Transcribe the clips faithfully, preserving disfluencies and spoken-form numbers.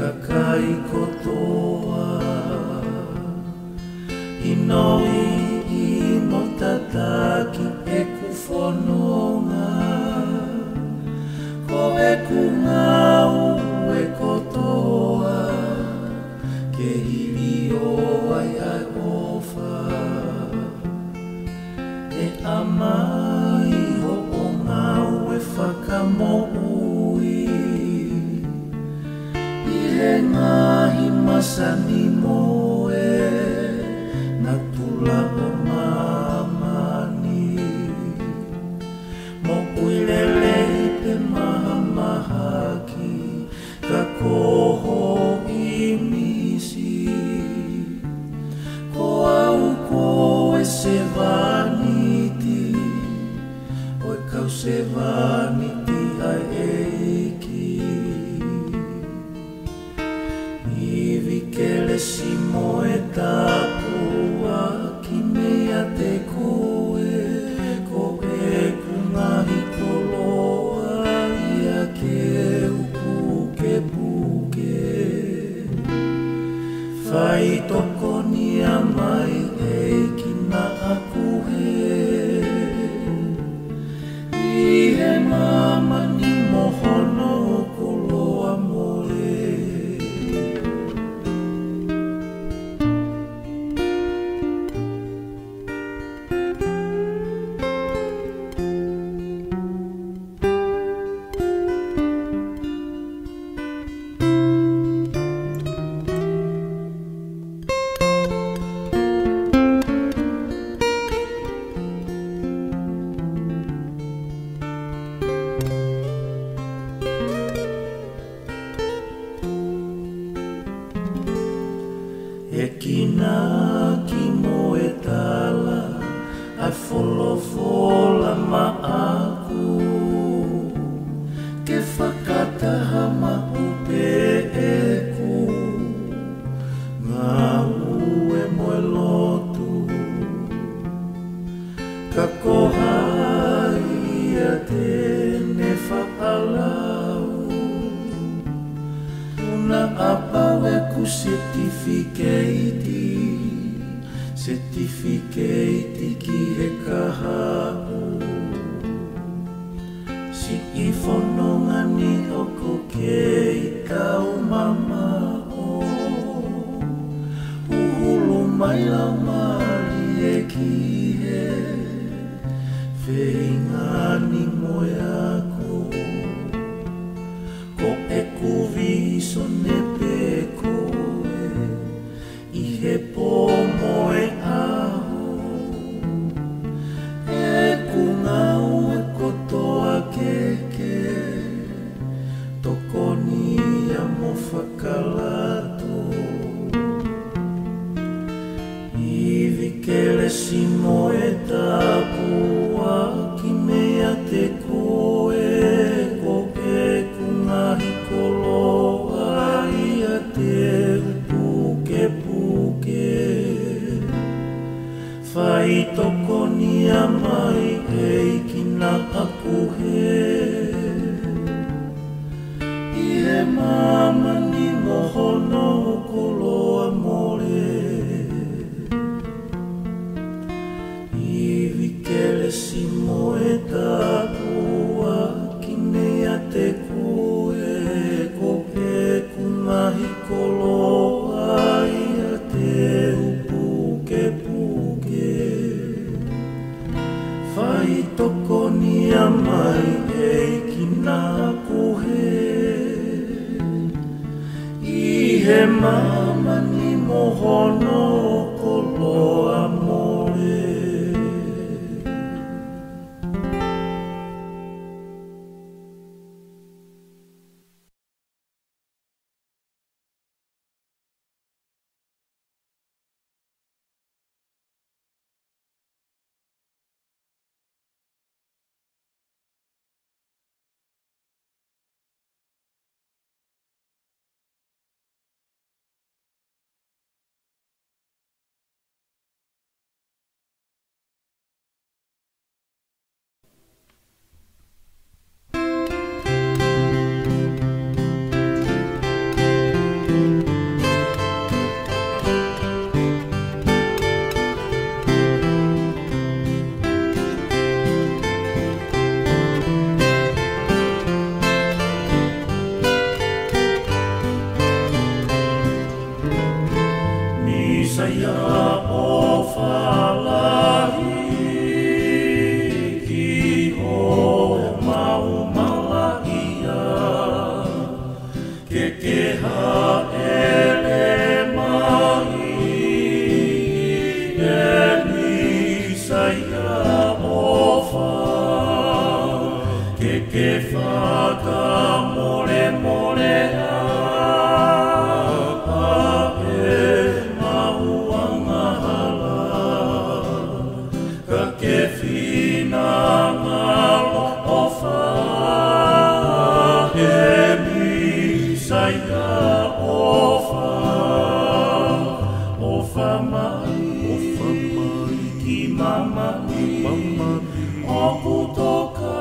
kakai kotoa. ʻInoiʻi mo tataki ʻeku fononga, ko ʻeku ngāue kotoa ke ʻilo ai ʻa e ʻofa. ʻE ʻamai hoʻo ngāue fakamoʻui ʻi he ngaahi masani mo e natula ʻo māmani. Moʻui lelei pe mahamahaki, ka ko ho ʻīmisi. Ko au ko e sevāniti ʻo e kau sevāniti ʻa e ʻEiki. Ivi kelesi mo e tāpuaki meiate koe, ko ʻeku ngaahi koloa ia ke u pukepuke. Faitokoni mai ʻEiki naʻa ku hē ʻi he māmani mo hono koloa mole. ʻE kinaki mo e tala ʻa e folofola maʻaku, ke fakataha maʻu pē ʻeku ngāue mo e lotu. Ka ko hai ia te ne fakalau, naʻa pau ʻeku setifikeiti, setifikeiti ki he kahaʻu. Siʻi fononga ni ʻoku kei taumamaʻo, huhulu mai Laumālie ki he feinga ni mo e ako. Ko ʻeku vīsone pē ko e ʻi he pō mo e ʻaho, ʻeku ngāue kotoa ke ke tokoni ia mo fakalato. Ivi kelesi mo e tāpuaki meiate koe, ko ʻeku ngaahi koloa ia te u pukepuke. Faitokoni mai ʻEiki naʻa ku hē ʻi he māmani mo hono koloa mole. Ivi kelesi mo e tāpuaki meiate koe, ko ʻeku ngaahi koloa ia te u pukepuke. Faitokoni mai ʻEiki naʻa ku hē ʻi he māmani mo hono koloa mole. Ke fakamolemole ʻa e mau angahala, ka ke finangalo ʻofa, ʻe Mīsaia ʻofa. ʻOfa mai, ʻofa mai ki māmani, māmani. ʻOku toka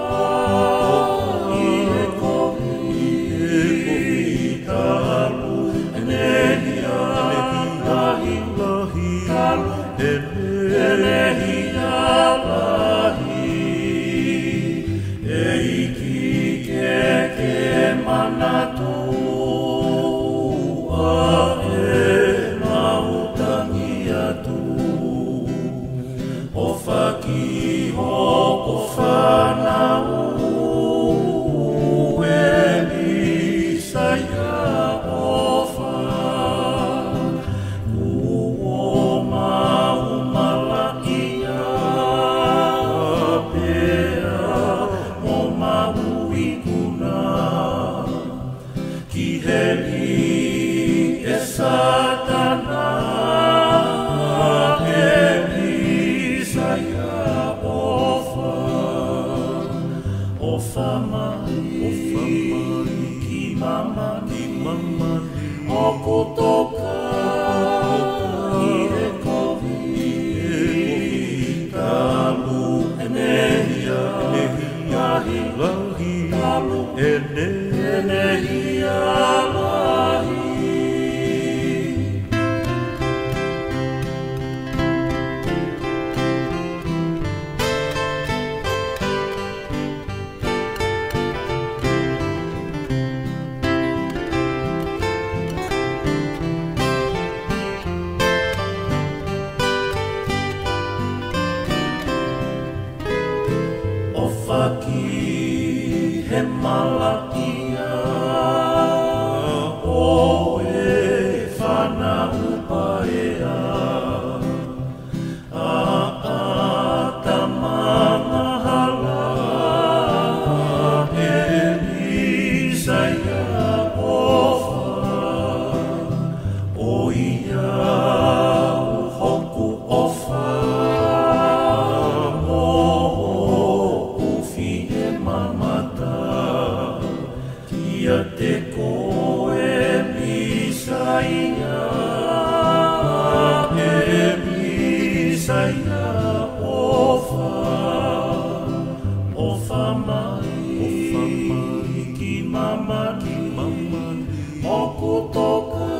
ʻi he kovi, ʻi he kovi talu ʻene hia lahi, lahi. Talu ʻene hia lahi. ʻEiki ke ke manatu ʻa ʻemau tangi atu. ʻOfa ki hoʻo fānau ʻe Mīsaia ʻofa. Kuo mau malaʻia pea mo mau ikuna ki heli ʻe Sātana, ʻe Mīsaia ʻofa. ʻOfa mai, ʻofa mai ki māmani, ki māmani. ʻOku toka ʻi he kovi, ʻi he kovi talu ʻene hia, ʻene hia lahi, lahi. Talu ʻene, ʻene hia lahi. ʻOfa ki he malaʻia ʻo e fānau paea. ʻA ʻAtama angahala, ʻe Mīsaia ʻofa. ʻOiauē hoku ʻofa, mo hoku fiemamata kiate koe Mīsaia, ʻe Mīsaia ʻofa. ʻOfa mai, ʻofa mai ki māmani, ki māmani. ʻOku toka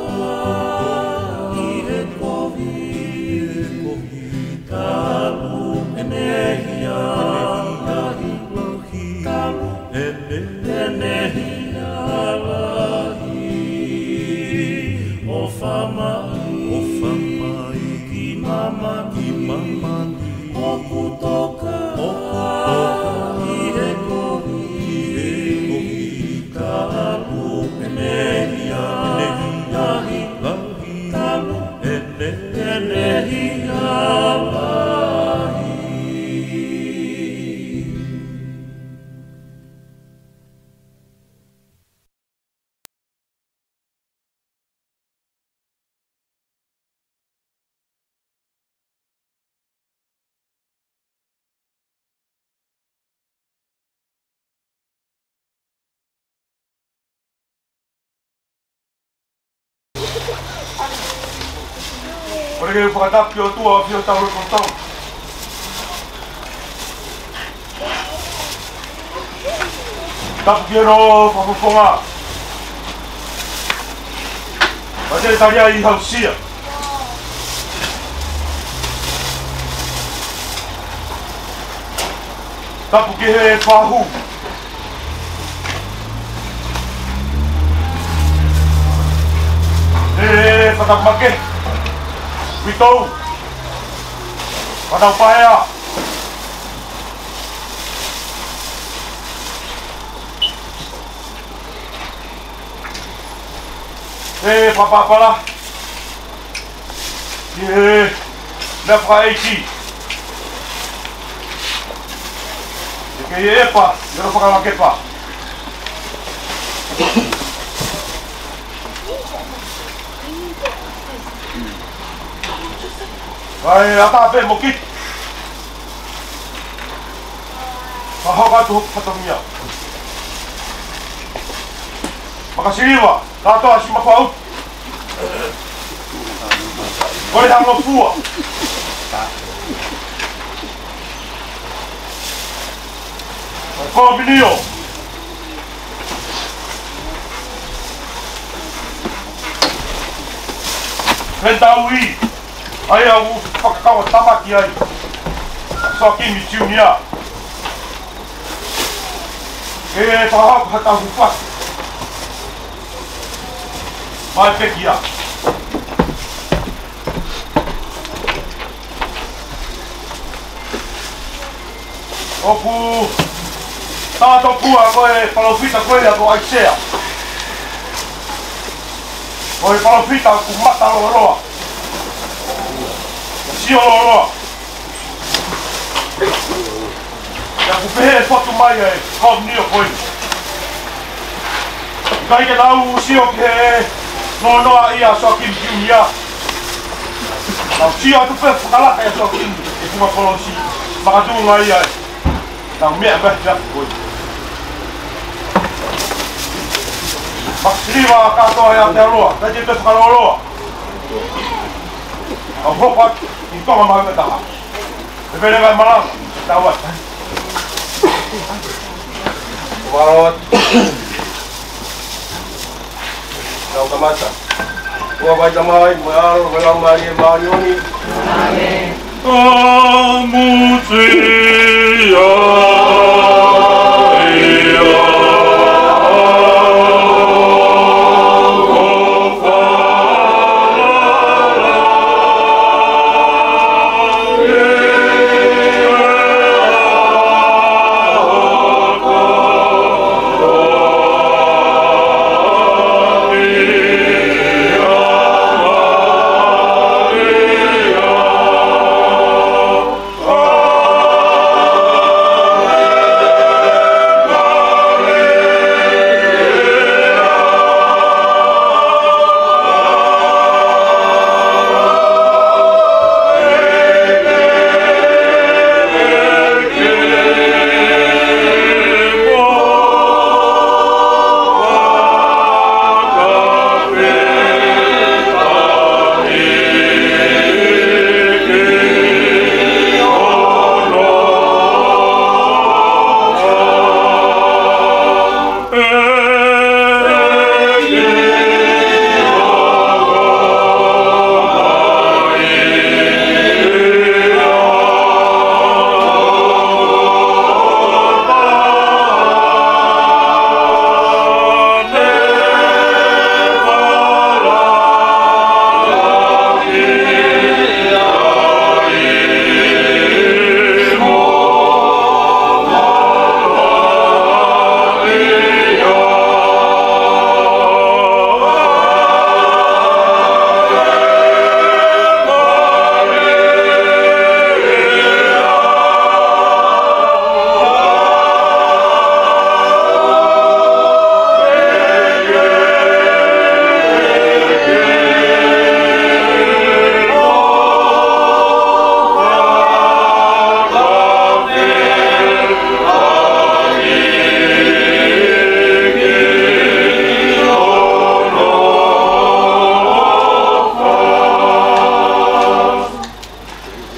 ʻi he kovi, ʻi he kovi talu ʻene hia lahi, lahi. Talu ʻene, ʻene hia lahi. ʻOfa mai, ʻofa mai ki māmani, ki māmani. ʻOku toka, ʻoku toka ʻi he kovi, ʻi he kovi talu ʻene hia, ʻene hia lahi, lahi. Talu ʻene, ʻene hia lahi. Kole ke u fakatapu ki he ʻOtua ʻo ʻafio ʻi hotau loto kotoa. Tapu ki hono fakafofonga. Pea te tali ai ʻi he aʻusia. Tapu ki he pāhu. ʻE fata make. Uitou. Fata paea. ʻE papapala. ʻE, naʻa fakaʻeiki. ʻE Ke ʻEpa, ʻEpa Fakalakepa. ʻAi, ʻatā pē mo kiti. Fakahoko atu hoku fatongia. Makasiliva, kātoa siʻi makuā utu. Ko e hangofua. Ko e kominio. Fetaui. ʻA ia ʻoku fakakauʻatāmaki ai Soakimi Junior. Ke fakahoko ha tau hufaki. Mai pekia. ʻOku tatau pē ko e palōfita ko ia ko ʻAisea. Ko e palōfita ʻoku mata lōloa. Sio lōloa. ʻA ia ʻoku pehē fotu mai e kominio ko ē. ʻIkai ke tau sio ki he nonoa ʻia Soakimi Junior. Tau sio atu pē fakalaka ʻia Soakimi he funga kolosi. Makatuʻunga ia ʻe tau meʻa mai ki he ʻaho ko ē. Makasiliva kātoa ʻe Aotearoa, ʻikai ke toe fakalōloa. Tau hoko atu ki Tonga Mahuʻinga Taha. Pepele mai malanga, tau atu. Mālō atu. Tau kamata. Ko e ʻofa ʻa e Tamai, mo e ʻAlo, mo e Laumālie Māʻoniʻoni. ʻĀmeni.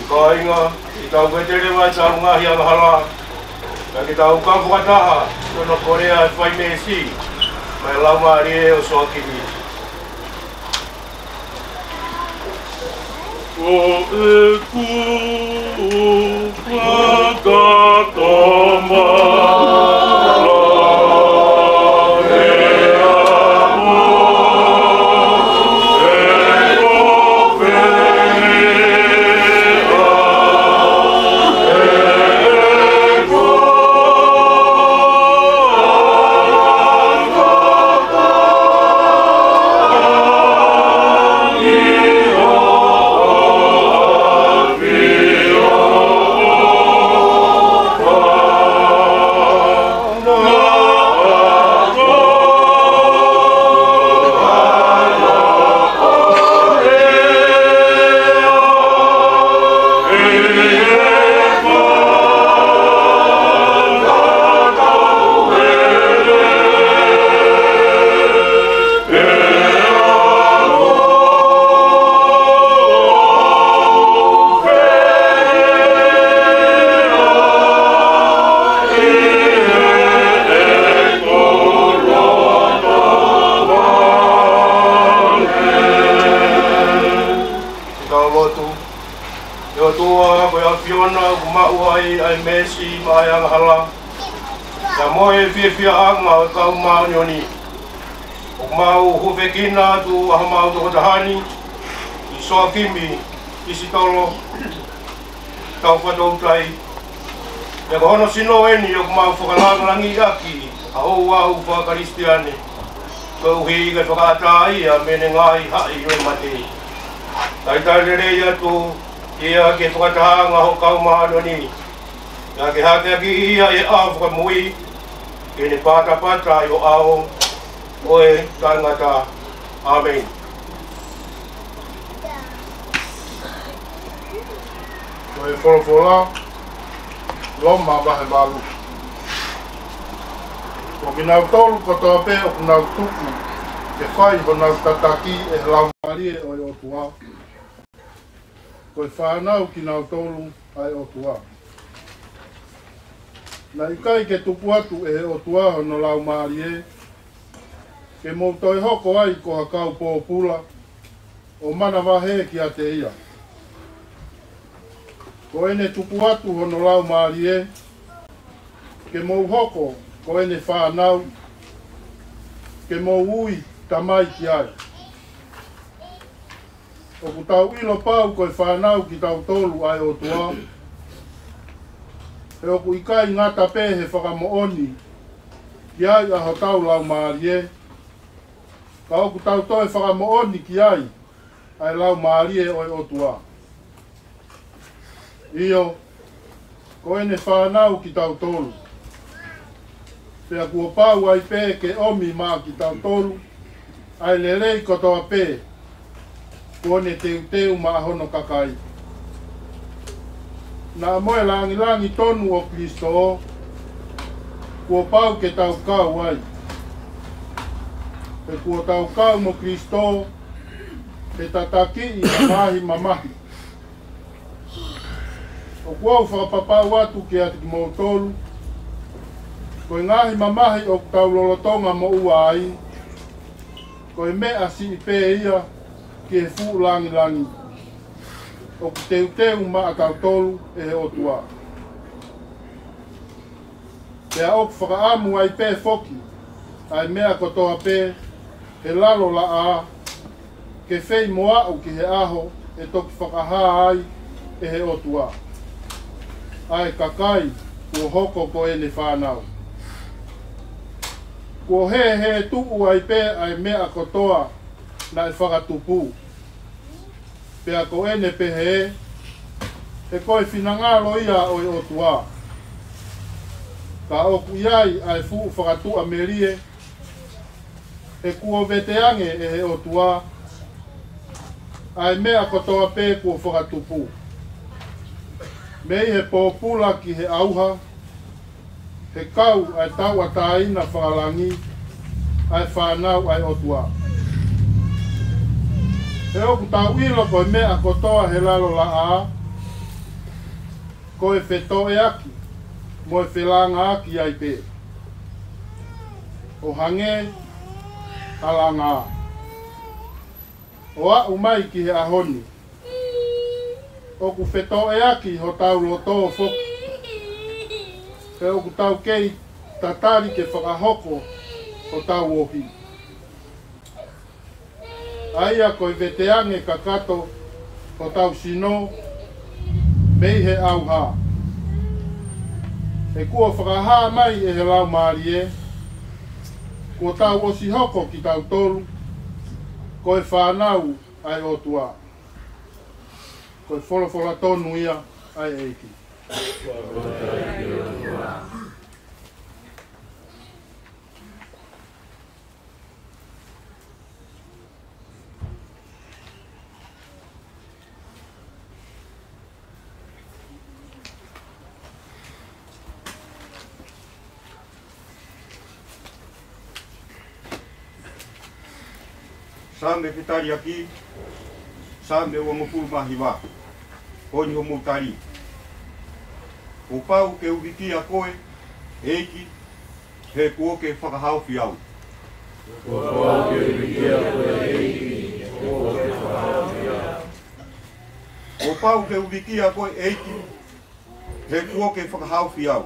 Kāinga, ke tau vetele mai ʻetau ngaahi angahala, kae ke tau kau fakataha, ʻi hono kolea ʻa e fai meesi, maʻa e laumālie ʻo Soakimi. Ko ʻeku fakatomala. ʻIo, ʻoku mau ʻai ʻa e meesi maʻa e angahala, pea mo e fiefiaʻanga ʻo e kau māʻoniʻoni. ʻOku mau hūfekina atu ʻa homau toko taha ni, ʻi Soakimi Kisitolo Taufatoutai. Pea ko hono sino eni ʻoku mau fakalāngilangiʻaki ʻa e ouau faka-Kalisitiane, koeʻuhi ke fakaʻatā ia mei heʻene ngaahi haʻi ʻo e mate. Talitali lelei atu ia ki he fakatahaʻanga ʻo e kau māʻoniʻoni, pea ke hakeakiʻi ia ʻi he ʻaho fakamui, ke ne patapata ʻi ho ʻao ʻo e taʻengata. ʻĀmeni. Ko e folofola, Loma vahe valu. Ko kinautolu kotoa pē ʻoku nau tuku ke fai honau tataki ʻe he Laumālie ʻo e ʻOtua, ko e fānau kinautolu ʻa e ʻOtua. Naʻe ʻikai ke tuku atu ʻe he ʻOtua hono Laumālie ke mou toe hoko ai ko ha kau pōpula ʻo manavahē kiate ia. Ko ʻene tuku atu hono Laumālie ke mou hoko ko ʻene fānau, ke mou ui Tamai ki ai. ʻOku tau ʻilo pau ko e fānau kitautolu ʻa e ʻOtua, he ʻoku ʻikai ngata pē he fakamoʻoni ki ai ʻa hotau laumālie, ka ʻoku tau toe fakamoʻoni ki ai ʻa e Laumālie ʻo e ʻOtua. ʻIo, ko ʻene fānau kitautolu, pea kuo pau ai pē ke ʻomi maʻa kitautolu ʻa e lelei kotoa pē kuo ne teuteu maʻa hono kakai. Naʻa mo e lāngilangi tonu ʻo Kilisitō kuo pau ke tau kau ai. He kuo tau kau mo Kilisitō he tatakiʻi ʻa e ngaahi mamahi. ʻOku ou fakapapau atu kiate kimoutolu, ko e ngaahi mamahi ʻoku tau lolotonga moʻua ai, ko e meʻa siʻi pē ia ki he fuʻu lāngilangi ʻoku teuteu maʻa tautolu ʻe he ʻOtua. Pea ʻoku fakaʻamu ai pē foki ʻa e meʻa kotoa pē he lalo laʻā ke fei mo aʻu ki he ʻaho ʻe toki fakahā ai ʻe he ʻOtua ʻa e kakai kuo hoko ko ʻene fānau. Kuo hē hē tuʻu ai pē ʻa e meʻa kotoa naʻe fakatupu. Pea ko ʻene pehē, he ko e finangalo ia ʻo e ʻOtua. Ka ʻoku ʻi ai ʻa e fuʻu fakatuʻamelie, he kuo veteange ʻe he ʻOtua ʻa e meʻa kotoa pē kuo fakatupu, mei he pōpula ki he ʻauha, he kau ʻa e tauʻatāina fakalangi ʻa e fānau ʻa e ʻOtua. He ʻoku tau ʻilo ko e meʻa kotoa he lalo laʻā, ko e fetoʻeaki mo e felāngaaki ai pē, ʻo hangē ha langā. ʻO aʻu mai ki he ʻaho ni, ʻoku fetoʻeaki hotau loto foki, he ʻoku tau kei tatali ke fakahoko hotau ohi, ʻa ia ko e veteange kakato hotau sino mei he ʻauha. He kuo fakahā mai ʻe he Laumālie, kuo tau ʻosi hoko kitautolu ko e fānau ʻa e ʻOtua. Ko e folofola tonu ia ʻa e ʻEiki. Saame fetaliaki, Saame uangofulu mā hiva. Ko eni hoʻomou tali. Kuo pau ke u vikia koe, ʻEiki, he kuo ke fakahaofi au. Kuo pau ke u vikia koe, ʻEiki, he kuo ke fakahaofi au. Kuo pau ke u vikia koe, ʻEiki, He kuo ke fakahaofi au,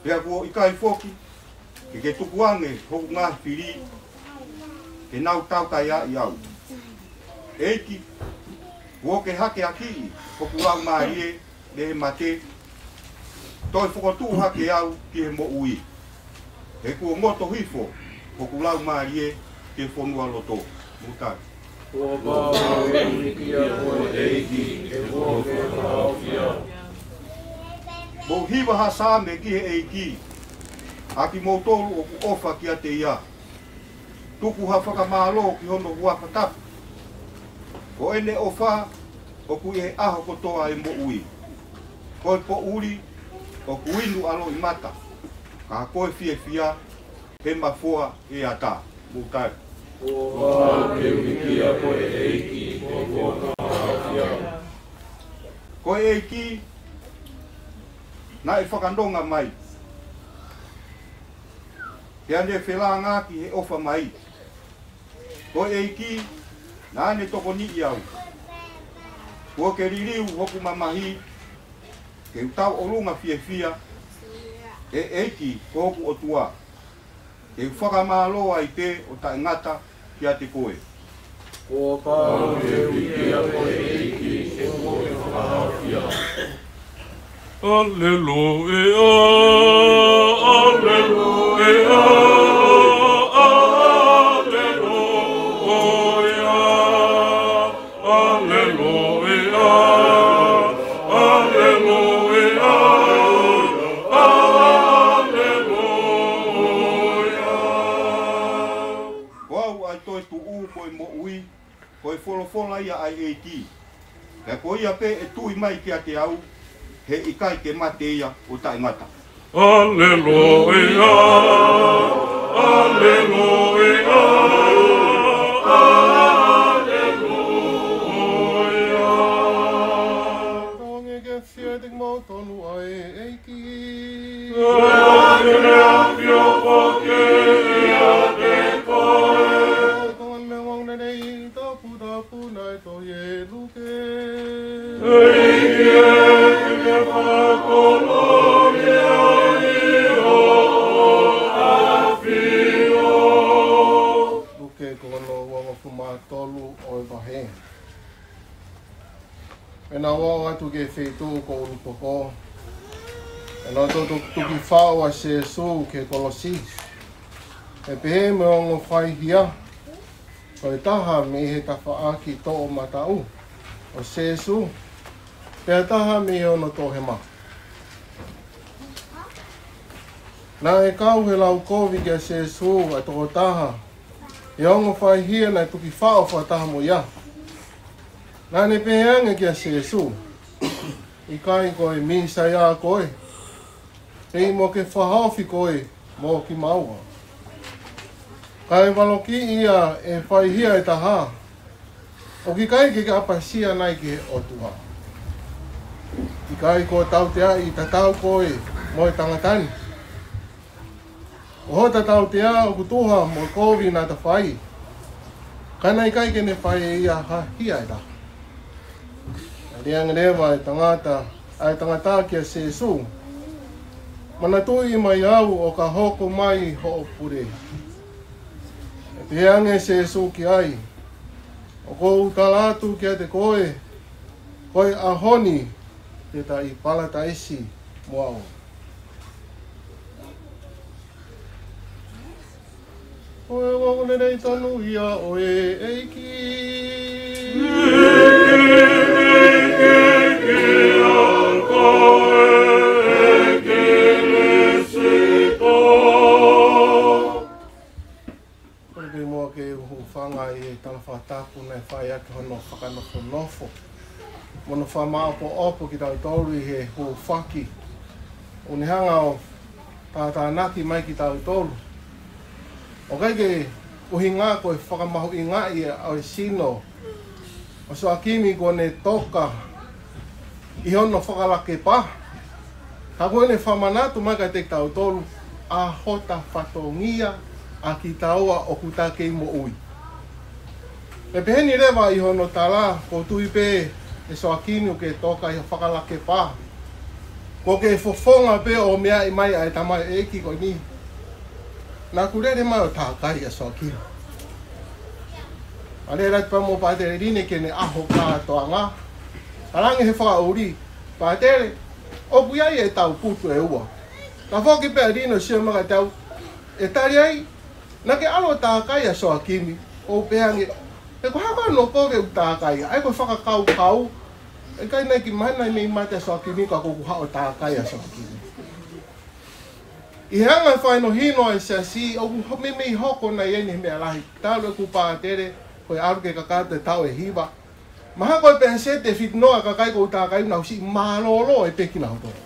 pea kuo ʻikai foki ke ke tukuange hoku ngaahi fili ke nau taukaiaʻi au. ʻEiki, kuo ke hakeakiʻi hoku laumālie mei he mate, toe fokotuʻu hake au ki he moʻui. He kuo ngoto hifo hoku laumālie ki he fonualoto. Mou tali. Kuo pau ke vilikiʻi koe ʻEiki, he kuo ke fakahaofi au. Mou hiva ha saame ki he ʻEiki, ʻa kimoutolu ʻoku ʻofa kiate ia. Tuku ha fakamālō ki hono huafa tapu. Ko ʻene ʻofa ʻoku ʻi he ʻaho kotoa ʻo e moʻui. Ko e poʻuli ʻoku inu ʻa loʻimata, ka ko e fiefia he mafoa ʻo e ata. Mou tali. Kuo pau ke vilikiʻi koe ʻEiki, he kuo ke fakahaofi au. Ko e ʻEiki naʻe fakanonga mai, pea ne felāngaaki he ʻofa mai. Ko e ʻEiki naʻa ne tokoniʻi au. Kuo ke liliu hoku mamahi ke u tauʻolunga fiefia, ʻe ʻEiki ko hoku ʻOtua. Ke u fakamālō ai pē ʻo taʻengata kiate koe. Kuo pau ke vilikiʻi koe ʻEiki, he kuo ke fakahaofi au. ʻAleluia, ʻaleluia, ʻaleluia, ʻaleluia, ʻaleluia, ʻaleluia. Ko au ʻa e toetuʻu, ko e moʻui, ko e folofola ia ʻa e ʻEiki. Pea ko ia pē ʻe tui mai kiate au, he ʻikai ke mate ia ʻo taʻengata. ʻAleluia, ʻaleluia, ʻaleluia. Tokanga ke fiefia te mau tonu ʻa e ʻEiki. Pea ke ne ʻafio foki ʻiate koe. Ko e ngaahi meʻa ʻoku ne nei toputapu naʻe tohi ʻe Luke. ʻEiki ē, ke ke fakakoloa ʻi hoʻo ʻafio. Luke ko hono uofulu mā tolu ʻo e vahe. Pea nau ō atu ki he feituʻu ko ʻUlupoko. Pea nau tutuki faʻo ʻa Sēsū ki he kolosi. Pea pehē mo e ongo faihia, ko e taha mei he tafaʻaki toʻomataʻu ʻo Sēsū, pea taha mei hono toʻohema. Naʻe kau he lau kovi kia Sēsū ʻa e tokotaha ʻi he ongo faihia naʻe tuki faʻo fakataha mo ia. Naʻa ne pehē ange kia Sēsū, ʻIkai ko e Mīsaia koe, pea mo ke fakahaofi koe mo kimaua. Kae valokiʻi ia ʻe he faihia ʻe taha, ʻOku ʻikai ke ke ʻapasia nai ki he ʻOtua? ʻIkai kuo tauteaʻi tatau koe mo e tangata ni? Ko hota tautea ʻoku tuha mo e kovi naʻa ta fai, ka naʻe ʻikai ke ne fai ʻe ia ha hia ʻe taha. Naʻe lea ange leva ʻa e tangata, ʻa e tangata kia Sēsū, Manatuʻi mai au ʻo ka hoko mai hoʻo pule. Pea pehē ange ʻe Sēsū ki ai, ʻOku ou tala atu kiate koe, ko e ʻaho ni te ta ʻi Palataisi mo au. Ko e ongoongolelei tonu ia ʻo e ʻEiki. Ko e pē muʻa ke u hūfanga ʻi he tala fakatapu naʻe fai ʻaki hono fakanofonofo mo hono fakamāʻopoʻopo kitautolu ʻi he hūfaki, ʻoku ne hanga ʻo tātānaki mai kitautolu. ʻOku ʻikai ke ʻuhinga ko e fakamahuʻingaʻi ʻa e sino ʻo Soakimi kuo ne toka ʻi hono fakalakepa. Ka ko ʻene fakamanatu mai kiate kitautolu ʻa hota fatongia ʻa kitaua ʻoku ta kei moʻui. Pea pehē ni leva ʻi hono tala, ʻoku ou tui pē ʻe Soakimi ʻoku ke toka ʻi ha fakalakepa. Ko e fofonga pē ʻo e meʻa ʻi mai ʻa e tamaioʻeiki ko eni. Naʻa ku lele mai ʻo tākai ʻa Soakimi. ʻAlu atu pē mo Pātele Line ki heʻene ʻaho kātoanga. Talaange he fakaʻuli, Pātele, ʻoku ʻi ai ʻetau putu ʻe ua. Ka foki pē ʻa Line ʻo sio mai kiate au, ʻe tali ai, naʻa ke ʻalu ʻo tākai ʻa Soakimi. ʻOku ou pehē ange, he ko e hā ko ē hono kovi ʻeku tākai, ʻa ia ko e fakakaukau, ʻe ʻikai naʻe kiʻi mahino ʻa e meimei mate ʻa Soakimi ka ʻoku ou haʻu ʻo tākai ʻa Soakimi. ʻI he anga e fakahinohino ʻa e siasi, ʻoku meimei hoko nai eni he meʻa lahi. Talu ʻeku pātele, ko e ʻalu ke kakato e taʻu ʻe hiva. Mahalo ko e pēseti ʻe fitu noa ʻa e kakai ʻoku ou tākai ʻoku nau siʻi mālōlō ʻe pē kinautolu.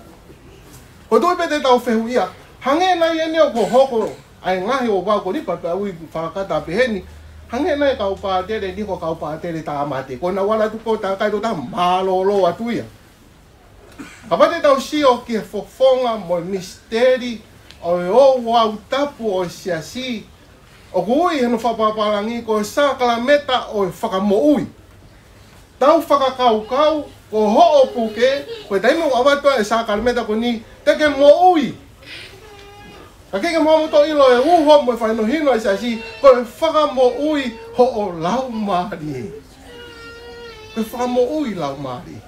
Ko e tuʻu pē te tau fehuʻia, hangē nai eni ʻoku hoko ʻa e ngaahi ouau ko eni pea ʻoku ou fakakata pehē ni, hangē nai e kau pātele ni ko e kau pātele tāmate. Ko ʻenau ʻalu atu ko e tākai ʻo tā mālōlō atu ia. Kapau te tau sio ki he fofonga mo e misiteli ʻo e ouau tapu ʻo e siasi, ʻoku ui ʻe hono fakapapālangi ko e sākalamēniti ʻo e fakamoʻui. Tau fakakaukau, ko hoʻo puke, ko e taimi ʻoku ʻoatu ai e sākalamēniti ko eni, te ke moʻui. Ka ke ke moʻui mo toʻo ʻilo e uho mo e fakahinohino ʻa e siasi, ko e fakamoʻui hoʻo laumālie. Ko e fakamoʻui laumālie.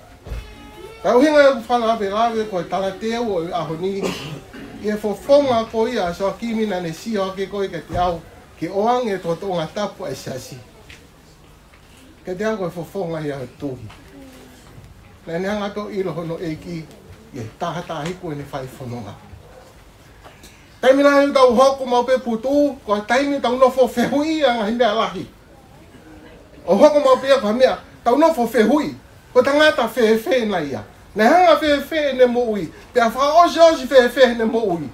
Ka ʻuhinga ia ʻeku fakalavelave ko e talateu ʻo e ʻaho ni, ʻi he fofonga ko ia ʻa Soakimi naʻa ne sio hake ko ē kiate au, ke ʻoange e toʻonga tapu ʻa e siasi. Kiate au ko e fofonga ia ʻo e tuʻi. Naʻa ne hanga ʻo ʻilo hono ʻeiki, ʻi he taha taha hiku ʻene fai fononga. Taimi lahi ʻoku tau hoko maʻu pē putu, ko e taimi ʻoku tau nofo fehuʻi ʻa e ngaahi meʻa lahi. ʻO hoko maʻu pē ia ko ha meʻa, tau nofo fehuʻi, ko e tangata fēfē nai ia. Naʻe hanga fēfē ʻene moʻui, pea fakaʻosiʻosi fēfē ʻene moʻui.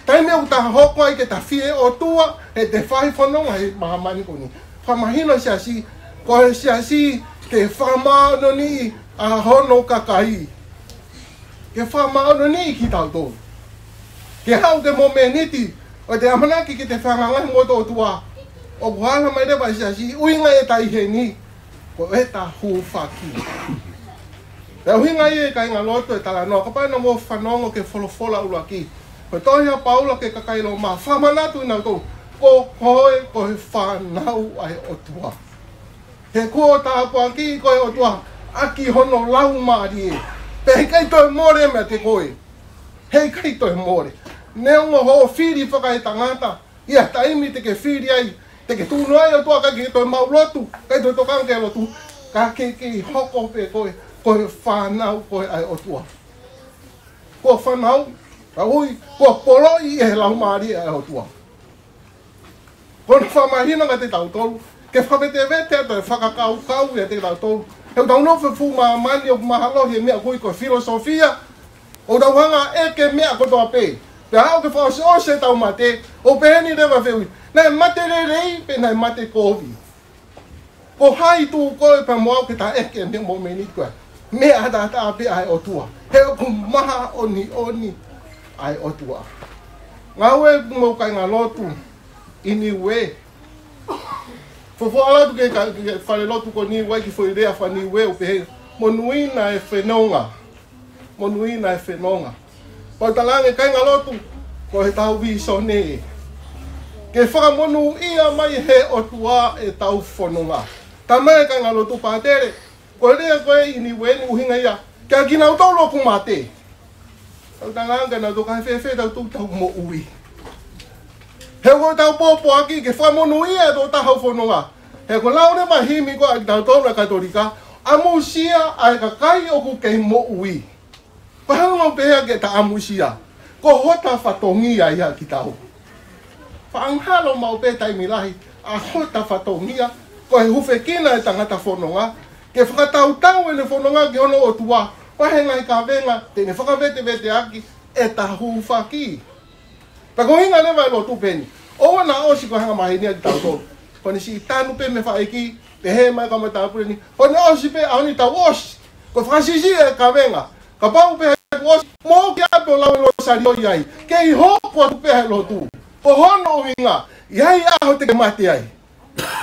Taimi ʻoku ta hoko ai ke ta fie ʻOtua, he te fai fononga he māmani ko eni. Fakamahino siasi, ko e siasi, ke fakamāʻoniʻoniʻi ʻa hono kakai. Ke fakamāʻoniʻoniʻi kitautolu. Ke haʻu ki he momeniti, ʻoku te ʻamanaki ke te fehangahangai mo e ʻOtua. ʻOku hala mai leva e siasi, ʻuhinga ia ʻe taha eni, ko ʻeta hūfaki. Pea ʻuhinga ia ʻe kāinga lotu e talanoa, kapau naʻa mou fanongo ki he folofola ʻuluaki. Ko e tohi ʻa Paula ki he kakai Loma, fakamanatu ʻi nautolu, ko koe, ko e fānau ʻa e ʻOtua. He kuo tāpuakiʻi koe ʻe he ʻOtua, ʻaki hono laumālie. Pea heʻikai toe mole meiate koe. Heʻikai toe mole. Neongo hoʻo fili fakaetangata, ʻi ha taimi te ke fili ai, te ke tuʻu noa ʻi he ʻOtua kae ʻikai ke toe maʻu lotu, ʻikai toe tokanga ki he lotu, ka ke kei hoko pē koe, ko e fānau koe ʻa e ʻOtua. Ko e fānau, ka ui, ko e poloʻi ʻe he laumālie ʻa e ʻOtua. Ko hono fakamahino kiate kitautolu, ke fakavetevete atu e fakakaukau ʻiate kitautolu. He ʻoku tau nofo he fuʻu māmani ʻoku mahalo he meʻa ʻoku ui ko e filosofia, ʻoku tau hanga ʻo ʻeke meʻa kotoa pē. Pea aʻu ke fakaʻosiʻosi ʻetau mate, ʻoku pehē ni leva e fehuʻi, naʻe mate lelei pe naʻe mate kovi? Ko hai tuʻu koe pea mo au ke ta ʻeke he momeniti ko ē? Meʻa ʻataʻatā pē ʻa e ʻOtua. He ʻoku māʻoniʻoni ʻa e ʻOtua. Ngāue mo e kāinga lotu ʻi Niuē. Fuofua ʻalu atu ki he ka-, ki he falelotu ko Niuē, kiʻi foʻi lea faka-Niuē ʻo pehē, monūʻia e fononga. Monūʻia e fononga. Pau talaange kāinga lotu, ko ʻetau vīsone. Ke fakamonūʻia mai ʻe he ʻOtua ʻetau fononga. Talamai ʻe kāinga lotu, Pātele, ko e lea ko ē ʻi Niuē ni ʻuhinga ia kia kinautolu ʻoku mate. Tau talaange naʻa tau ka fēfē tau tuʻu tau moʻui. He ko ʻetau pōpoaki ke fakamonūʻia ʻe he tokotaha ʻo e fononga. He ko e lau leva e himi ko ē ʻa kitautolu ʻa e Katolika, ʻamusia ʻa e kakai ʻoku kei moʻui. Pea hanga ʻo pehē ke ta ʻamusia. Ko hota fatongia ia kitautolu. Faʻa ngalo maʻu pē taimi lahi ʻa hota fatongia, ko e hūfekina e tangata fononga, ke fakatautau ʻene fononga ki hono ʻOtua, pea ʻi he ngaahi kavenga, te ne fakaveteveteʻaki ʻeta hūfaki. Pea ko e ʻuhinga leva e lotu pē eni. ʻOua naʻa ʻosi ko e hanga maheni ʻa kitautolu. Ko ʻene siʻi tanu pē mei he faʻa ʻeiki, pehē mai ka matāpule ni. Ko ʻene ʻosi pē ʻaho ni tau ʻosi. Ko e fakasiʻisiʻi e kavenga. Kapau pē ʻoku ʻosi, mou ō ki ʻapi ʻo lau e Losālio ai. Kei hoko atu pē ʻa e lotu. Ko hono ʻuhinga, ʻi ai e ʻaho te ke mate ai.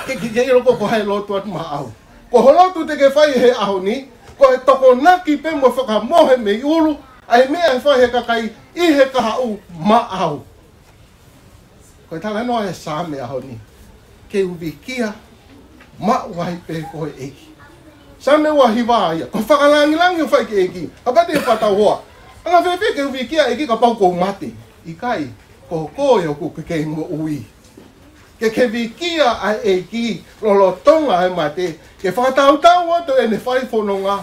Ke, ke, ke ʻilo ko, ko hai lotu atu maʻau. Ko ho lotu te ke fai he ʻaho ni, ko e tokonaki pē mo e fakamohe mei ʻulu, ʻA e meʻa ʻe fai he kakai ʻi he kahaʻu maʻau. Ko e talanoa ʻa e Saame ʻaho ni. Ke u vīkia, maʻu ai pē koe ʻEiki. Saame ua hiva ia. Ko e fakalangilangi ʻoku fai ki he ʻEiki. Kapau te u fakatau hoa. Anga fēfē ke u vīkia ʻEiki kapau kuo u mate? ʻIkai, ko koe ʻoku ke kei moʻui. Ke ke vīkia ʻa e ʻEiki lolotonga ʻa e mate, ke fakatautau atu ʻene fai fononga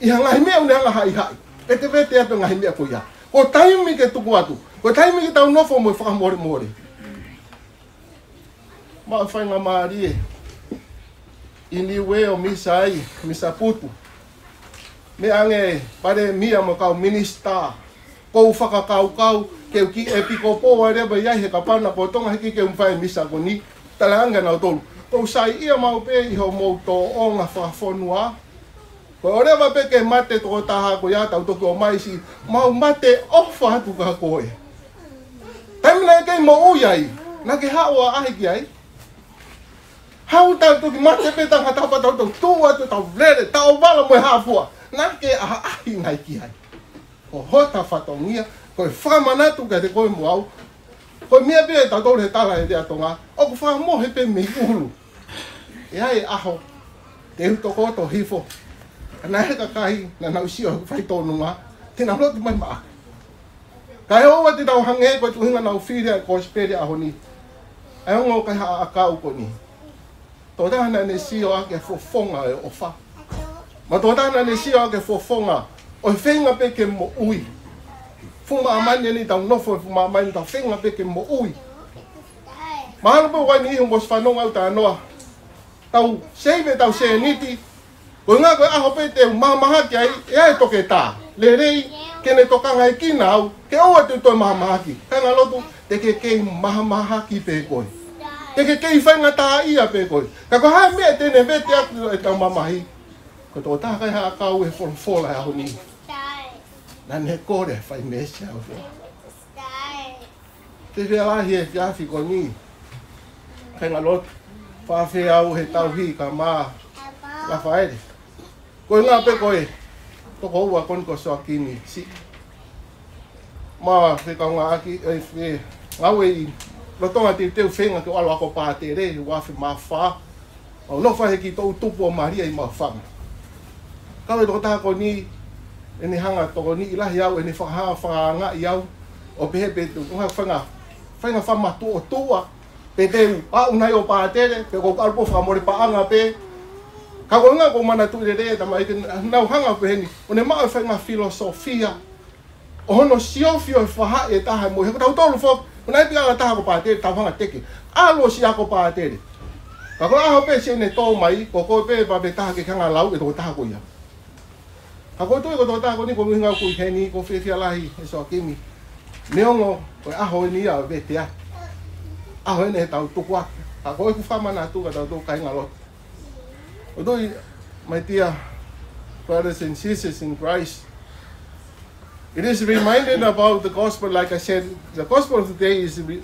ʻi ha ngaahi meʻa ʻoku ne hanga haʻihaʻi. Pea te vete atu e ngaahi meʻa ko ia. Ko e taimi ke tuku atu. Ko e taimi ke tau nofo mo e fakamolemole. Maʻu faingamālie ʻi Niuē ʻo misa ai, misa putu. Meʻa ange Palēmia mo e kau minisitā. Ko u fakakaukau, ke u kiʻi ʻepikopō ai leva ia he kapana kotoa hiki ke u fai misa ko eni. Talaange nautolu, ko u saiʻia maʻu pē ʻi hoʻomou tōʻonga fakafonua. Ko e ʻoua leva pē ke mate tokotaha ko ia tau toki ʻomai siʻi, mau mate ʻofa atu kia koe. Taimi naʻe kei moʻui ai, naʻa ke haʻu ʻo ʻaʻahi ki ai? Haʻu tau toki mate pē tangata pea tau toki tuʻu atu tau lele, tau vala mo e hā fua. Naʻa ke ʻaʻahi nai ki ai? Ko hota fatongia, ko e fakamanatu kiate koe mo au. Ko e meʻa pē ʻa tautolu he tala ʻa e lea Tonga, ʻoku fakamohe pē mei ʻulu. ʻE ʻi ai e ʻaho te u tokoto hifo. Ka naʻe ʻi ai e kakai naʻa nau sio he faitōnunga, te nau lotu mai maʻa. Kae ʻoua te tau hangē ko e tuʻunga naʻa nau fili ai e kosipeli ʻaho ni. ʻA e ongo kaihaʻa ʻakau ko eni. Tokotaha naʻa ne sio ʻaki e fofonga ʻo e ʻofa. Mo e tokotaha naʻa ne sio ʻaki e fofonga ʻo e feinga pē ke moʻui. Fuʻu māmani eni tau nofo he fuʻu māmani tau feinga pē ke moʻui. Mahalo pē ʻoku ʻi ai e niʻihi ʻoku mou ʻosi fanongo ʻa e talanoa. Tau save ʻetau sēniti. Ko e ʻuhinga ko e ʻaho pē te u mahamahaki ai, ʻe ʻi ai e toketā lelei ke ne tokangaekina au, ke ʻoua te u toe mahamahaki. Kāinga lotu, te ke kei mahamahaki pē koe. Te ke kei faingataʻaʻia pē koe. Ka ko e hā e meʻa te ne vete atu ʻetau mamahi? Ko e tokotaha kaihaʻa ʻakau he folofola he ʻaho ni. Naʻa ne kole fai meesi au fua. Te fia lahi e fiafi ko eni. Kāinga lotu, fafeau he tauhi ka mā Lafaele. Ko e ʻuhinga pē ko e tokoua ko eni ko Soakimi si. Ma fekau ngā aki e fe ngāue ʻi lolotonga teuteu feinga ke ʻalu ako pātele, ua afe mā fā. ʻO nofo he kiʻi toʻutupu ʻo Malia ʻi Maʻufanga. Kau e tokotaha ko eni, ʻene hanga tokoni ʻi lahi au, ʻene fakahā fakaangaʻi au, ʻo pehē pē te u hanga fainga, fainga fakamatuʻotuʻa, pe te u aʻu nai ʻo pātele, pe ko u ʻalu pē ʻo fakamole paʻanga pē. Ka ko e ʻuhinga ko e manatuʻi lelei e tamaiki, naʻa nau hanga pehē ni, ʻo ne maʻu e fainga filosofia ʻo hono siofi ʻo e faʻahi ʻe taha mo e, he ko tautolu foki, ʻoku ʻi ai e pē ala taha ko pātele, tau hanga teke. ʻAlu ʻo sio ako pātele. Ka ko e ʻaho pē siʻene tō mai, ko koe pē pea pē taha ke hanga lau e tokotaha ko ia. Ka ko e tui ko e tokotaha ko eni ko e ʻuhinga ʻoku ʻi heni, ko e fiefia lahi ʻe Soakimi. Neongo ko e ʻaho eni ia ʻo e veteā. ʻAho eni ʻetau tuku atu. Ka ko ʻeku fakamanatu kia tautolu kāinga lotu. Although, my dear brothers and sisters in Christ, it is reminded about the gospel, like I said, the gospel of the day is, re-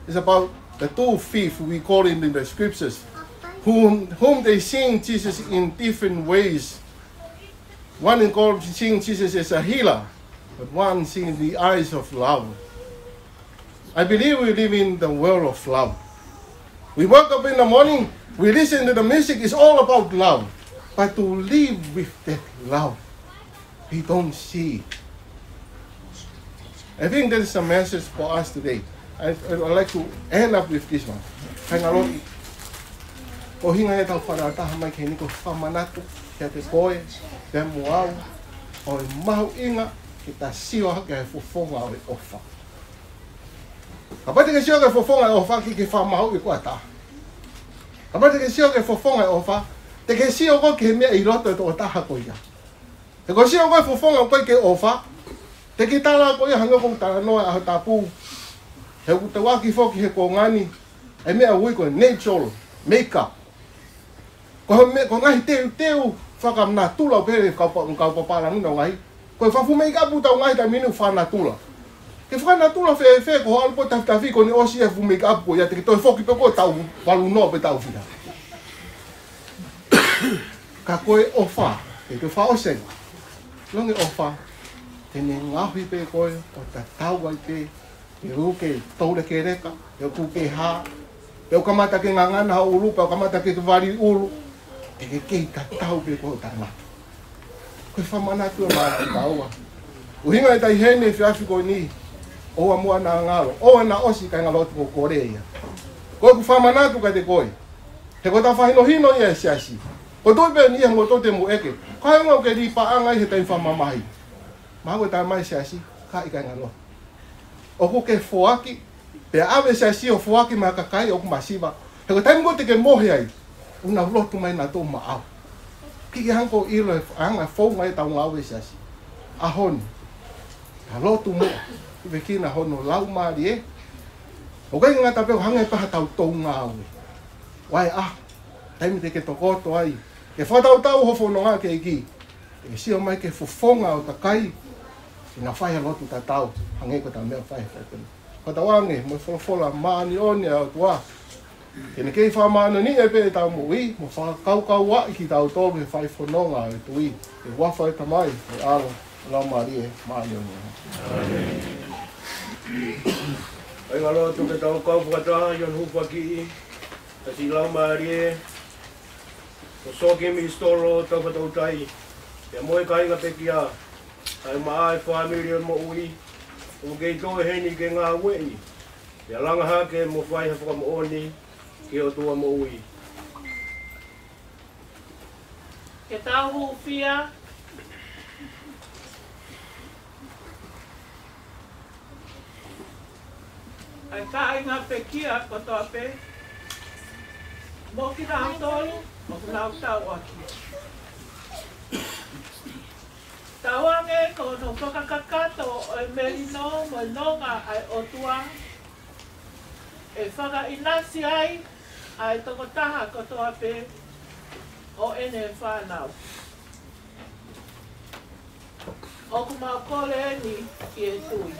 is about the two thieves, we call it in the scriptures, whom, whom they sing Jesus in different ways. One is called sing Jesus as a healer, but one sing the eyes of love. I believe we live in the world of love. We wake up in the morning, we listen to the music, it's all about love. But to live with that love, we don't see. I think that is a message for us today. I, I would like to end up with this one. Kāinga lotu, ko e ʻuhinga ʻetau fakataha mai ki heni ko e fakamanatu kiate koe, pea mo au, ʻo e mahuʻinga ke ta sio hake he fofonga ʻo e ʻofa. Kapau te ke sio ki he fofonga ʻo e ʻofa, ʻikai ke fakamahuʻi koe ʻe ha taha. Kapau te ke sio ki he fofonga ʻo e ʻofa, te ke sio koe ki he meʻa ʻi loto ʻo e tokotaha ko ia. He ko e sio ko ē ki he fofonga ʻoku ʻikai ke ʻofa, te ke tala ko ia hangē ko ʻeku talanoa he ʻaho tapu. He ʻoku tau ʻaki foki he kuonga ni e meʻa ʻoku ui ko e natural makeup. Ko e meʻa, ko e ngaahi teuteu fakanatula ʻoku pehē ʻe he kau pa-, kau papālangi ʻoku nau ngaahi. Ko e fakafuʻu meikapu ʻoku tau ngaahi he taimi ni ʻoku fakanatula. Ke fakanatula fēfē, ko hoʻo ʻalu pē ʻo tafitafi kuo ne ʻosi e fuʻu meikapu ko ia, te ke toe foki pē ʻo tau valu noa pe tau fiha. Ka ko e ʻofa, ʻe ke fakaʻosi. Longe ʻofa. Te ne ngaohi pē koe ʻo tatau ai pē, pe ʻoku ke toulekeleka, pe ʻoku ke hā, pe ʻoku kamata ke ngangana ho ʻulu, pe ʻoku kamata ke ke vali ʻulu, te ke kei tatau pē koe ʻo tangata. Ko e fakamanatu ia maʻa kitaua. ʻUhinga e taʻahine efiafi ko eni, ʻoua muʻa naʻa ngalo, ʻoua naʻa ʻosi e kāingalotu ko Kole ia. Ko ʻeku fakamanatu kiate koe. He ko ʻeta fakahinohino ia ʻe he siasi. Ko e tuʻi pē eni ia mo e tuʻi te mu ʻeke. Ko e hā e ʻuhinga ʻoku ke lī paʻanga ai he taimi fakamamahi? Mahalo ko e talamai ʻe he siasi, ka ʻikai ngalo. ʻOku ke foaki, pea ʻave ʻe he siasi ʻo foaki maʻa e kakai ʻoku masiva. He ko e taimi ko ē te ke mohe ai, ʻoku nau lotu mai nautolu maʻau. Kiʻi hanga ʻo ʻilo e anga e founga ʻetau ngāue he siasi. ʻAho ni, ka lotu muʻa, ʻi he ʻuhinga hono laumālie. ʻOku ʻikai ngata pē ʻo hangē pē haʻatau tou ngāue. Vaeua, taimi te ke tokoto ai, ke fakatautau ho fononga ki he ʻEiki. Ke sio mai ki he fofonga ʻo e kakai, ke nau fai ha lotu tatau, hangē ko ʻeta meʻa fai fai pē. Fakatauange mo e folofola māʻoniʻoni ʻa e ʻOtua, ke ne kei fakamāʻoniʻoniʻi pē ʻetau moʻui, mo fakakaukauaʻi kitautolu he fai fononga ʻo e tui, ʻi he huafa ʻo e Tamai, ʻo e ʻAlo, mo e Laumālie Māʻoniʻoni. ʻAmeni. ʻAi ngalo atu ke tau kau fakataha ʻi hono hūfaki ʻa e siʻi Laumālie ʻo Soakimi Isitolo Taufatoutai, pea mo e kāinga pekia, kae ʻumaʻā e fāmili ʻo e moʻui, ʻoku kei toe heni ke ngāueʻi, pea langa hake mo fai ha fakamoʻoni ki he ʻOtua moʻui. Ke tau hūfia. ʻAi kāinga pekia kotoa pē, mo kinautolu ʻoku nau tauʻaki. Tauange ko hono fakakakato ʻo e melino mo e nonga ʻa e ʻOtua, ʻe fakaʻinasi ai ʻa e tokotaha kotoa pē ʻo ʻene fānau. ʻOku mau kole eni ʻi he tui.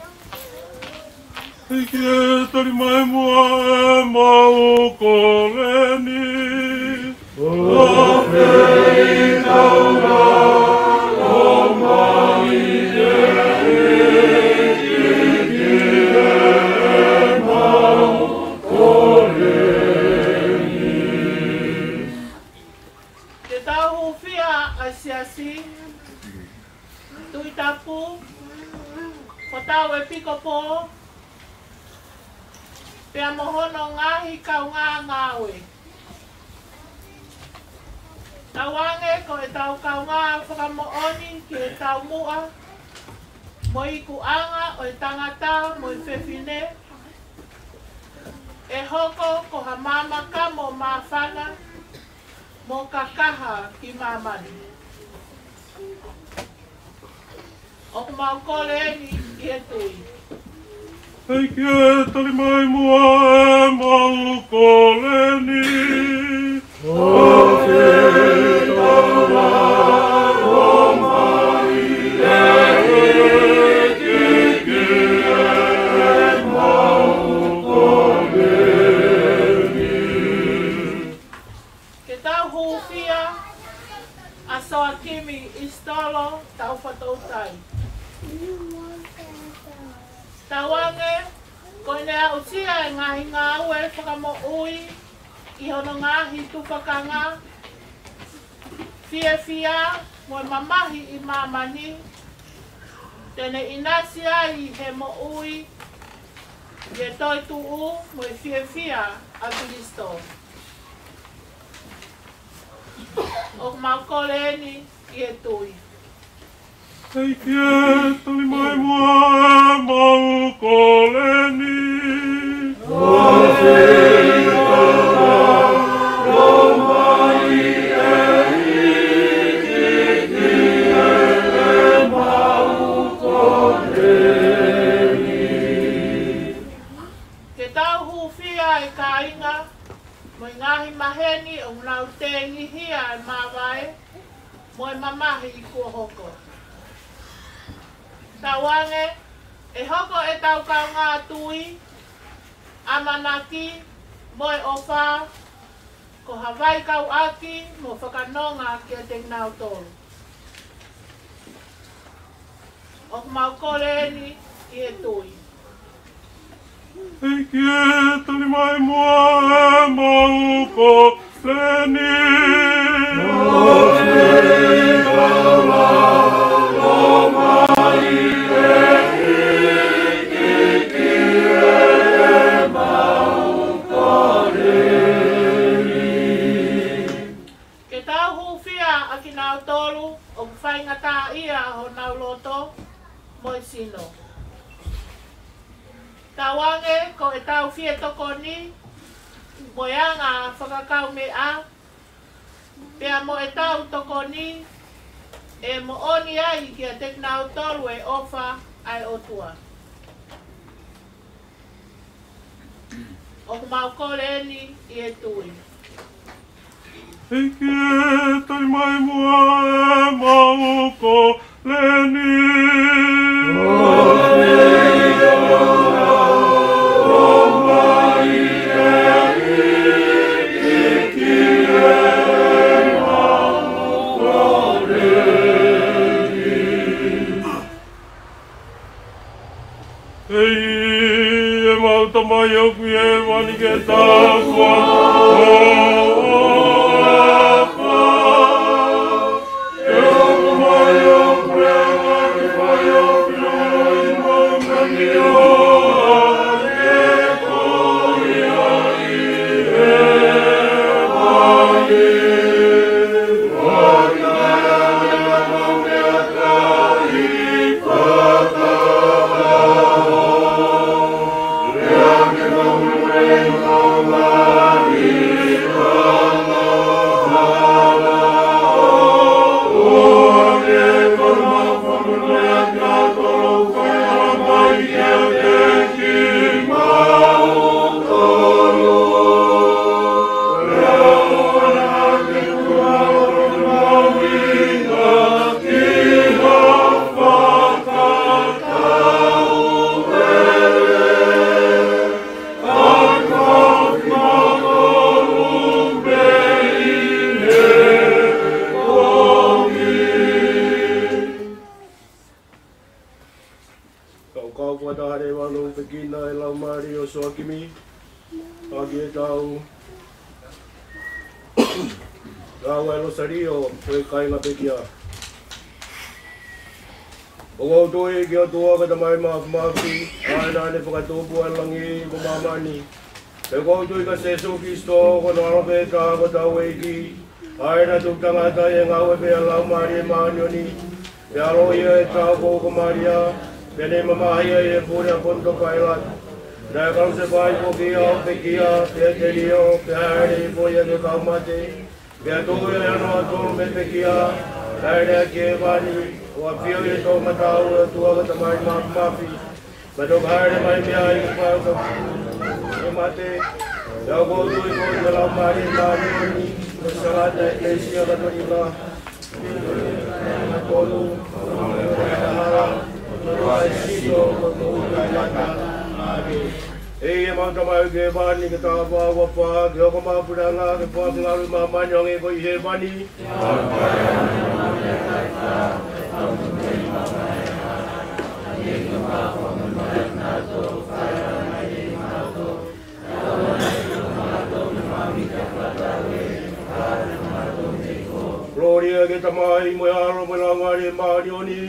ʻEiki ē, tali mai muʻa ʻemau kole ni. ʻO fei taula, ʻo mai ē ʻEiki ki heʻemau kole ni. Ke tau hūfia ʻa e siasi, Tuʻi Tapu, ko hotau ʻEpikopō, pea mo hono ngaahi kaungā ngāue. Tauange ko ʻetau kaungā fakamoʻoni ki he taumuʻa mo e ikuʻanga ʻo e tangata mo e fefine, ʻe hoko ko ha maama kamo māfana mo kakaha ki māmani. ʻOku mau kole eni ʻi he tui. ʻEiki ē, tali mai muʻa ʻemau kole ni. ʻO fei taula, ʻo mai ē ʻEiki ki heʻemau kole ni. Ke tau hūfia ʻa Soakimi Isitolo Taufatoutai. Tauange, ko ʻene aʻusia e ngaahi ngāue fakamoʻui ʻi hono ngaahi tufakanga, fiefia mo e mamahi ʻi māmani, te ne ʻinasi ai he moʻui ʻi he toetuʻu mo e fiefia ʻa Kalaisi. ʻOku mau kole eni ʻi he tui. ʻEiki ē, tali mai muʻa ʻemau kole ni. ʻO fei taula, ʻo mai ē ʻEiki ki heʻemau kole ni. Ke tau hūfia e kāinga, mo e ngaahi maheni ʻoku nau tengihia e māvae mo e mamahi kuo hoko. Tauange, ʻe hoko ʻetau kaungā tui, ʻamanaki, mo e ʻofa, ko ha vaikauʻaki mo fakanonga kiate kinautolu. ʻOku mau kole eni ʻi he tui. ʻEiki ē, tali mai muʻa ʻemau kole ni. Ke tau hūfia ʻa kinautolu ʻoku faingataʻaʻia honau loto mo e sino. Tauange ko ʻetau fie tokoni mo e anga fakakaumeʻa, pea mo ʻetau tokoni ʻe moʻoni ai kiate kinautolu e ʻofa ʻa e ʻOtua. ʻOku mau kole eni ʻi he tui. ʻEiki ē, tali mai muʻa ʻemau kole ni. ʻEiki ē, ʻemau Tamai ʻoku ʻi hēvani, ke taufa ho huafa. Ke hoko mai ho puleʻanga, ke fai ho finangalo ʻi māmani ʻo hangē ko ia ʻi hēvani. Ka u kau fakataha leva ʻo ʻomai ki he Laumālie ʻo Soakimi, ʻaki ʻetau lau ʻa e Losalio ʻo e Kāinga Pekia. ʻOku ou tui ki he ʻOtua ko e Tamai Māfimafi, ʻa ia naʻa ne fakatupu ʻa e langi mo māmani. Pea ʻoku ou tui kia Sēsū Kilisitō ko hono ʻAlo pē taha ko hotau ʻEiki, ʻa ia naʻe tuʻu tangata ʻi he ngāue pē ʻa e Laumālie Māʻoniʻoni, pea ʻaloʻi ʻi he taupotu ko Malia, pea ne mamahi ai ʻi he pule ʻa Ponitō Pailato. Naʻe kalusefai foki ia ʻo pekia, pea telio, pea hāʻele hifo ia ki he kau mate, pea tuʻu ʻi he houa hono tolu mei he pekia, pea hāʻele hake ki hēvani, ʻo ʻafio ʻi he toʻomataʻu ʻo e ʻOtua ko e Tamai Māfimafi. Pea toki hāʻele mai mei ai ʻo fai ʻo ka e mate. Pea ʻoku ou tui foki ki he Laumālie Māʻoniʻoni, ko e Sāpate, ʻEkelesia Katolika, ʻEiki ʻemau Tamai ʻoku ʻi hēvani, ke taufa ho huafa, ke hoko homau puleʻanga, ke foaki ho finangalo ʻi māmani ʻo hangē ko ia ʻi hēvani. Kolōlia ki he Tamai mo e ʻAlo mo e Laumālie Māʻoniʻoni.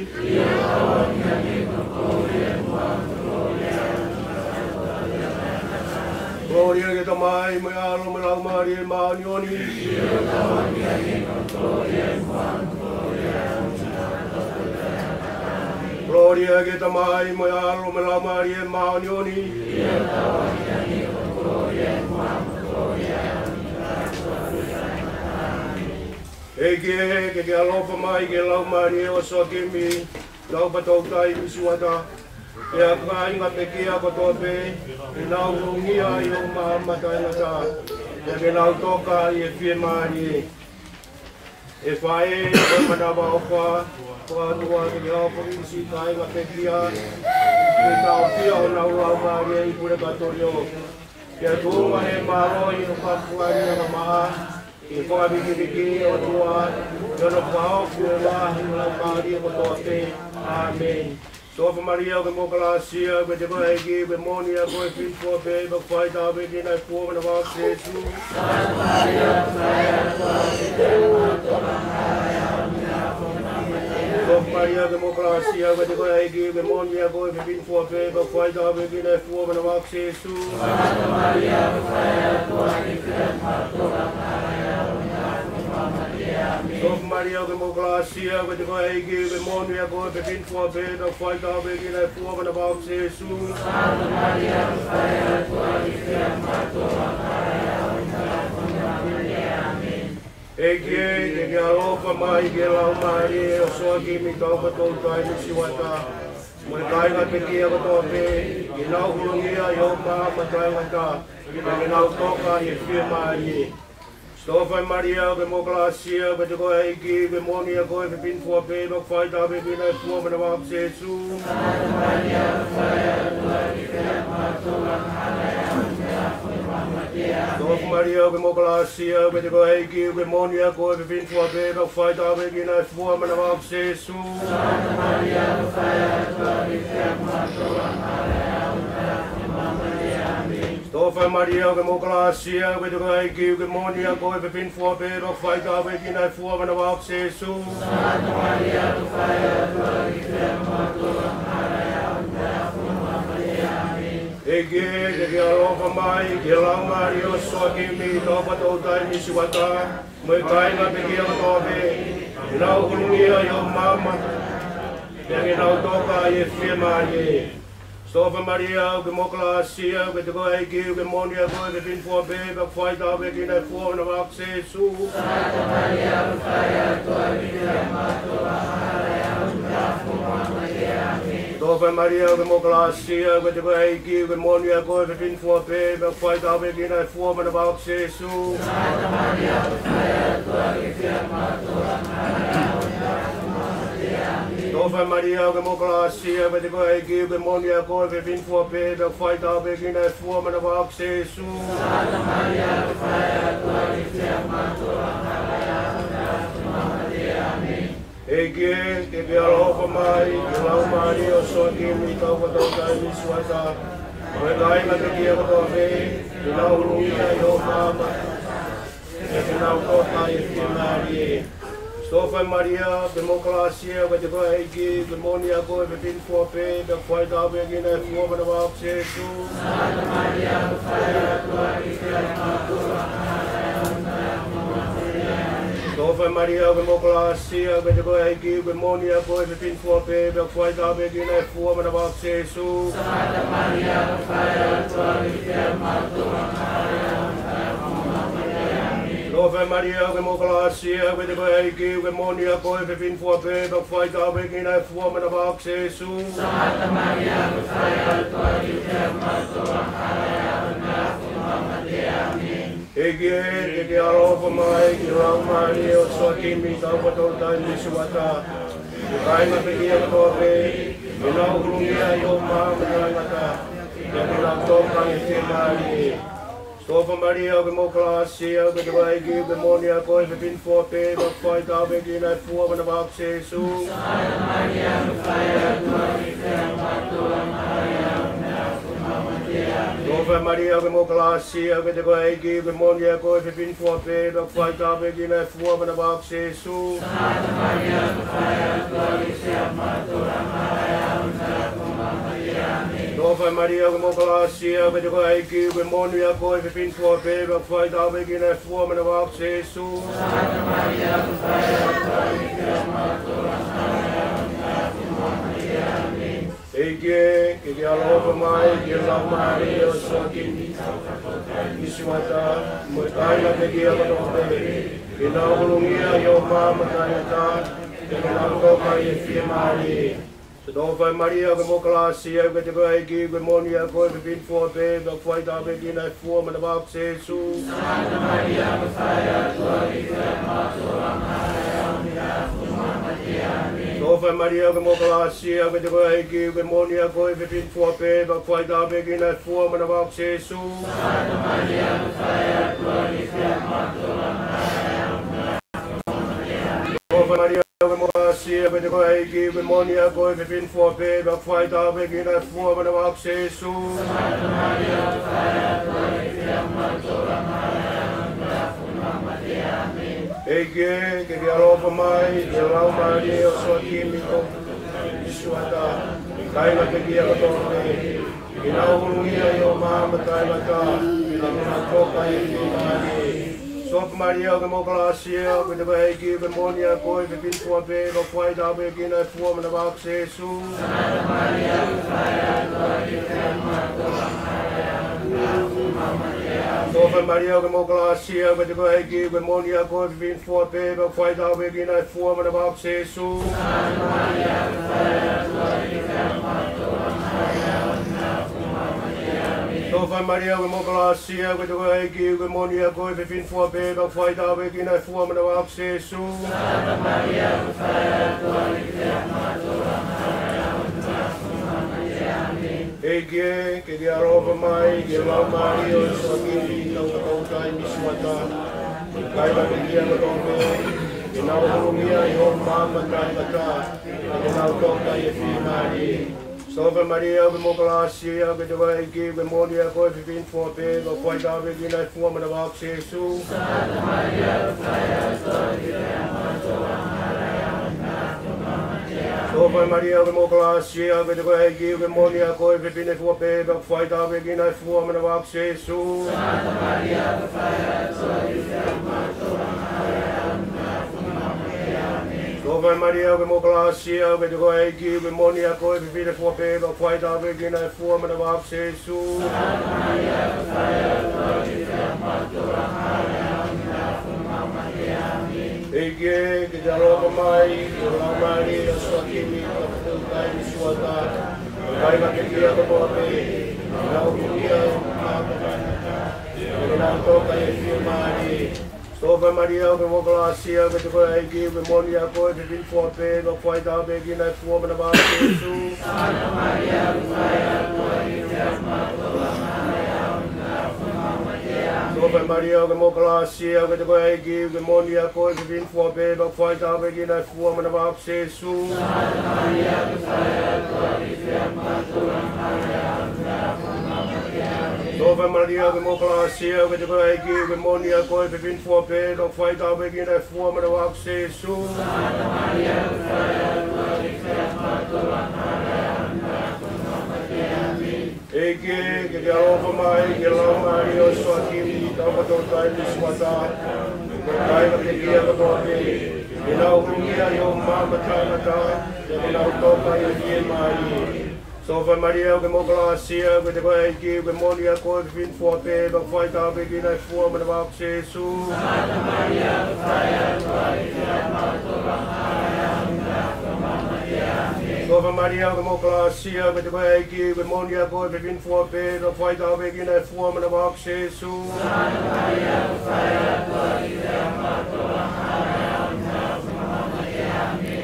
Kolōlia ki he Tamai mo e ʻAlo mo e Laumālie Māʻoniʻoni. Kolōlia ki he Tamai mo e ʻAlo mo e Laumālie Māʻoniʻoni. ʻEiki ē, ke ke ʻaloʻofa mai ki he laumālie ʻo Soakimi, Taupatoutai Misiuata, pea mo e kāinga pekia kotoa pē, ke nau hūfia ʻi hoʻo maama taʻengata, pea ke nau toka ʻi he fiemālie. ʻE faʻē, ko e manavaʻofa, ko e ʻOtua, ke ke ʻaloʻofa mai ki siʻi kāinga pekia, ke tauhi honau laumālie ʻi he pule Katolio. Pea tuʻunga ʻi he mālohi ʻo e fakafofonga ʻo e anga maʻa, ke fakavikiviki ʻe he ʻOtua, ʻi hono fakahaofi ʻo e ngaahi laumālie kotoa pē, ʻĀmeni. Tōfa Malia, ʻoku ke maʻu ʻa e kalasia, ʻoku ʻiate koe ʻa e ʻEiki, ʻoku ke moʻoni ʻa koe ʻi he fefine fuape, pea ʻoku fai ʻa e taʻavale ko ia ʻi ho fuá, ʻa e ʻEiki Sīsū. Tōfa Malia, ʻoku ke maʻu ʻa e kalasia, ʻoku ʻiate koe ʻa e ʻEiki, ʻoku ke moʻoni ʻa koe ʻi he fefine fuape, pea ʻoku fai ʻa e taʻavale ko ia ʻi ho fuá, ʻa e ʻEiki Sīsū. Tōfa Malia, ʻoku ke maʻu ʻa e kalasia, ʻoku ʻiate koe ʻa e ʻEiki, ʻoku ke moʻoni ʻa koe ʻi he fefine fuape, pea ʻoku fai ʻa e taʻavale ko ia ʻi ho fuá, ʻa e ʻEiki Sīsū. ʻEiki, ke ke ʻaloʻofa mai ki he laumālie ʻo Soakimi Taufa Toutai Misiuata, mo e kāinga pekia kotoa pē, ke nau huluʻi ʻi ho maama taʻengata, pea ke nau toka ʻi he fiemālie. Tōfa Malia, ʻoku ke maʻu ʻa e kalasia, ʻoku ʻiate koe ʻa e ʻEiki, ʻoku ke moʻoni ʻa koe ʻi he fefine fuape, pea ʻoku fai ʻa e taʻavale ko ia ʻi ho fuá, ʻa e ʻEiki Sīsū. Tōfa Malia, ʻoku ke maʻu ʻa e kalasia, ʻoku ʻiate koe ʻa e ʻEiki, ʻoku ke moʻoni ʻa koe ʻi he fefine fuape, pea ʻoku fai ʻa e taʻavale ko ia ʻi ho fuá, ʻa e ʻEiki Sīsū. Tōfa Malia, ʻoku ke maʻu ʻa e kalasia, ʻoku ʻiate koe ʻa e ʻEiki, ʻoku ke moʻoni ʻa koe ʻi he fefine fuape, pea ʻoku fai ʻa e taʻavale ko ia ʻi ho fuá, ʻa e ʻEiki Sīsū. ʻEiki, ke ke ʻaloʻofa mai ki he laumālie ʻo Soakimi Taufa Toutai Misiuata, mo e kāinga pekia kotoa pē, ke nau huluʻi ʻi ho maama, pea ke nau toka ʻi he fiemālie. Tōfa Malia, ʻoku ke maʻu ʻa e kalasia, ʻoku ʻiate koe ʻa e ʻEiki, ʻoku ke moʻoni ʻa koe ʻi he fefine fuape, pea ʻoku fai ʻa e taʻavale ko ia ʻi ho fuá, ʻa e ʻEiki Sīsū. Tōfa Malia, ʻoku ke maʻu ʻa e kalasia, ʻoku ʻiate koe ʻa e ʻEiki, ʻoku ke moʻoni ʻa koe ʻi he fefine fuape, pea ʻoku fai ʻa e taʻavale ko ia ʻi ho fuá, ʻa e ʻEiki Sīsū. Tōfa Malia, ʻoku ke maʻu ʻa e kalasia, ʻoku ʻiate koe ʻa e ʻEiki, ʻoku ke moʻoni ʻa koe ʻi he fefine fuape, pea ʻoku fai ʻa e taʻavale ko ia ʻi ho fuá, ʻa e ʻEiki Sīsū. ʻEiki, ke ke ʻaloʻofa mai ki he laumālie ʻo Soakimi Taufa Toutai Misiuata, mo e kāinga pekia kotoa pē, ke nau huluʻi ʻi ho maama, pea ke nau toka ʻi he fiemālie. Tōfa Malia, ʻoku ke maʻu ʻa e kalasia, ʻoku ʻiate koe ʻa e ʻEiki, ʻoku ke moʻoni ʻa koe ʻi he fefine fuape, pea ʻoku fai ʻa e taʻavale ko ia ʻi ho fuá, ʻa e ʻEiki Sīsū. Tōfa Malia, ʻoku ke maʻu ʻa e kalasia, ʻoku ʻiate koe ʻa e ʻEiki, ʻoku ke moʻoni ʻa koe ʻi he fefine fuape, pea ʻoku fai ʻa e taʻavale ko ia ʻi ho fuá, ʻa e ʻEiki Sīsū. Tōfa Malia, ʻoku ke maʻu ʻa e kalasia, ʻoku ʻiate koe ʻa e ʻEiki, ʻoku ke moʻoni ʻa koe ʻi he fefine fuape, pea ʻoku fai ʻa e taʻavale ko ia ʻi ho fuá, ʻa e ʻEiki Sīsū. ʻEiki, ke ke ʻaloʻofa mai ki he laumālie ʻo Soakimi Taufa Toutai Misiuata, mo e kāinga pekia kotoa pē, ke nau huluʻi ʻi ho maama taʻengata, pea ke nau toka ʻi he fiemālie. Tōfa Malia, ʻoku ke maʻu ʻa e kalasia, ʻoku ʻiate koe ʻa e ʻEiki, ʻoku ke moʻoni ʻa koe ʻi he fefine fuape, pea ʻoku fai ʻa e taʻavale ko ia ʻi ho fuá, ʻa e ʻEiki Sīsū. Tōfa Malia, ʻoku ke maʻu ʻa e kalasia, ʻoku ʻiate koe ʻa e ʻEiki, ʻoku ke moʻoni ʻa koe ʻi he fefine fuape, pea ʻoku fai ʻa e taʻavale ko ia ʻi ho fuá, ʻa e ʻEiki Sīsū. Tōfa Malia, ʻoku ke maʻu ʻa e kalasia, ʻoku ʻiate koe ʻa e ʻEiki, ʻoku ke moʻoni ʻa koe ʻi he fefine fuape, pea ʻoku fai ʻa e taʻavale ko ia ʻi ho fuá, ʻa e ʻEiki Sīsū. ʻEiki, ke ke ʻaloʻofa mai ki he laumālie ʻo Soakimi Misiuata, mo e kāinga pekia kotoa pē, ke nau huluʻi ʻi ho maama taʻengata, pea ke nau toka ʻi he fiemālie. Tōfa Malia, ʻoku ke maʻu ʻa e kalasia, ʻoku ʻiate koe ʻa e ʻEiki, ʻoku ke moʻoni ʻa koe ʻi he fefine fuape, pea ʻoku fai ʻa e taʻavale ko ia ʻi ho fuá, ʻa e ʻEiki Sīsū. Tōfa Malia, ʻoku ke maʻu ʻa e kalasia, ʻoku ʻiate koe ʻa e ʻEiki, ʻoku ke moʻoni ʻa koe ʻi he fefine fuape, pea ʻoku fai ʻa e taʻavale ko ia ʻi ho fuá, ʻa e ʻEiki Sīsū. Tōfa Malia, ʻoku ke maʻu ʻa e Siʻi ʻa koe ʻEiki, ʻoku ke moʻoni ʻa koe, fefine fua pē, pea ʻoku fai tāpuekina ʻa e fua ʻo ho manava ko Sēsū. ʻEiki ē, ke ke ʻaloʻofa mai ki he laumālie ʻo Soakimi, ko e sūsū ʻa e ʻOtua, kae ʻumaʻā pē ki he kau tauhi, ke nau huluʻi ʻi ho maama taʻengata, pea ke nau toka ʻi he fiemālie. Sōfa Malia, ʻoku ke moʻui ʻi he kalāsia, ʻoku ke ʻEiki, ʻoku ke moʻoni ʻa koe, fefine fua pē, pea ʻoku fai tāpuekina ʻa e fua ʻo ho manava ko Sēsū. Sōfa Malia, ʻoku ke moʻui ʻi he kalāsia, ʻoku ke ʻEiki, ʻoku ke moʻoni ʻa koe, fefine fua pē, pea ʻoku fai tāpuekina ʻa e fua ʻo ho manava ko Sēsū. Sōfa Malia, ʻoku ke moʻui ʻi he kalāsia, ʻoku ke ʻEiki, ʻoku ke moʻoni ʻa koe, fefine fua pē, pea ʻoku fai tāpuekina ʻa e fua ʻo ho manava ko Sēsū. ʻEiki ē, ke ke ʻaloʻofa mai ki he laumālie ʻo Soakimi, kau tauhi misiona, kae ʻumaʻā pē ki he kau tauhi, ke nau huluʻi ʻi ho maama taʻengata, pea ke nau toka ʻi he fiemālie. Sōfa Malia, ʻoku ke moʻui ʻi he kalāsia, ʻoku ke ʻEiki, ʻoku ke moʻoni ʻa koe, fefine fua pē, pea ʻoku fai tāpuekina ʻa e fua ʻo ho manava ko Sēsū. Sōfa Malia, ʻoku ke moʻui ʻi he kalāsia, ʻoku ke ʻEiki, ʻoku ke moʻoni ʻa koe, fefine fua pē, pea ʻoku fai tāpuekina ʻa e fua ʻo ho manava ko Sēsū. Sōfa Malia, ʻoku ke moʻui ʻi he kalāsia, ʻoku ke ʻEiki, ʻoku ke moʻoni ʻa koe, fefine fua pē, pea ʻoku fai tāpuekina ʻa e fua ʻo ho manava ko Sēsū. ʻEiki ē, ke ke ʻaloʻofa mai ki he laumālie ʻo Soakimi, kau tauhi misiona, kae ʻumaʻā pē ki he kau tauhi, ke nau huluʻi ʻi ho maama taʻengata, pea ke nau toka ʻi he fiemālie. Sōfa Malia, ʻoku ke moʻui ʻi he kalāsia, ʻoku ke ʻEiki, ʻoku ke moʻoni ʻa koe, fefine fua pē, pea ʻoku fai tāpuekina ʻa e fua ʻo ho manava ko Sēsū. Sōfa Malia, ʻoku ke moʻui ʻi he kalāsia, ʻoku ke ʻEiki, ʻoku ke moʻoni ʻa koe, fefine fua pē, pea ʻoku fai tāpuekina ʻa e fua ʻo ho manava ko Sēsū. Sōfa Malia, ʻoku ke moʻui ʻi he kalāsia, ʻoku ke ʻEiki, ʻoku ke moʻoni ʻa koe, fefine fua pē, pea ʻoku fai tāpuekina ʻa e fua ʻo ho manava ko Sēsū. ʻEiki ē, ke ke ʻaloʻofa mai ki he laumālie ʻo Soakimi, kau tauhi misiona, kae ʻumaʻā pē ki he kau tauhi, ke nau huluʻi ʻi ho maama taʻengata, pea ke nau toka ʻi he fiemālie. Sōfa Malia, ʻoku ke moʻui ʻi he kalāsia, ʻoku ke ʻEiki, ʻoku ke moʻoni ʻa koe, fefine fua pē, pea ʻoku fai tāpuekina ʻa e fua ʻo ho manava ko Sēsū. Sōfa Malia, ʻoku ke moʻui ʻi he kalāsia, ʻoku ke moʻoni ʻa koe, fefine fua pē, pea ʻoku fai tāpuekina ʻa e fua ʻo ho manava ko Sēsū.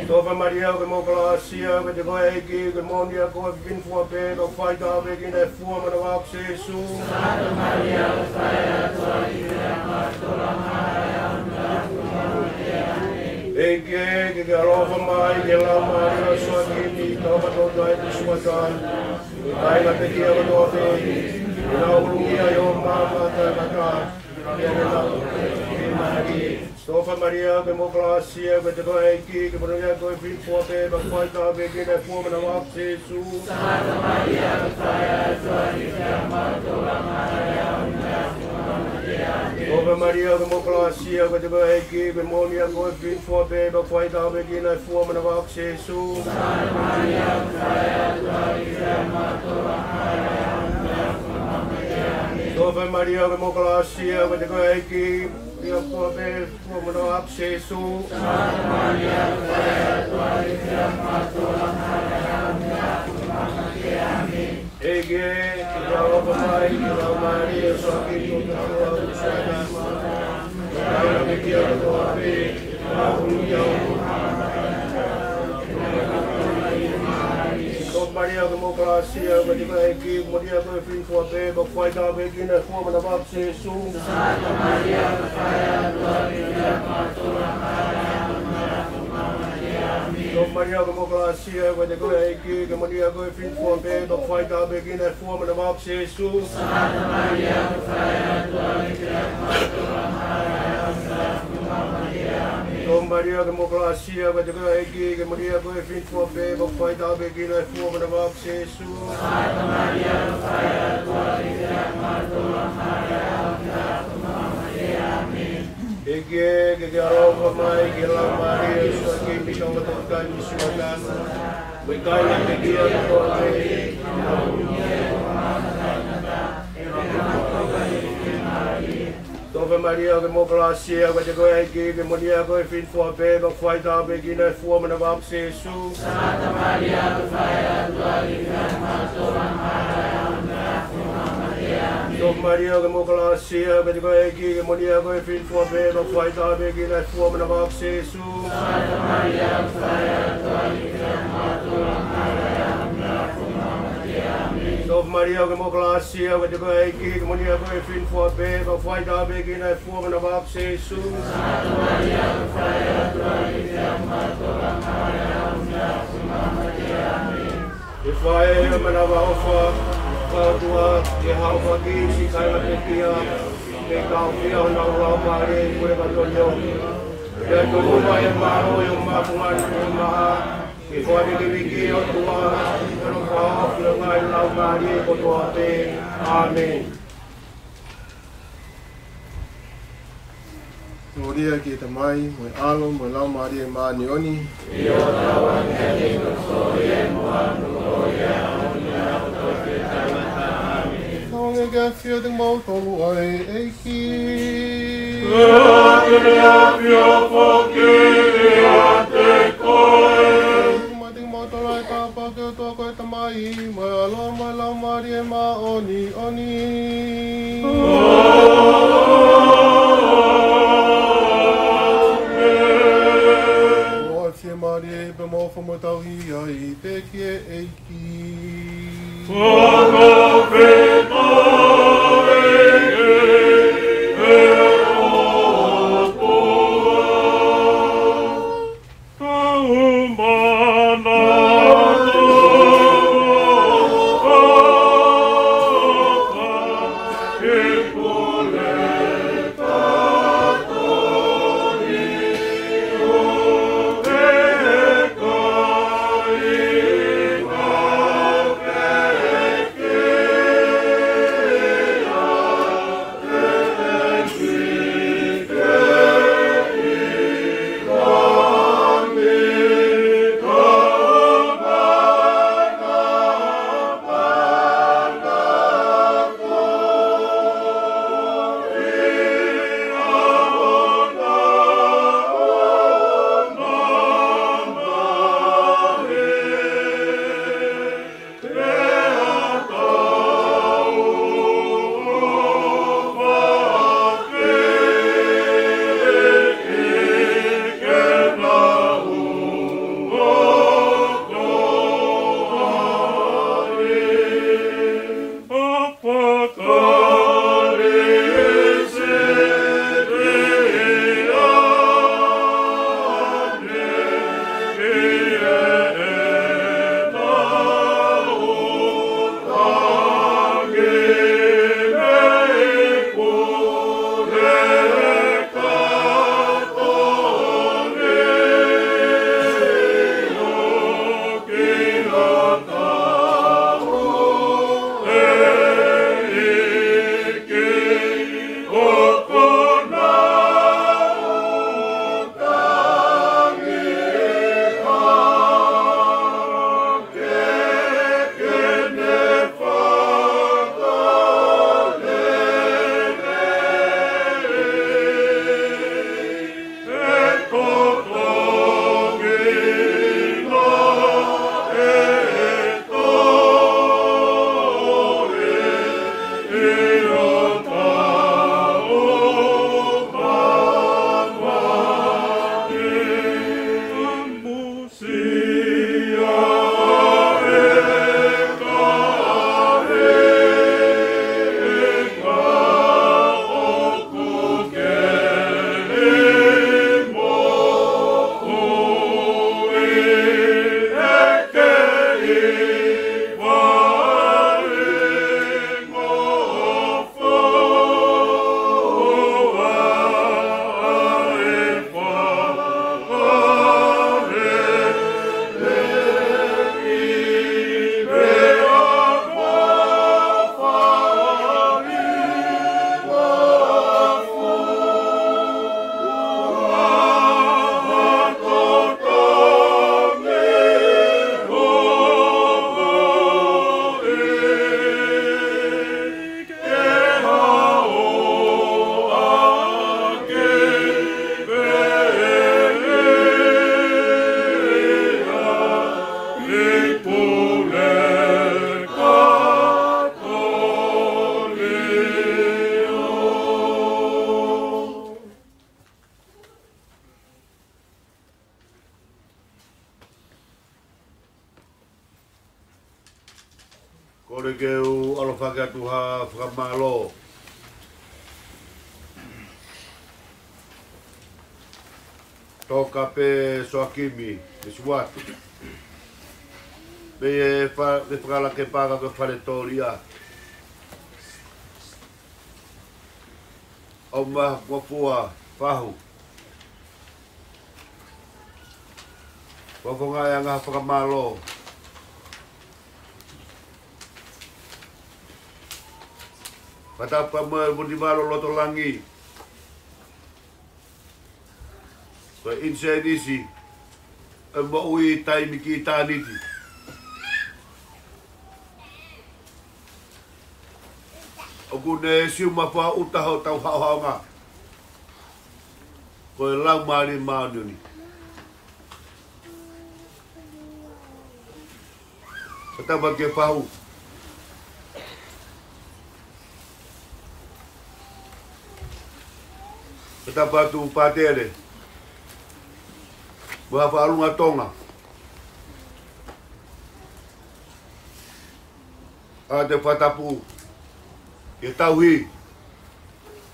Sōfa Malia, ʻoku ke moʻui ʻi he kalāsia, ʻoku ke ʻEiki, ʻoku ke moʻoni ʻa koe, fefine fua pē, pea ʻoku fai tāpuekina ʻa e fua ʻo ho manava ko Sēsū. ʻEiki ē, ke ke ʻaloʻofa mai ki he laumālie ʻo Soakimi, kau tauhi misiona, kae ʻumaʻā pē ki he kau tauhi, ke nau huluʻi ʻi ho maama taʻengata, pea ke nau toka ʻi he fiemālie. Sōfa Malia, ʻoku ke moʻui ʻi he kalāsia, ʻoku ke ʻEiki, ʻoku ke moʻoni ʻa koe, fefine fua pē, pea ʻoku fai tāpuekina ʻa e fua ʻo ho manava ko Sēsū. Sōfa Malia, ʻoku ke moʻui ʻi he kalāsia, ʻoku ke ʻEiki, ʻoku ke moʻoni ʻa koe, fefine fua pē, pea ʻoku fai tāpuekina ʻa e fua ʻo ho manava ko Sēsū. Sōfa Malia, ʻoku ke moʻui ʻi he kalāsia, ʻoku ke ʻEiki, ʻoku ke moʻoni ʻa koe, fefine fua pē, fua ʻo ho manava ko Sēsū. ʻEiki ē, ke ke ʻaloʻofa mai ki he laumālie ʻo Soakimi, kau tauhi misiona, kae ʻumaʻā pē ki he kau tauhi, ke nau huluʻi ʻi ho maama taʻengata, pea ke nau toka ʻi he fiemālie. Sōfa Malia, ʻoku ke moʻui ʻi he kalāsia, ʻoku ke ʻEiki, ʻoku ke moʻoni ʻa koe, fefine fua pē, pea ʻoku fai tāpuekina ʻa e fua ʻo ho manava ko Sēsū. Maria ʻoku mo kalāsia, ʻoku ʻiate koe ʻa e ʻEiki, ke moʻoni ʻa koe ʻi he fineful pē, pea ʻoku fai ʻe koe ʻa e ʻofa ʻo e ʻOtua ko Sīsū. Tō Maria ʻoku mo kalāsia, ʻoku ʻiate koe ʻa e ʻEiki, ke moʻoni ʻa koe ʻi he fineful pē, pea ʻoku fai ʻe koe ʻa e ʻofa ʻo e ʻOtua ko Sīsū. ʻEiki, ke ke ʻaloʻofa mai ki he laumālie ʻo e ʻEiki, pea ke ʻofa mai ki he laumālie ʻo e ʻEiki. Tō Maria ʻoku mo kalāsia, ʻoku ʻiate koe ʻa e ʻEiki, ke moʻoni ʻa koe ʻi he fineful pē, pea ʻoku fai ʻe koe ʻa e ʻofa ʻo e ʻOtua ko Sīsū. Tō Maria ʻoku mo kalāsia, ʻoku ʻiate koe ʻa e ʻEiki, ke moʻoni ʻa koe ʻi he fineful pē, pea ʻoku fai ʻe koe ʻa e ʻofa ʻo e ʻOtua ko Sīsū. Tō Maria ʻoku mo kalāsia, ʻoku ʻiate koe ʻa e ʻEiki, ke moʻoni ʻa koe ʻi he fineful pē, pea ʻoku fai ʻe koe ʻa e ʻofa ʻo e ʻOtua ko Sīsū. ʻE fai ʻe he manavaʻofa, ʻa e ʻOtua, ke haofaki siʻi kāinga pekia, ke kau pē ʻa honau laumālie ʻi he pule kātoa. Pea tuku mai ʻa e mālohi ʻo e māfungani maha, ke fakavikiviki ʻe he ʻOtua, ʻa e ʻaloʻofa ʻo e ngaahi laumālie kotoa pē. ʻĀmeni. Glory ki he Tamai, mo e ʻAlo, mo e Laumālie Māʻoniʻoni. Tau ngāue ke ʻafio ʻiate kimoutolu ʻa e ʻEiki. Pea ke ne ʻafio foki ʻiate koe. Tuku mai kiate kimoutolu ʻa e tāpuaki ʻa e ʻOtua ko e Tamai, mo e ʻAlo, mo e Laumālie Māʻoniʻoni. ʻĀmeni. Ko e fiemālie pea mo e ʻofa ʻoku tau ʻi ai pē ki he ʻEiki. Fakafetaʻi ki he ʻOtua. Tau manatu ʻo Ke u ʻaloʻofa atu ha fakamālō. Toka pē Soakimi, ʻe Suatu. Mei he fa-, mei he fakalake paka ko e fale tōlia. ʻOma ngofua fahu. Fafonga e anga fakamālō. Fakatapu mo e Vunivalo Lotolangi. Ko e ʻinisēnisi ʻo e moʻui taimi ki ʻitāniti. ʻOku ne siu mafua ʻuta hotau haʻohaʻonga. Ko e Laumālie Māʻoniʻoni. Fakatapu ki he fahu. Fakatapu atu Pātele. Mo ha faʻahinga Tonga. ʻA e fakatapu ki he tauhi,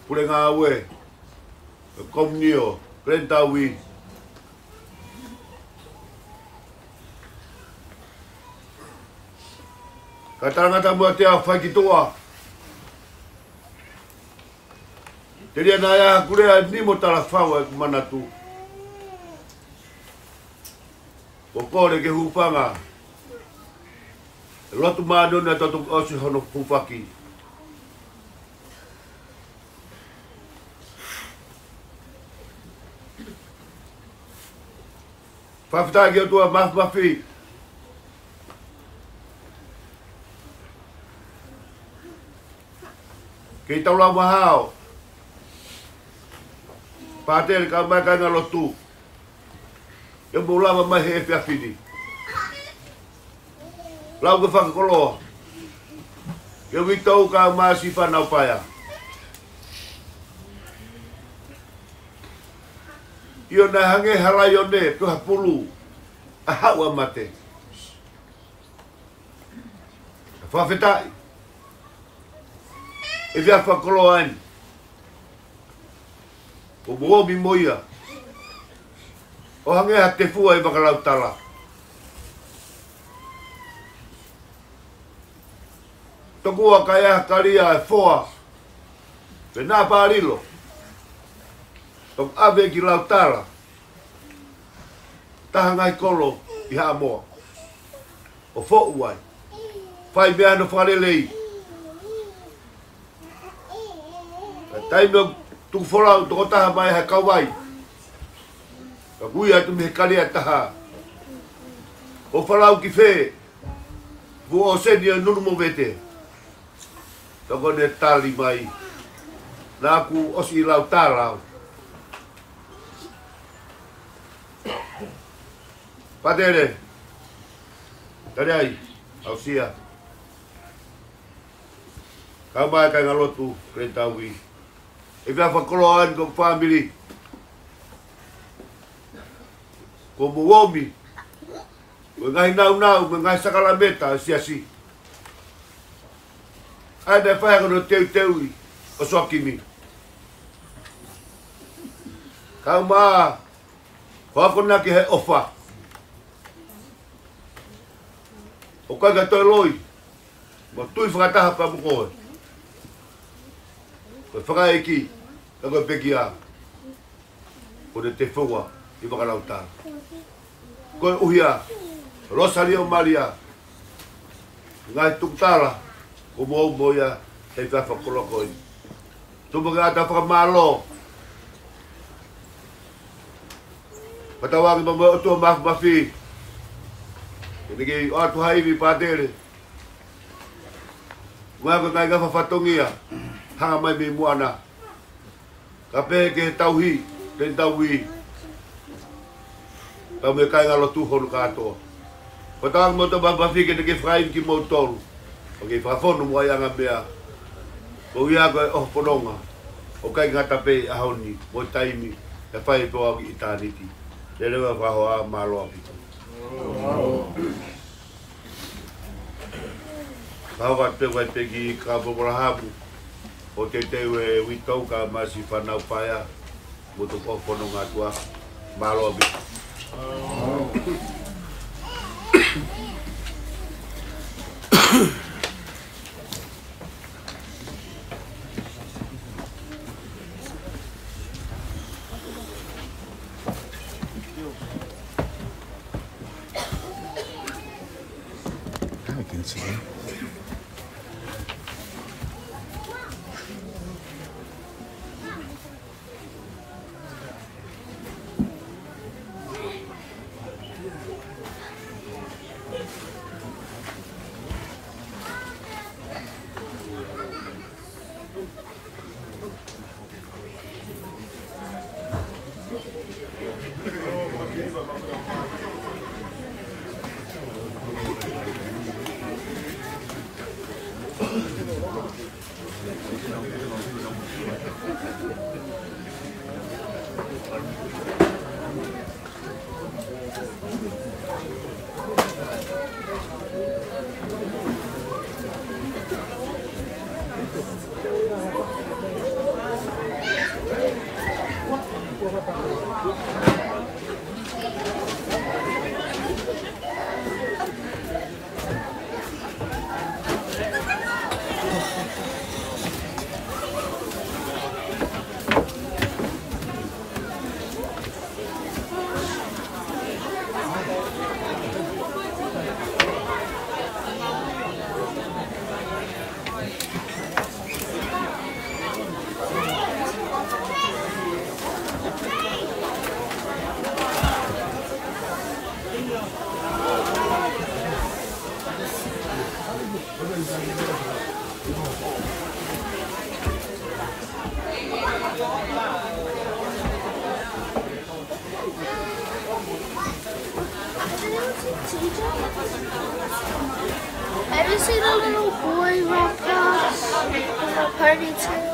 pule ngāue, Komunio, Kaleni Tauhi. Kae talangata mo e ʻatea faikitoa. Telia naʻe ʻi ai haku lea ni mo talafau ʻeku manatu. Ko e kole ke hūfanga. Lotu māʻoniʻoni ʻa e toʻutuʻuni ʻosi hono hūfaki. Fakafetaʻi ki he ʻOtua Mafimafi. Kei tau lau mahalo. Pātele kae ʻumaʻā e kāingalotu. Ke mou lava mai he efiafi ni. Lau ke fakakoloa. Ke uitou kae ʻumaʻā siʻi fānau paea. ʻIo naʻe hangē ha laione pe ha pulu ʻa haʻu ʻa mate. Fakafetaʻi. Efiafi fakakoloa eni. Ko e moʻoni mo ia. ʻO hangē ha tefua ʻi Vakalautala. Tokua kae ʻi ai ha kalia ʻe foa. Pe naʻa pālilo. Toki ʻave ki Lautala. Taha ngaahi kolo ʻi Haʻamoa. ʻO foʻu ai. Fai meʻa hono fakalelei. Ka taimi ʻoku tuku folau tokotaha mai ha kauvai. Ka ui atu mei he kalia ʻe taha. ʻO folau ki fē? Fuʻu ʻōseni ʻo Nunu mo Vete. Tokoni e tali mai. Naʻa ku ʻosi ʻi Lautala au. Pātele. Tali ai. Aʻusia. Kae ʻumaʻā e kāingalotu, Kaleni Tauhi. Efiafi fakakoloa eni ki hoku fāmili. Ko mou ō mai. Ko e ngaahi nāunau, mo e ngaahi sākalamēniti ʻa e siasi. ʻA ia naʻe fai hake hono teuteuʻi ʻo Soakimi. Kae ʻumaʻā, ko e akonaki he ʻofa. ʻOku ʻikai ke toe loi. Mo tui fakataha pea mo koe. Ko e fakaʻeiki, ka ko e pekia. Ko e tefua ʻi Vakalautala. Koeʻuhi ʻa Losalio Malia. Ngaahi tukutala, ko mou mo ia, he efiafi fakakoloa ko eni. Tupu ke ʻatā fakamālō. Fakatauange mo e ʻOtua Mafimafi. Ke ne kei ʻoatu ha ivi Pātele. Mo e ngaahi ngafa fatongia. Hanga mai mei muʻa na. Kae pehē ki he tauhi, Kaleni Tauhi. Pea mo e kāingalotu hono kātoa. Fakatauange mo e ʻOtua Mafimafi ke ne kei fakaivi kimoutolu. ʻO kei fakafonu mo ʻaiʻanga meʻa. Ko ia ko e ʻofa fononga. ʻOku ʻikai ngata pē ʻi he ʻaho ni, mo e taimi, ʻe fai pē ʻo aʻu ki ʻitāniti. Lelei ʻa e fakahoa, mālō ʻaupito. Ka hoko atu pē ʻoku ʻi ai pē ki he kau Apolohamu ʻo teuteu e uitou kae ʻumaʻā siʻi fānau paea, mo e tokoua fononga ʻa e ʻOtua. Mālō ʻaupito. I can see him. Have you seen a little boy walk past the party too?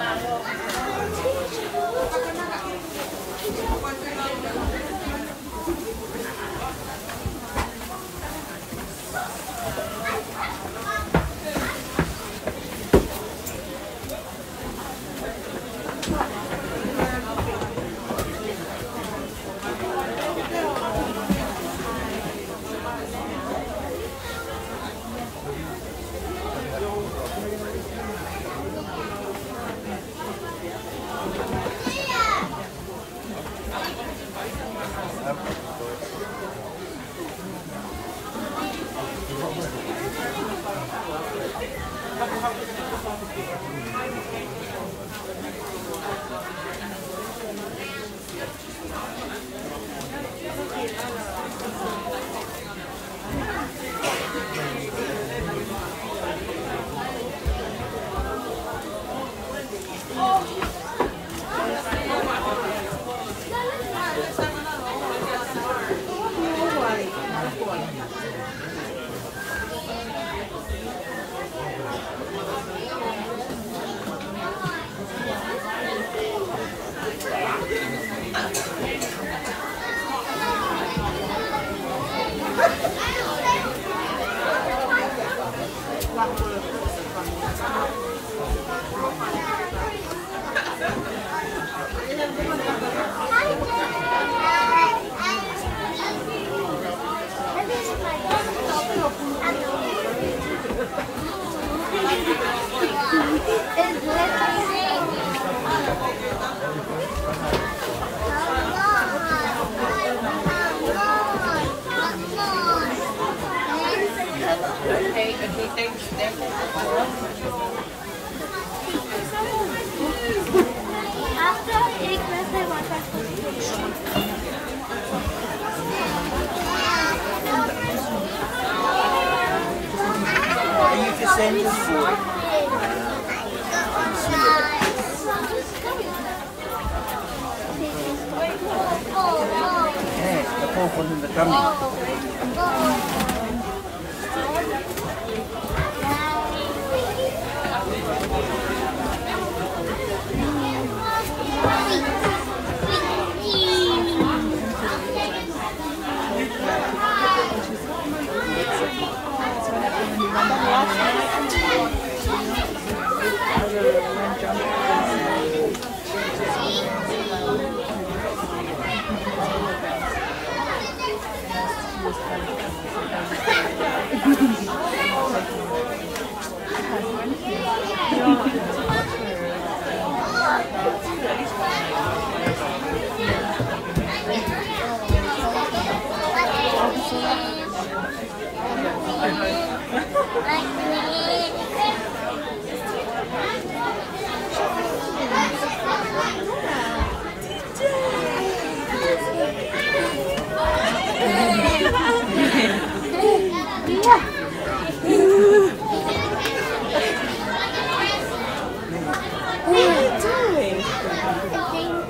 What are you doing?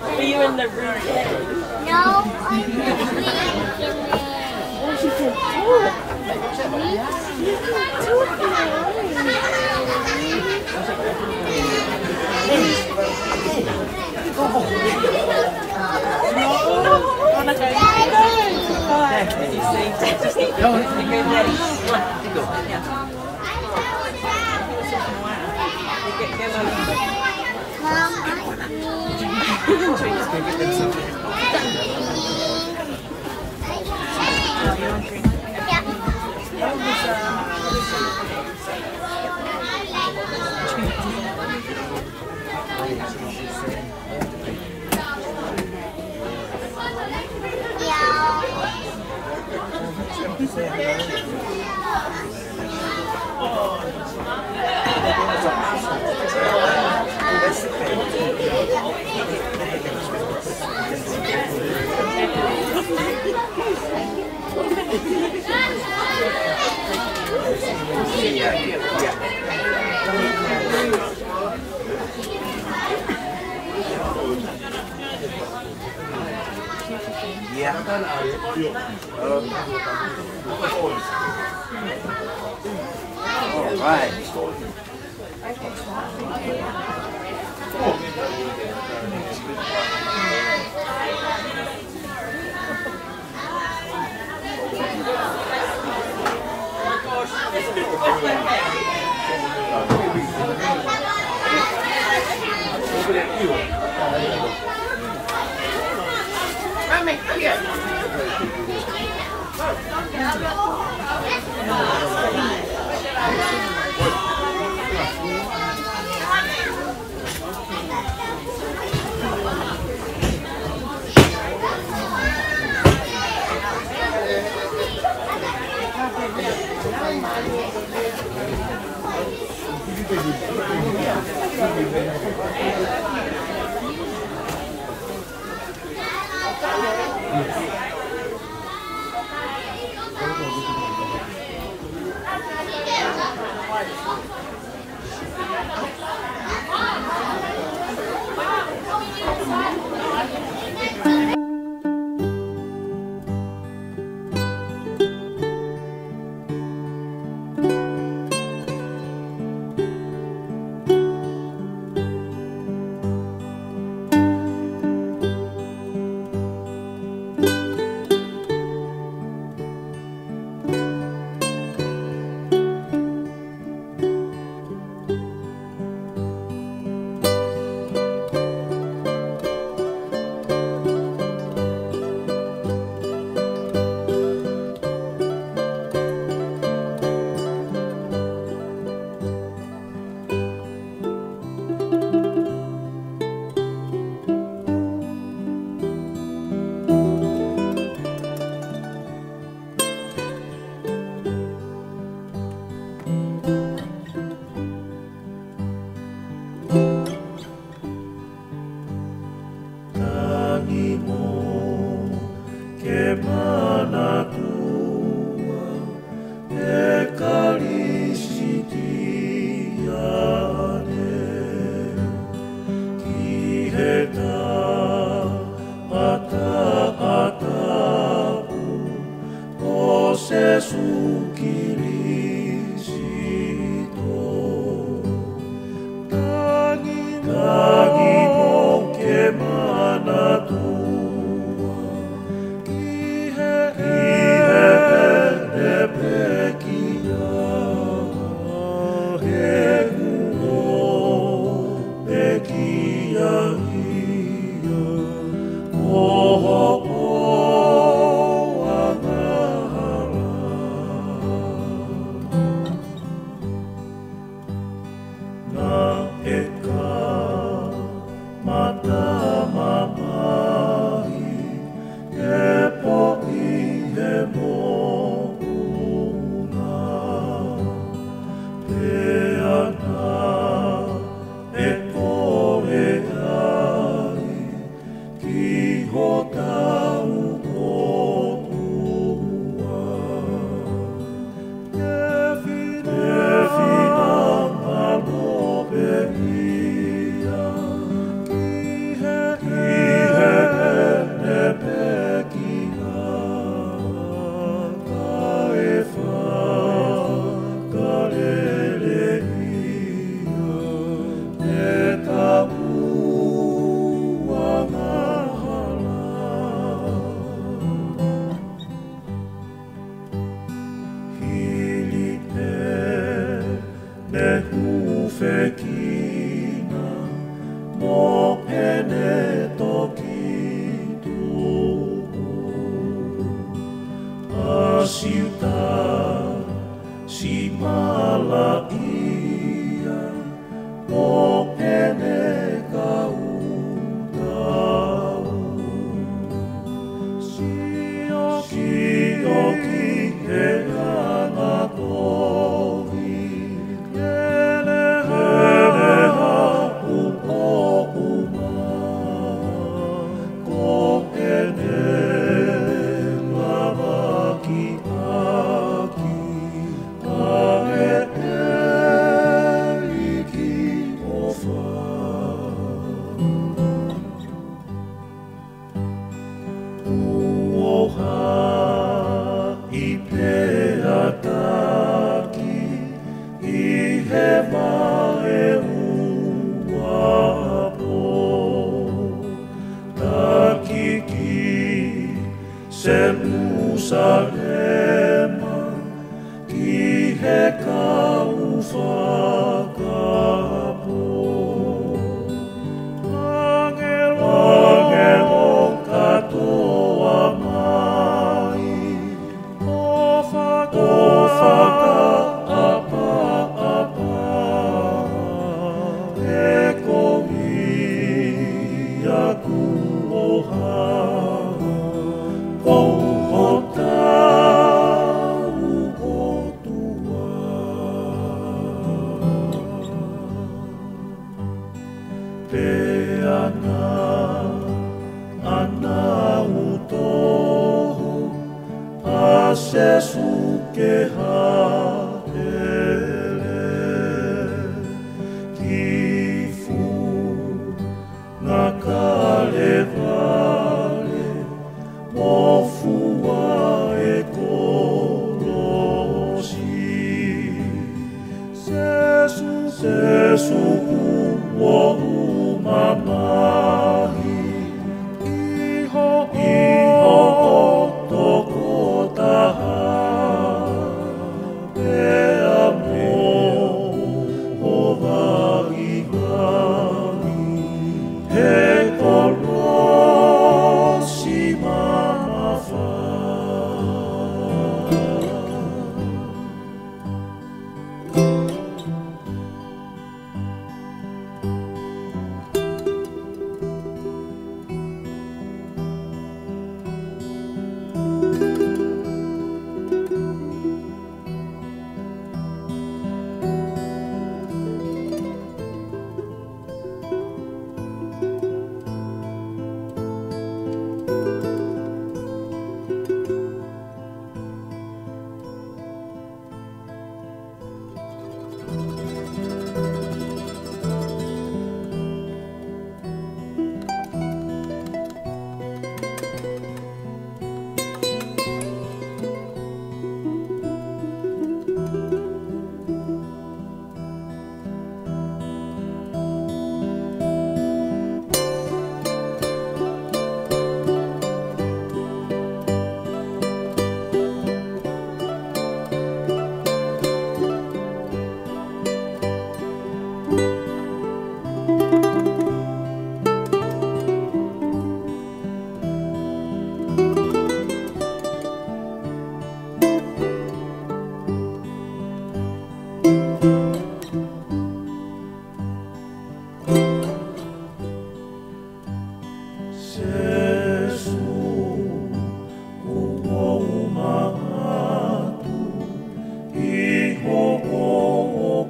Are you in the room? No, I'm in there. Oh, you can do it. You can do it. No, no, no, no. Go. Go. Go. All right. Tangi mo ke manatua e Kalisitiane ki he taʻataʻa tapu ʻo Sīsū Kalaisi. Tangi mo, tangi mo ke manatua ki he, ki he pekia, he kuo pekia ai. Selusalema ki he kau fakapō. ʻĀngelo, ʻāngelo kātoa mai ʻo faka-, ʻo fakaʻapaʻapa, he ko ia kuo hā ko hotau ʻOtua. Pea naʻa nau toho ʻa Sēsū ke hāʻele ki funga Kalevale, mofua e kolosi. Sēsū, Sēsū kuo mamahi ʻi ho, ʻi hoʻo tokotaha, pea mo ho vaivai he kolosi mamafa. Sēsū, kuo u manatu ʻi hoʻo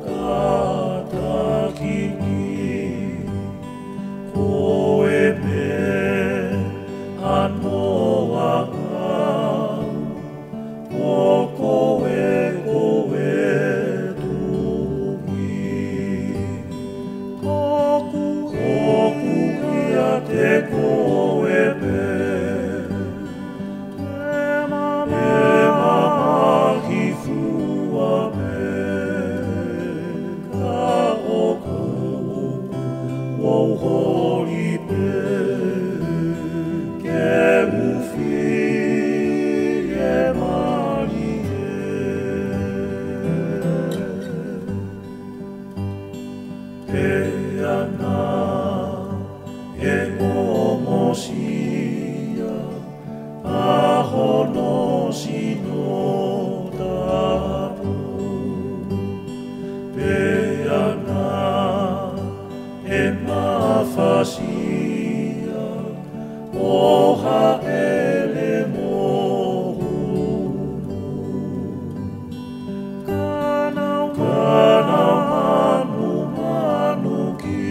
kātaki, ko e meʻa noa au, ko koe, ko e tuʻi. ʻOku, ʻoku ʻiate koe pē e mamahi fua pē, ka ʻoku ou holi pē ke u fiemālie. Pea naʻe ongosia ʻa hono sino tapu, pea naʻe mafasia ʻo hāʻele mo hulu. Ka nau, ka nau manumanuki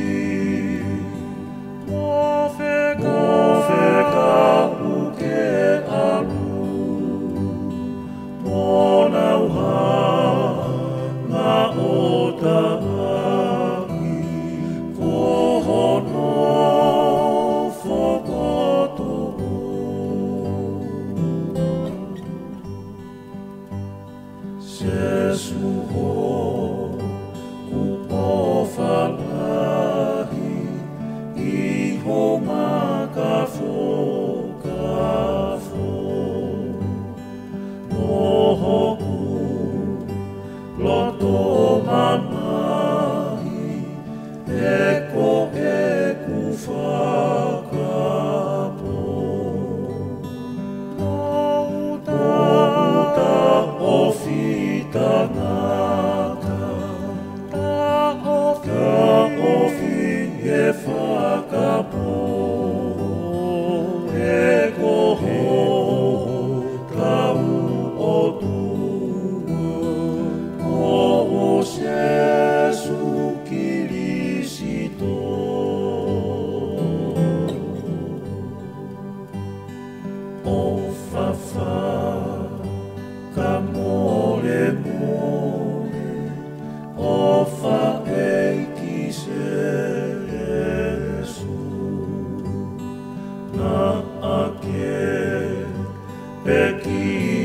mo feka-, mo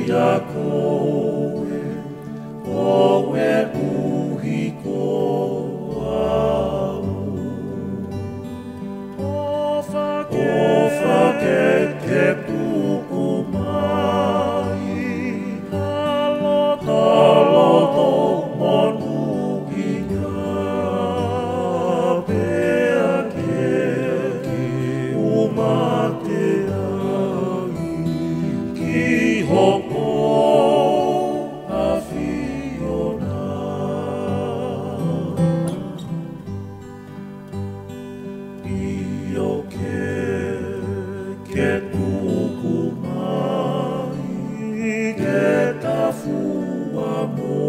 ʻia koe, koeʻuhi ko au. ʻOfa ke, ʻofa ke ke tuku mai ha loto, ha loto monūʻia pea ke u mate ai ki hoʻo ʻAfiona. ʻIo ke, ke tuku mai ke tafua mo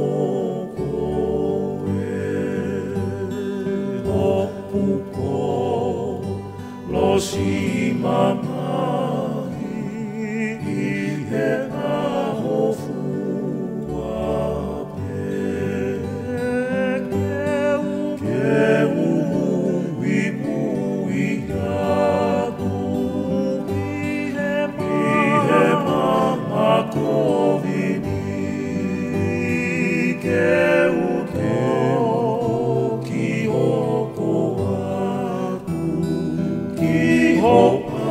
koe hoku kolosi mamahi ʻi he ʻaho fua pē. Ke u, ke u muimui atu ʻi he, ʻi he mamahi kovi ni, ke u, ke u toki hoko atu ki hoʻo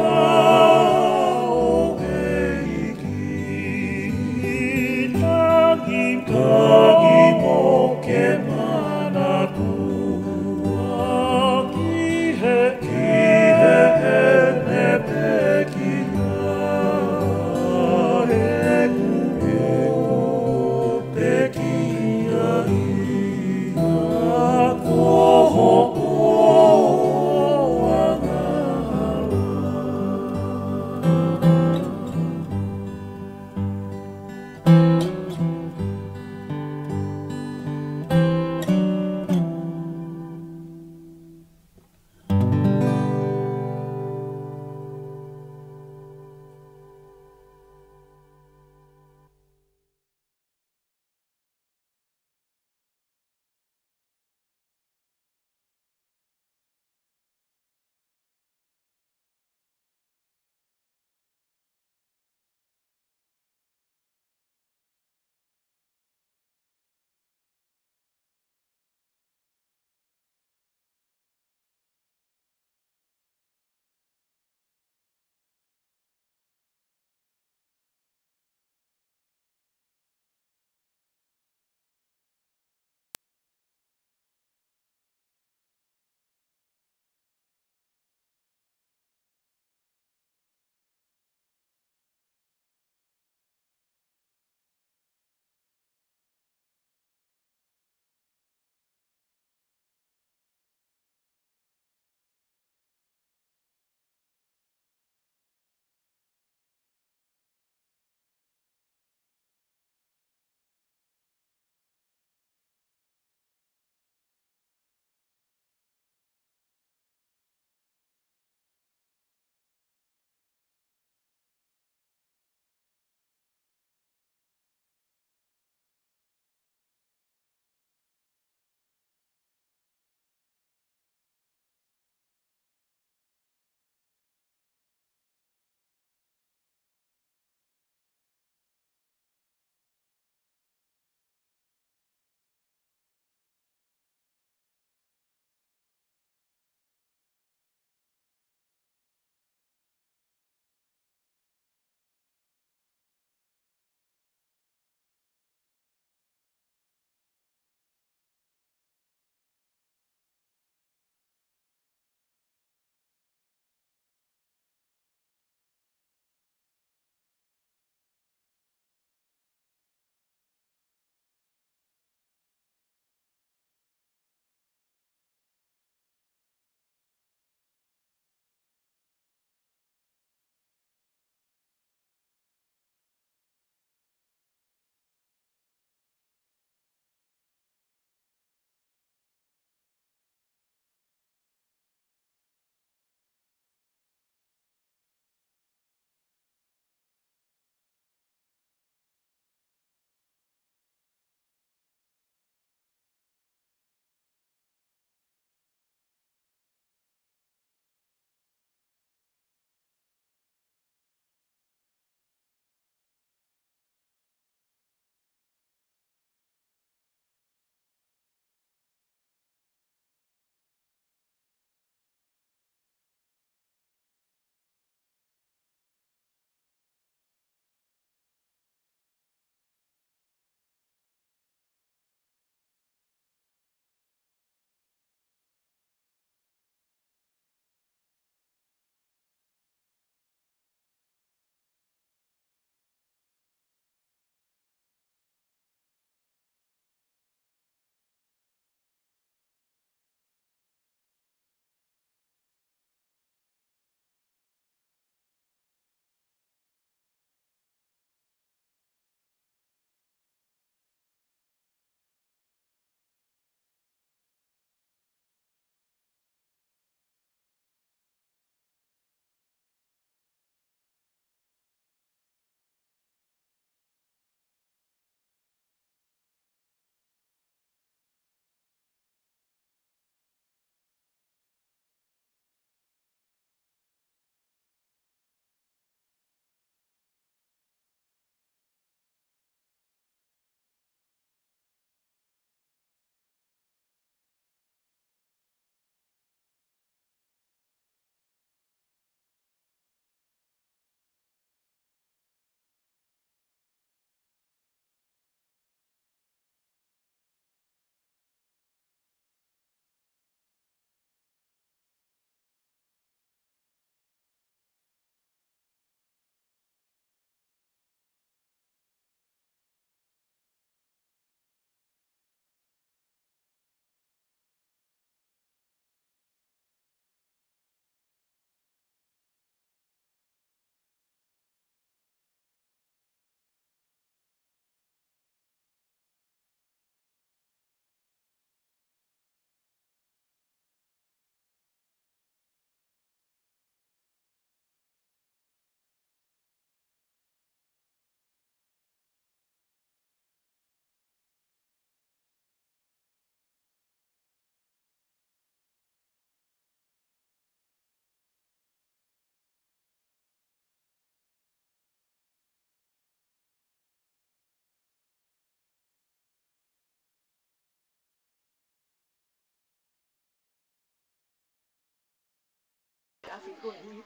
Ko eni.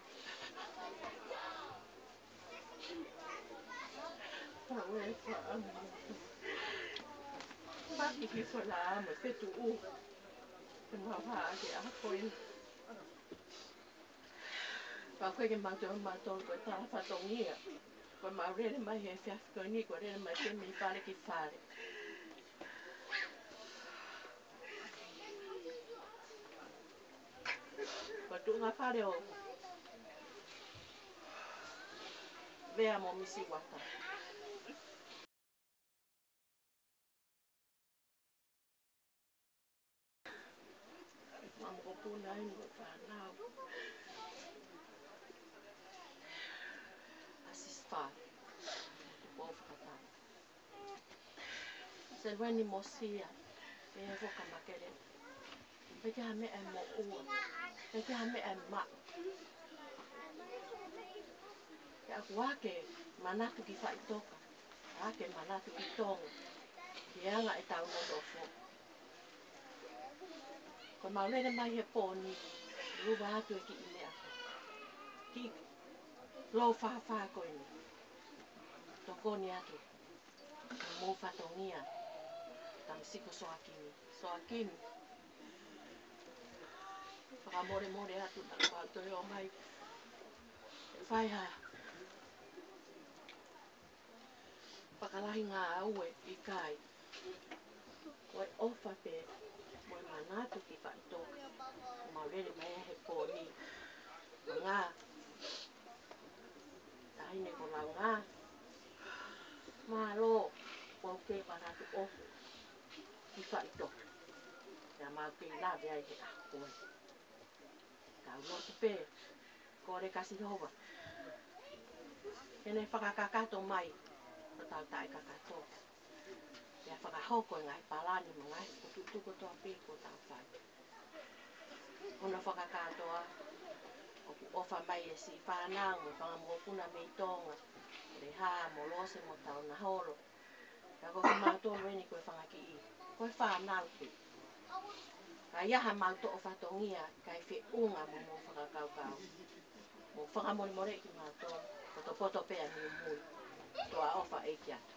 Tau e faʻa. Paki ki ko la mo fetuʻu. Te mau hā ke a ko eni. Pau ke ke mātuʻa mātou ko e tala fatongia. Ko mau lele mai he efiafi ko eni, ko lele mai ke mei fale ki fale. Ko tuʻunga fale ʻo Vea mo Misi Uata. Mo e mokopuna ʻi he fānau. ʻAsisifā. Ko fakatau. Selueni mo Sia, ʻe foka makele. ʻIkai ha meʻa ʻe moʻua. ʻIkai ha meʻa ʻe maʻu. Ke ʻaku ake manatu ki Faʻitoka, ake manatu ki Tonga, ki he anga ʻetau nofo. Ko mau lele mai he pō ni, luva atu e kiʻi meʻa. Kiʻi lou fāfā ko eni. Tokoni atu. Mo fatongia. Tama siko Soakini. Soakini. Fakamolemole atu na ka toe ō mai. Fai ha fakalahi ngāue ʻikai. Ko e ʻofa pē, mo e manatu ki Faʻitoka. Mau lele mai he pō ni. Ngā. Taʻahine ko Launga. Mālō, ʻoku ou kei manatu ʻofa ki Faʻitoka. Naʻa mau kei lave ai he ʻaho ko ē. Kau lotu pē, kole kia Sihova ke ne fakakakato mai hotau taʻekakato. Pea fakahoko e ngaahi palani mo e ngaahi fokotuʻutuʻu kotoa pē kuo tau fai. Hono fakakātoa, ʻoku ʻofa mai e siʻi fānau mo e fanga mokopuna mei Tonga, Lehā mo Lose mo Taunaholo. Ka ko kimautolu eni ko e fanga kiʻi, ko e fānau pē. Ka ʻi ai haʻamau toʻo fatongia, kae feʻunga mo hoʻomou fakakaukau. Mou fakamolemoleʻi kimautolu, potopoto pē ʻa e muimui. Toa ʻofa ʻEiki atu.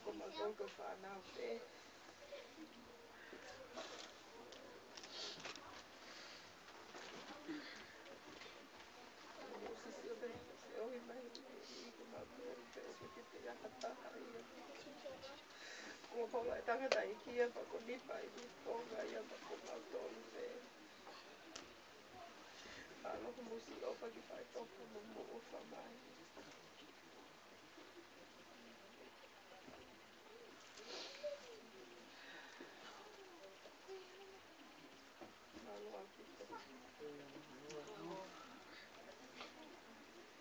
Ko mautolu ko e fānau pē. Mou sio pē, feohi mai, ʻi ko mautolu pē, ʻoku ʻikai ke ʻi ai ha taha ia. Ko e kolo e tangataʻeiki ia, pea ko Nipa ʻi Tonga ia, pea ko mautolu pē. Aloha mo siʻi ʻofa ki Faʻitoka mo mou ʻofa mai.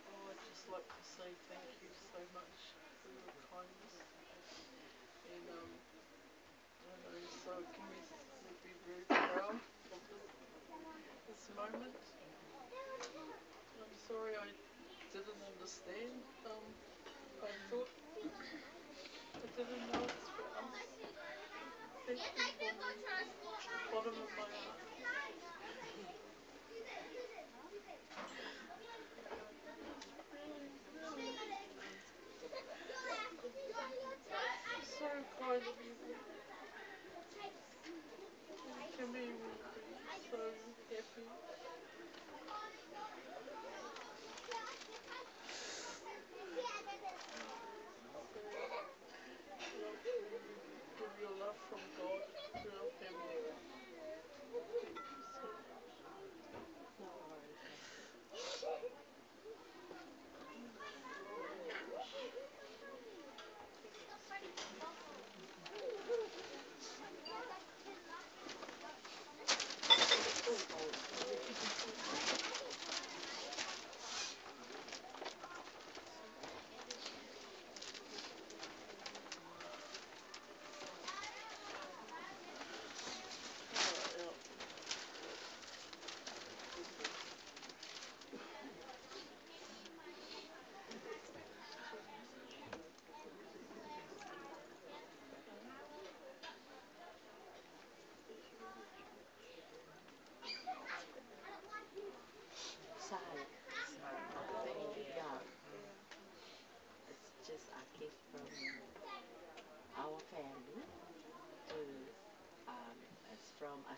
Oh, I'd just like to say thank you so much for your kindness. And, um, I know Soakini would be very proud of this, this moment. I'm sorry I didn't understand. Um, I thought I didn't know it's for us. Thank you from the bottom of my heart. So kind of you. To me, so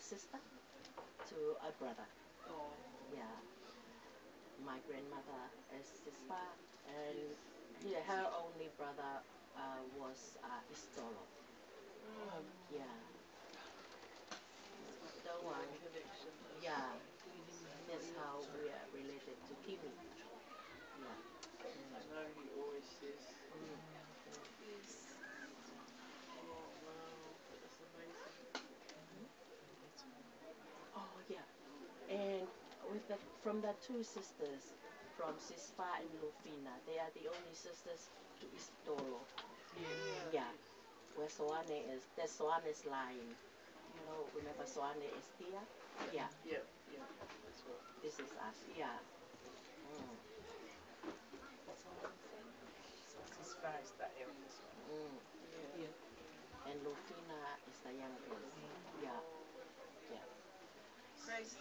sister to a brother. Yeah. My grandmother is Sispa, and yeah, her only brother uh, was uh, Istolo. Yeah. The one. Yeah. That's how we are related to Kimi. Yeah. I know he always says. Mm. Oh, wow. That's amazing. Oh, yeah. And with the, from the two sisters, from Sispa and Lufina, they are the only sisters to Istolo. Yeah. Where Soane is, there's Soane's line. You know, remember Soane is here? Yeah. Yeah, yeah, that's right. This is us, yeah. Mm. Sispa is the eldest one. Mm. Yeah. And Lufina is the youngest. Yeah. Yeah. Grace.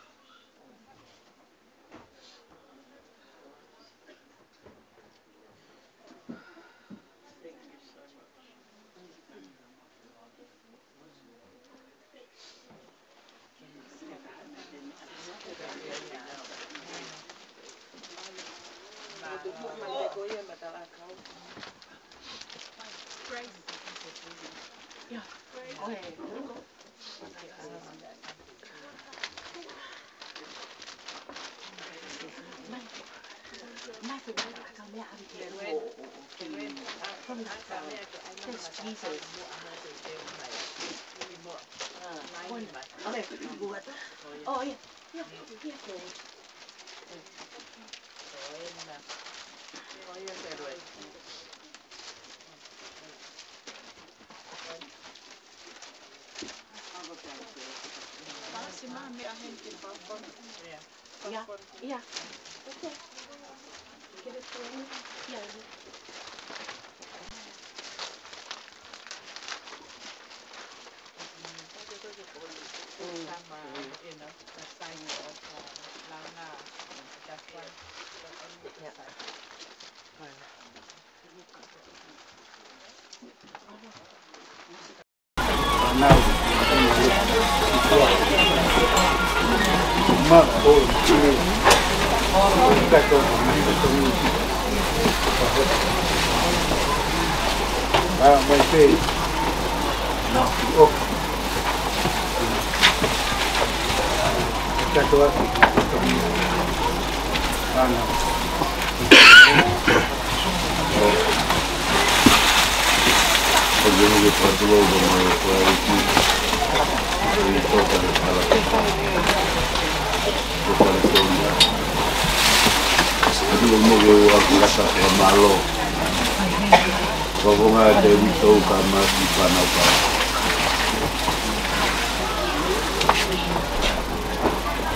Thank you so much. Grace. Yeah. Go ahead. Oh, yeah. Yeah, yeah, yeah. Paasi mai meʻa heni ki he PowerPoint. Yeah. Yeah, yeah. Okay. Give it to me. Yeah. Mm. You know, the sign of, uh, Launa. That's why. Yeah.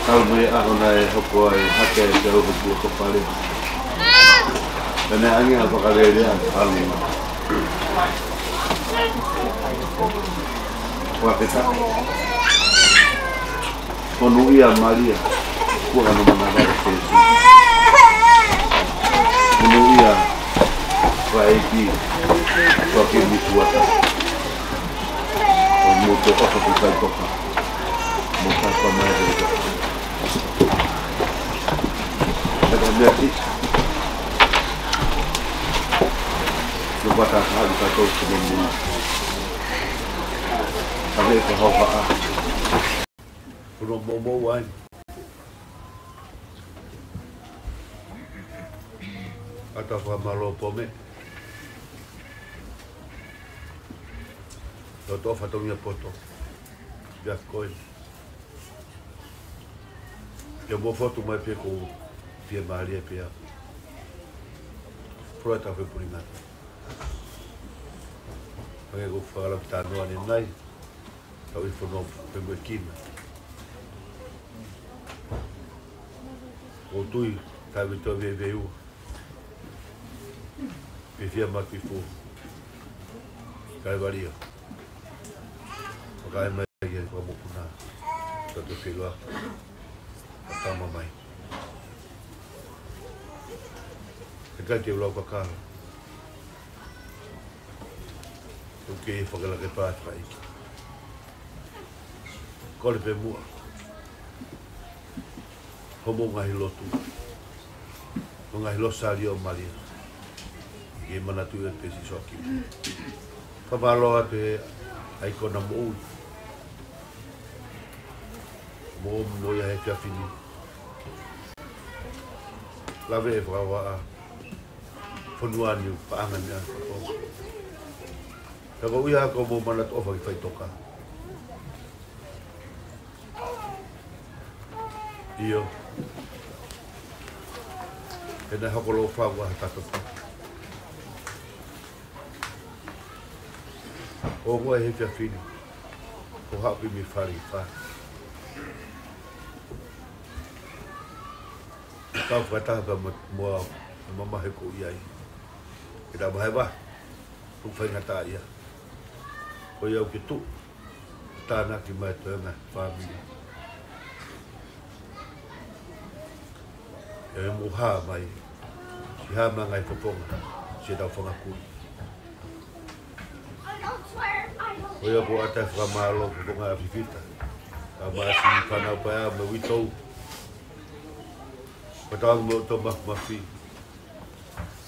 Talu mei he ʻaho naʻe hoko ai hake e tau hoku ʻofa pale. Pea ne ʻange ha fakalele ʻa Paluma. Ua peta. Monūʻia Malia, kuo hano manava ʻe Sēsū. Monūʻia Vaʻeiki, kuo ke misuata. ʻO mou toe ʻofa ki Kaikoka. Mo Kaikoka mai Kaikoka. Pea ko e meʻa ki. Nofo atu ʻa e kakai ʻoku tau ki he moʻui. Ka me ka hauhaʻa. Kuo moʻumoʻu ai. ʻA e fakamālō pome. Loto fatongia poto. Pea ko e. Pea mo fotu mai pē ko fiemālie pea. Pea ta fepulingata. Hangē ko e fakalaka tānoa ʻanenai. Tau ʻi he fonua femoʻuekina. ʻOku tui, taimi tau veiveiua. Pea fia mati fo. Kai valia. Fakaʻai mai ki he fakamokopuna. Tau te fila. Ka tama mai. He kai te ulau kakala. Tuku ke fakalaka pā ʻa e ʻEiki. Kole pē muʻa hoʻomou ngaahi lotu, mo e ngaahi Losālio ʻo Malia, ke manatuʻi pē Sīsū ki. Fakamālō atu he ʻaikona moʻui mo ʻomi mo ia he efiafi ni. Lave e fakavaʻa fonua ni ʻo paʻanga ni ʻa e fakafofonga. Ka ko ia ko hoʻomou manatu ʻofa ki faʻitoka. ʻIo. He naʻe hoko ʻa e ʻofa ʻa e Tangata. ʻO ngāue he efiafi ni, ʻo haʻu pē mei fale ki fale. Kau fakataha pē mo, mo e mamahi ko ia ai. Ke ta vahevahe, ʻoku faingataʻaʻia. Ko ia ʻoku ke tuʻu, tānaki mai toenga fāmili. ʻE mou hā mai, siʻi hā mai ngaahi fofonga, siʻetau fanga kui. Ko ia ʻoku ʻatā e fakamālō ki he fofonga ʻa Fifita, kae ʻumaʻā siʻi fānau paea mo e uitou. Ko tau mo tau mafimafi,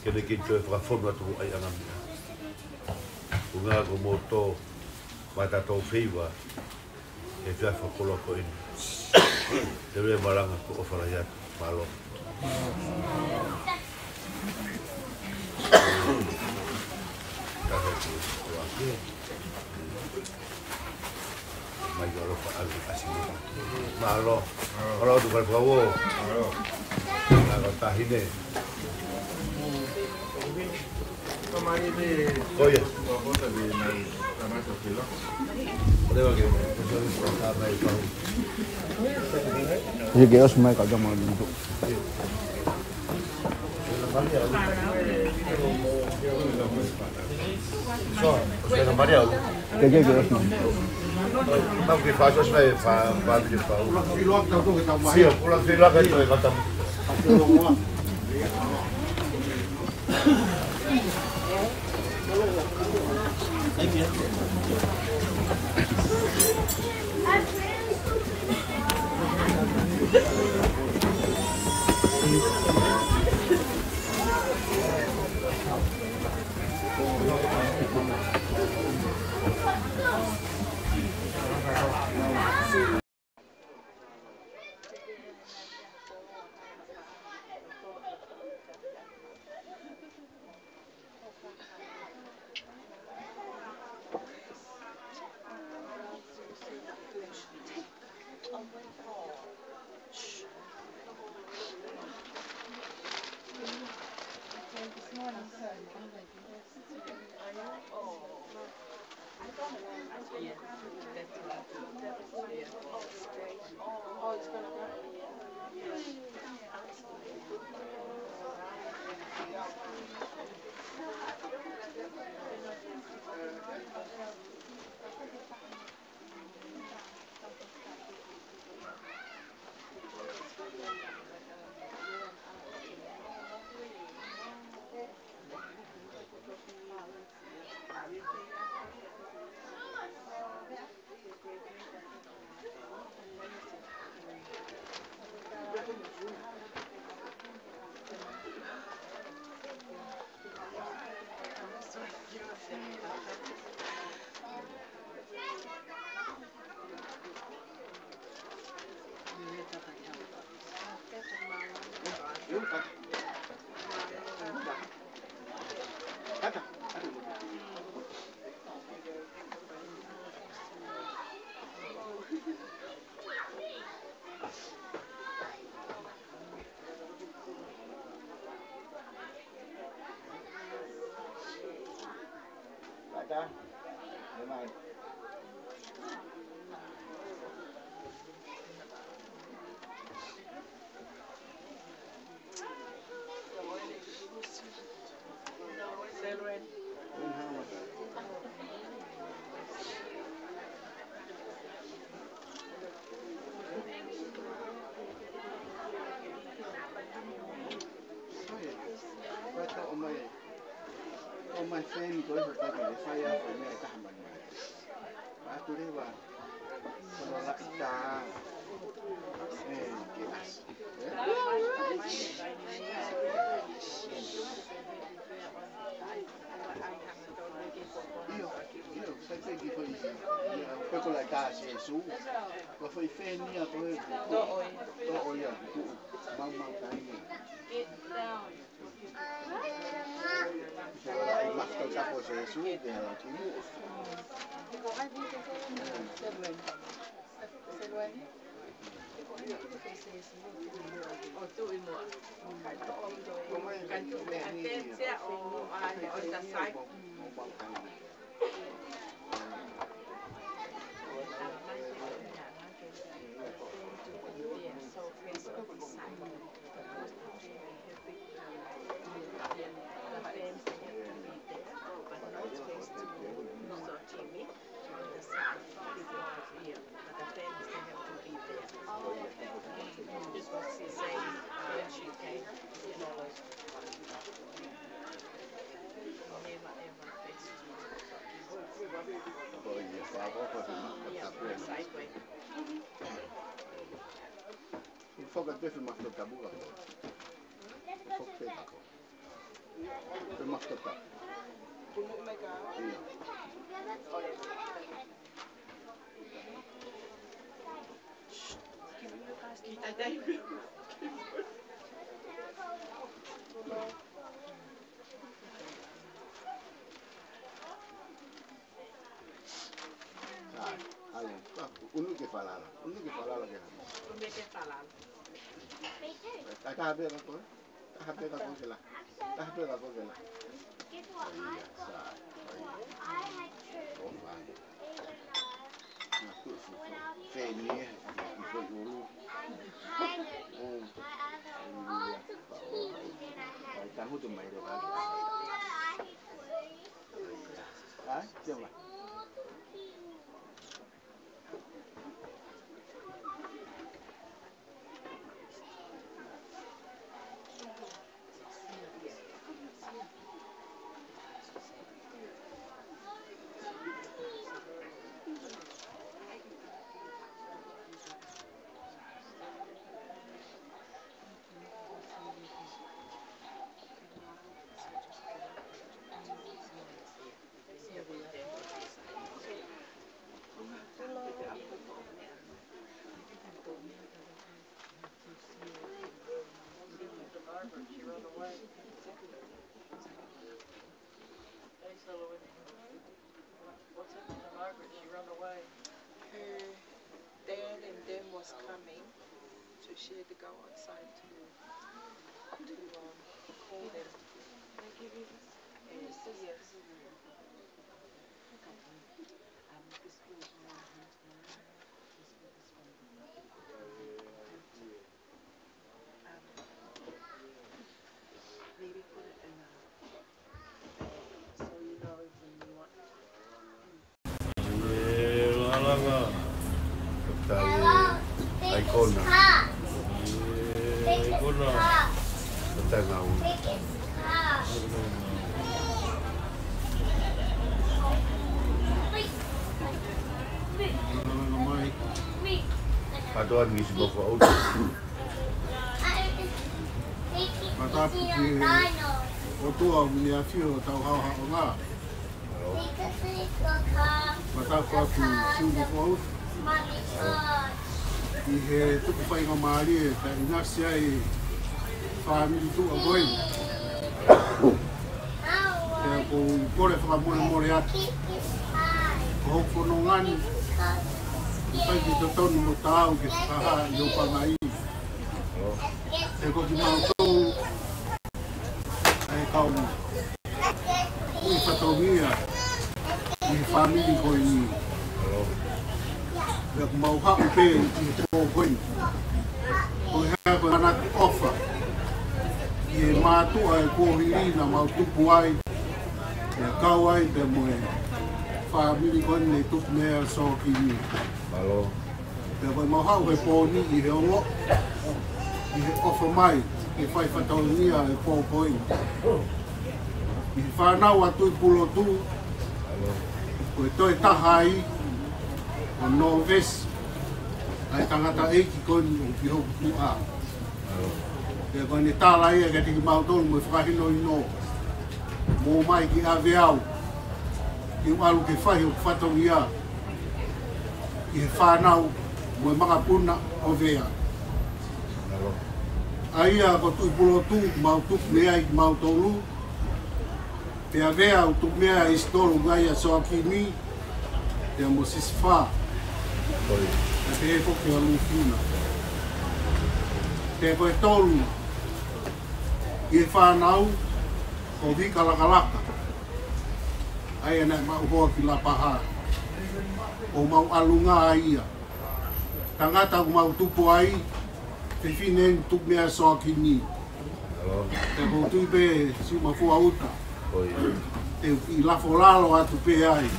ke ne kei toe fakafonu atu ʻa e ʻaiʻanga meʻa. Ko e ngaahi ko moto, mo ʻetau feiva, he efiafi fakakoloa ko eni. Te u lea malanga ko e ʻofa lahi atu. Mālō. Mai ʻalofa ʻalu ʻasi mo. Mālō. Mālō tu kal pau. Mālō. Mālō tahi ne. Ko ia. Ia ke ʻosi mai ka tama ni. Ke, ke, ke ʻosi mai. ʻO mai, ʻo mai feni ko e hoka ke fai a fai mea e taha mai mai. Atu leva. Laʻi tā. ʻE, ke ʻasi. ʻE? ʻIo, ʻio, sai pē ki ko i. ʻIo, ko e ko laʻi tā Sēsū. Ko fai fēnia ko e. Toʻo ia. Toʻo ia, tuʻu. Mau mau kai. Get down. Ko e laʻi mafutautapu ʻo Sēsū, ke hala ki muʻa. Foka tefe mafutautapu ka ko. Foka tefe ka ko. Te mafutautapu. ʻIo. ʻAi, ʻai, ʻunu ke falala. ʻUnu ke falala ke hana. ʻUnu ke falala. Ka, ka pē ka ko. Ka pē ka ko ke la. Ka pē ka ko ke la. ʻAi, ʻai, sai. ʻAi. ʻO fai. Na tuʻu. Fēnia. ʻI ko ʻulu. ʻO. ʻAi, ka hutu mai le vale. ʻAi, te ma. What's happened to Margaret? She run away. Her dad and them was coming, so she had to go outside to, to, um, call them. Can I give you this? And, yes. Maybe put it in a bag so you know when you want. ʻE, lālanga. Ka ʻai ʻaikona. ʻE, ʻaikona. Ka ʻai ngāue. Kātoa ni si moko au. Matapu ki he ʻOtua ʻoku ne ʻafio ʻo tau haohaoa. Matapu atu siu moko au. ʻI he tuku faingamālie ka ʻinasi ai fāmili tuʻa ko ē. Pea ʻoku ou kole fakamolemole atu. Ko hoku fononga ni, ʻoku ʻikai ke totonu mo taau ke fakahā ʻi hoku pangai. He ko kimautolu ʻa e kau ui fatongia ʻi he fāmili ko eni. Pea ʻoku mau haʻu pē ʻi he pō ko eni. Ko e hā ko e manatu ʻofa ʻi he mātuʻa ʻi he kuohili naʻa mau tupu ai, pea kau ai pea mo e fāmili ko eni ne tupu mei ai ʻa Sōkini. Mālō. Pea ko e mau haʻu he pō ni ʻi he ongo, ʻi he ʻofa mai, ke fai fatongia e pō ko eni. ʻI he fānau ʻa Tuʻipulotu, ko e toe taha ai, ko Novesi, ʻa e tangataʻeiki ko eni ʻoku ʻi hoku tuʻa. Pea ko ʻene tala ia kiate kimautolu mo e fakahinohino, mou ō mai ki ʻAveau, ke u ʻalu ke fai hoku fatongia ʻi he fānau mo e makapuna ʻo Vea. ʻA ia ko Tuʻi Pulotu, mau tuku mei ai kimautolu. Pea Vea ʻoku tuku mei ai ʻa ʻIsitolo, Ngaahi ʻa Soakimi, pea mo Sisifā. Pea pehē foki ʻa Lūfina. Pea ko e tolu ʻi he fānau ko Vika Lakalaka, ʻa ia naʻe maʻu hoa ki Lapaha. ʻOku mau ʻalunga ai ia. Tangata ʻoku mau tupu ai, fefine eni tuku mei ai ʻa Soakimi. Pea ʻoku ou tui pē Siumafua ʻUta, te u kiʻi lafo lalo atu pē ai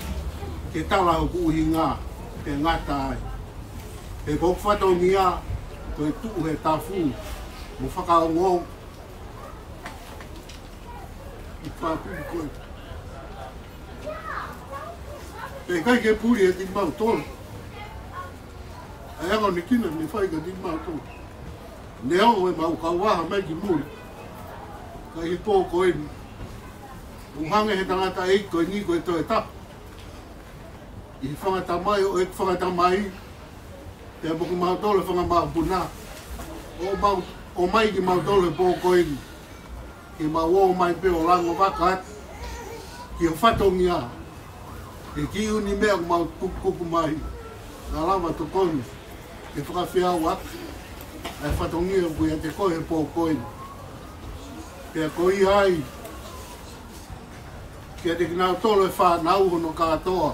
ke tala hoku ʻuhinga, ke ngata ai. Pea ko hoku fatongia ko e tuʻu he tafu mo fakaongo ʻi he pāpili ko ē. Pea ʻikai ke puli ʻe kimautolu ʻa e anga ʻo e kina ne fai kiate kimautolu. Neongo ʻemau kau vaha mai ki muli, ka ʻi he pō ko eni, ʻoku hangē he tangataʻeiki ko eni ko e toe tapu ʻi he fanga tamai ʻo ʻeku fanga tamai, pea mo kimautolu e fanga makapuna, ʻo mau ō mai kimautolu he pō ko eni, ke mau ō mai pē ʻo lango vaka atu ki he fatongia, ʻe kiʻi ʻuni meʻa ʻoku mau kukukuku mai, naʻa lava tokoni ke fakafeʻao atu ʻa e fatongia ʻoku ʻiate koe he pō ko eni. Pea ko ia ai, kiate kinautolu e fānau hono kātoa,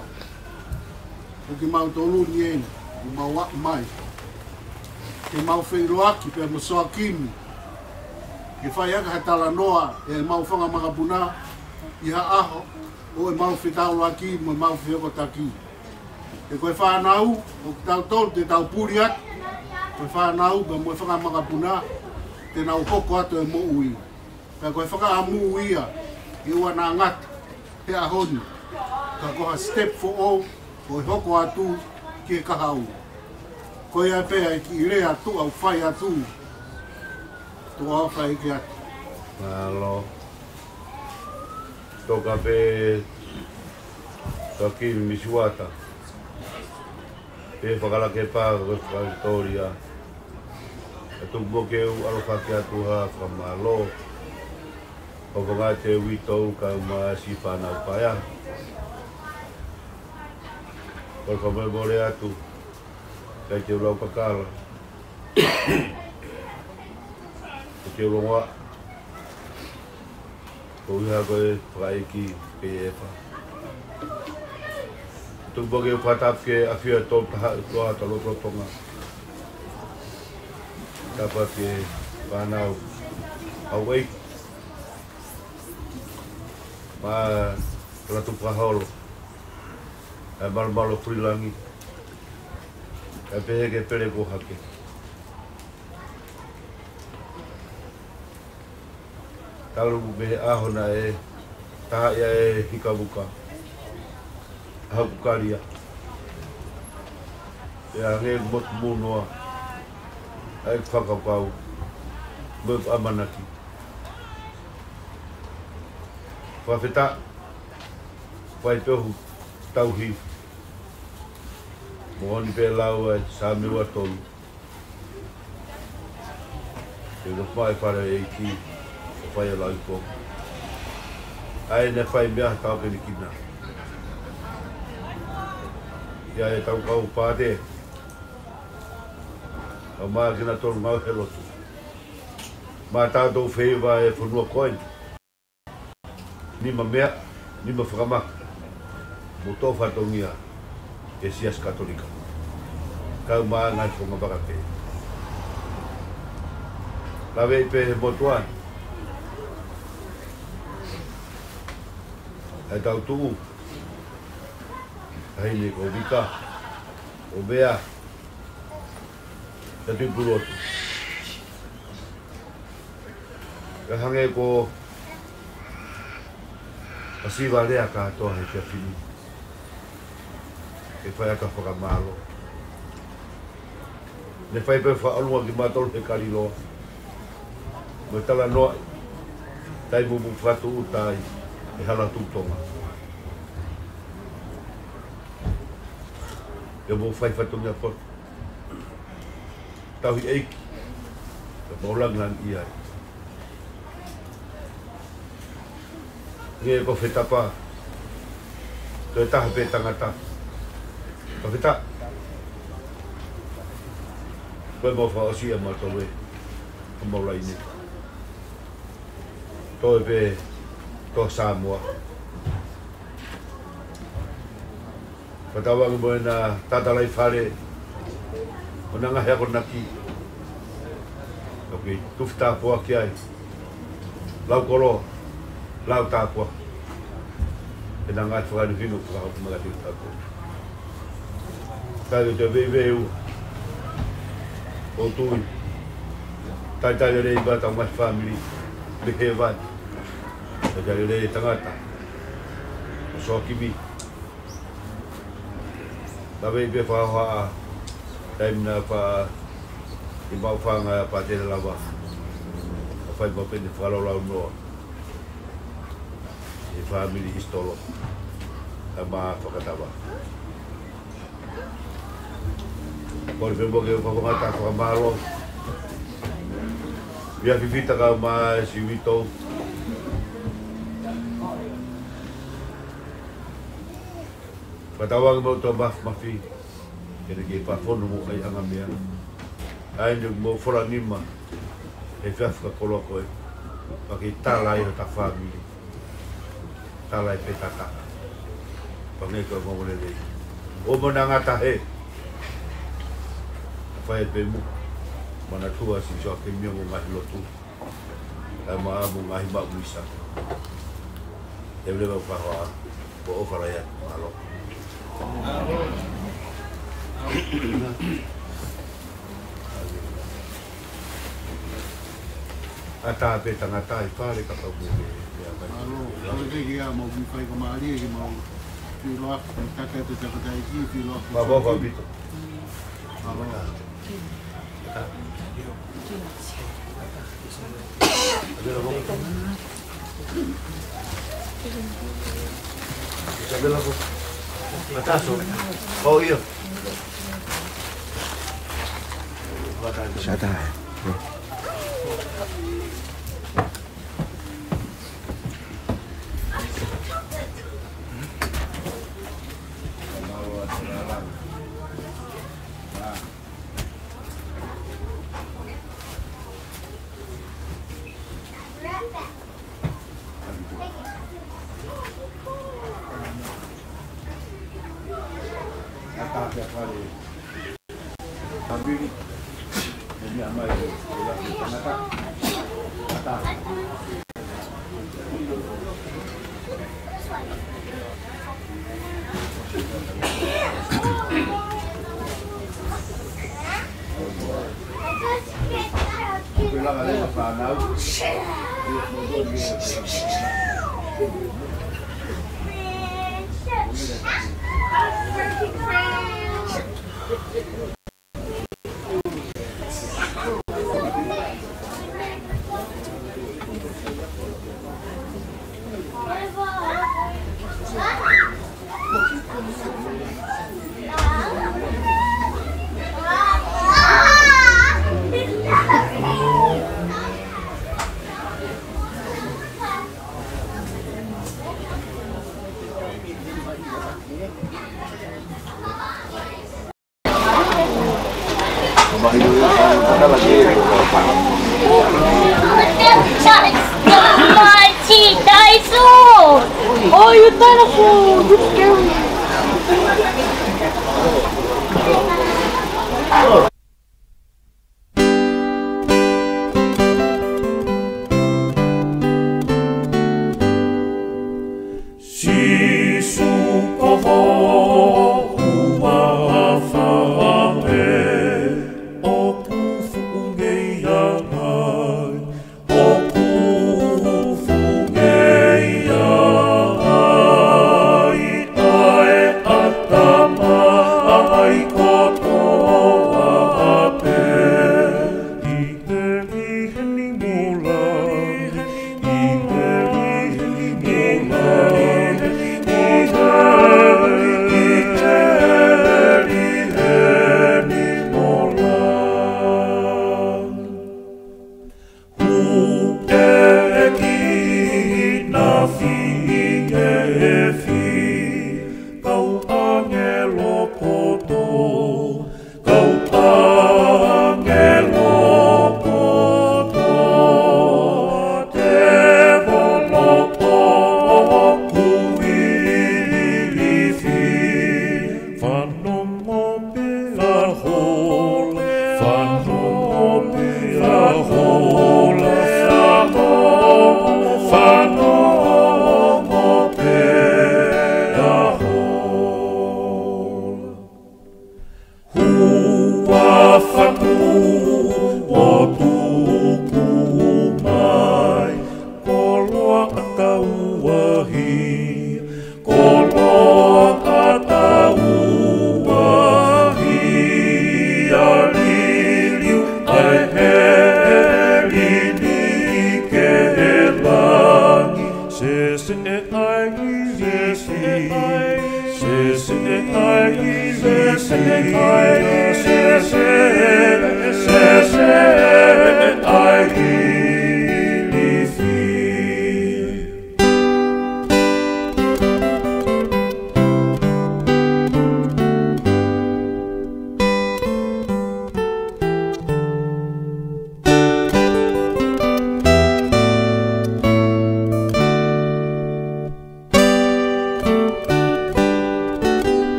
ko kimautolu ni eni ʻoku mau aʻu mai ke mau feʻiloaki pea mo Soakimi, ke fai ʻaki ha talanoa ʻemau fanga makapuna ʻi ha ʻaho ʻo ʻemau fetaulaki mo ʻemau fehokotaki. He ko e fānau ʻo kitautolu te tau puli atu, ko e fānau pea mo e fanga makapuna te nau hoko atu e moʻui. Pea ko e fakaʻamu ia ʻe ua naʻa ngata he ʻaho ni, ka ko ha step foʻou ʻo e hoko atu ki he kahaʻu. Ko ia pē ʻa e kiʻi lea tuʻa ʻoku fai atu. Tuʻa ʻofa ʻEiki atu. Mālō. Toka pē Soakimi Misiuata. Pea fakalake pā ko e fakasitolia. ʻE tuku mo ke u ʻaloʻofa atu ha fakamālō. ʻO fanga te uitou kae ʻumaʻā siʻi fānau paea. Ko e fakamolemole atu, ʻikai te u lau kakala. ʻIkai te u longoaʻa. Ko ia ko e fakaʻeiki pē ʻe fā. Tuku mo ke u fakatapu ki he ʻafio ʻa e Tolu Tahaʻi ʻOtua ʻi he lotolotonga. Tapu ki he fānau ʻa e ʻEiki. Mo e Latu Fakaholo, ʻa e Malumalu ʻo Fulilangi, ʻa e Pehē ke Pele Kuo Hake. Talu mei he ʻaho naʻe tahaʻi ai e hikavuka ʻa hoku kalia, pea hangē ʻoku motumu noa ʻa e fakakaukau mo e ʻamanaki. Fakafetaʻi, fai pē hoku tauhi, moʻoni pē lau ʻa e Saame ua tolu. Ke nofo mai fale ʻEiki, ʻo fai ʻa e lau ʻi ko. ʻA ia naʻe fai mei ai ha tau kenekina. ʻI ai e tau kau pāte, ʻo mākina tolu ngāue he lotu. Mo tautolu feiva e fonua ko eni. Nima meʻa, nima fakamaka, mo toʻo fatongia ʻe he Siasi Katolika, kae ʻumaʻā e ngaahi founga vaka pē. Laveʻi pē he motuʻa ni ʻa e tau tuʻu, ʻa heni ko Vika, ʻo Vea, ʻa Tuʻi Pulotu. Ka hangē ko ha siva lea kātoa he efiafi ni, ke fai ʻaki ha fakamālō. Ne fai pē fakaʻolunga kimautolu he kaliloa mo e talanoa, taimi ʻoku mou fakatūʻuta ai e hala Tuʻi Tonga. Pea mou fai fatongia poto, tauhi ʻEiki, pea mou langilangiʻia ai. Nge ko Fetapa, toe taha pē tangata. Ko Feta, ko e mau fakaʻosi ʻa mautolu ē, ʻa mau laine. Toe pē, ko Samoa. Fakatauange mo ʻena tatalaifale, mo ʻena ngaahi akonaki. Toki tufi tāpuaki ai. Lau koloa, lau tāpuaki. ʻEna ngaahi fakahinohino, fakahinohino mai kiate kitautolu. Kae ke te veiveiua. ʻOku ou tui. Talitali lelei ʻetau ngaahi fāmili. Mei hēvani. Talitali lelei e tangata. ʻO Soakimi. Naʻe ʻi ai pē fakahohaʻa, taimi naʻe fai ʻi Maʻufanga ʻa Patele Lava. Ka fai maʻu pē ʻene fakalaulaunoa ʻi he fāmili ʻIsitolo, kae ʻumaʻā Fakatava. Kole pē muʻa ke u fakangata fakamālō. Mea fifita kae ʻumaʻā e sivitou. Fakatauange mo e ʻOtua Māfimafi, ke ne kei fakafonu mo ʻai ʻangamea. ʻA ia ne mou fola nima he efiafi fakakoloa ko ē, pea kei tala ai hota fāmili. Tala ai pē tata. Pangē ko e ongoongolelei. ʻO mo na ngata he. Fai pē muʻa. Manatua Sīsū ʻa e kei mio mo e ngaahi lotu. Kae ʻumaʻā mo e ngaahi maʻu misa. Te u leva ʻo fakahohaʻa, ko e ʻofa lahi atu, mālō. ʻAtā pē tangata ʻi fale kapau mo e, mo e ʻakai. Mālō, mālō teʻeki ai, mau kiʻi fai kamālie, ke mau filo atu, ke tata te tangata ʻi kiʻi filo atu. Mālō, mālō ʻaupito. Mālō. Shut up. Mighty Daiso! Oh, you dinosaur! You're scary! Sīsū ko hoku huafa ʻoku fuʻu ngeia ai, ʻoku fuʻu ngeia ai ʻa e ʻatamai kotoa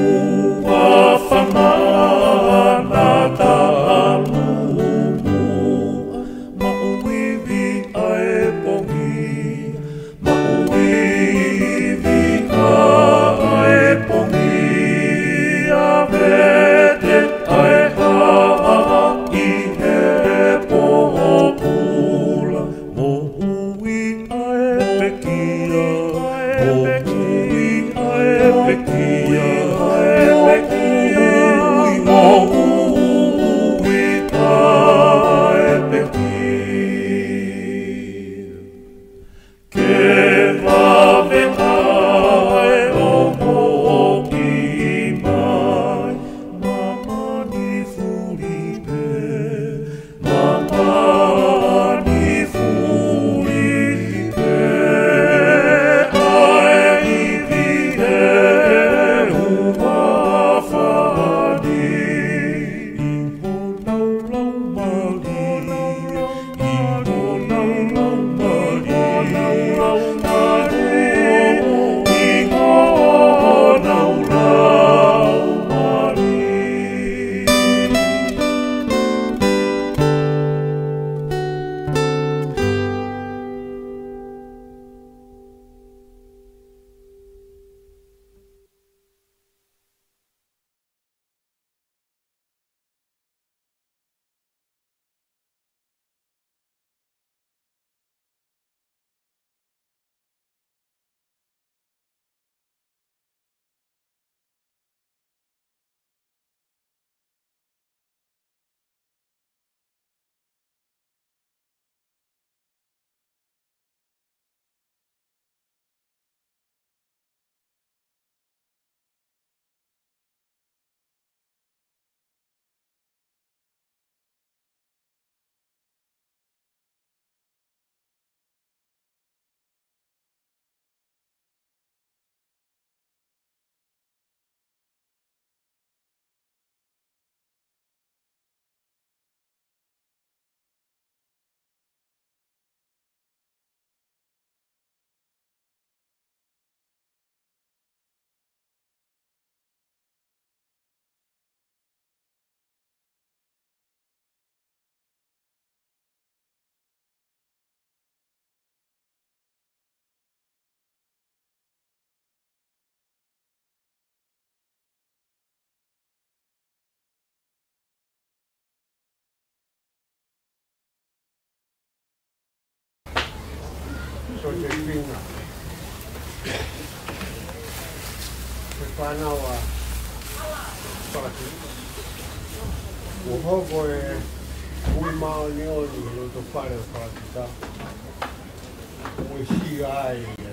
Huafa naʻa na talu muʻa, maʻu ivi ʻa e pongia, maʻu ivi ʻa e pongia, vete ʻa e haʻa ʻi he pōpula. Moʻui ʻa e pekia, moʻui ʻa e pekia, moʻui, moʻui ʻa e pekia. Ke vave ʻa e ongo ki mai, māmani fuli pē. Māmani fuli pē ʻa e ivi he huafa ni. ʻI honau laumālie, ʻi honau laumālie, ʻi honau laumālie. Sosefina. Ko e fānau ʻa Palakita. Kuo hoko e ui māʻoniʻoni ʻi loto fale ʻo Palakita. Kuo ʻosi ai e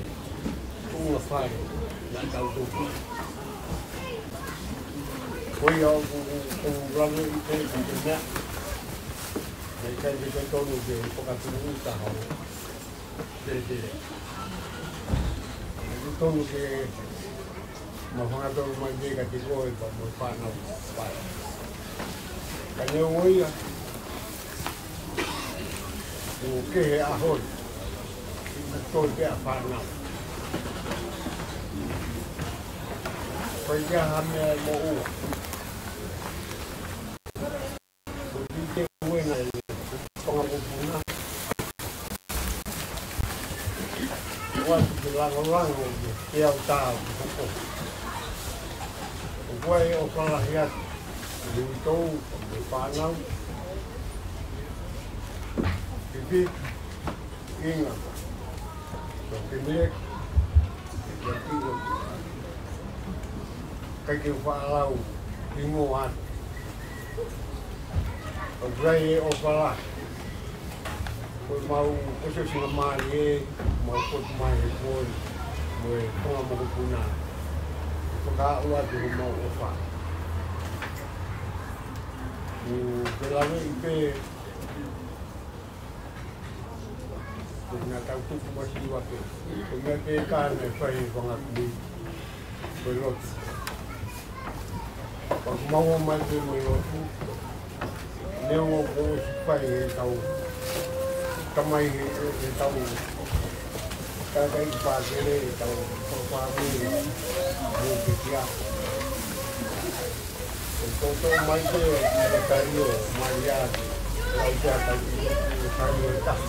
tuʻunga fale naʻa tau tupu. Ko ia ʻoku, ʻoku ou lave ʻi he, ʻi he meʻa. Naʻe ʻikai ke totonu ke fakatuʻu taha ʻo tētē. Naʻe totonu ke mau hangatonu mai pē kiate koe pea mo e fānau. Ka neongo ia, kuo kehe ʻaho ni, ʻi he toe pē ʻa e fānau. Ko e hā ha meʻa ʻe moʻua. Ko e te uena e tonga kupuna. Ua ki te langolango i te au tau ki hoko. Ua e o falahi atu. Ki ui tou, ki fānau. Ki fiki, inga. Ko e mele, ʻikai ke u faʻa lau hingoa atu. ʻOku ʻi ai e ʻofa lahi. Ko ʻemau ʻosiʻosingamālie, mau potu mai he pō ni, mo e konga mokopuna. Fakaaʻu atu homau ʻofa. ʻOku ke laveʻi pē, ko e na tau tupu masiva pē. Ko e meʻa pē ka ne fai e fanga kui. Ko e lotu. Pea ʻoku mau ō mai pē mo e lotu. Neongo kuo ʻosi fai ʻe he kau tamai he, he kau kakai pātele, he kau fāmili, mo e pekia. ʻOku toutou mai pē ʻa e taio, mai ia, lau pē ʻa e taio, taio ʻe taha.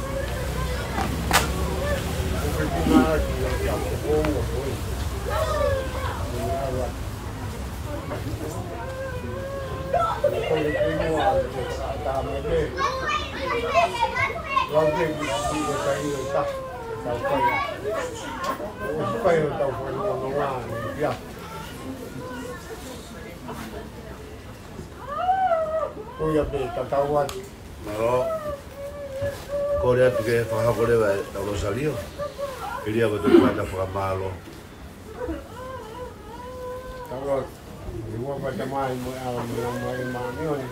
ʻOku ke tuna ʻaki ʻa e taha ko ua ko ē. Ko e ala. Ko e kole ke mua, ʻe taha mai pē. Lau pē ki, ki he taio ʻe taha, tau fai. ʻOsi fai ʻo tau fai noa noa, ia. Ko ia pē, tatau atu. Mālō. Kole atu ke fakahoko leva ʻetau Losalio. Ke lia ko e tau fata fakamālō. Tau atu. ʻI he huafa ʻo e Tamai mo e ʻAlo mo e Laumālie Māʻoniʻoni.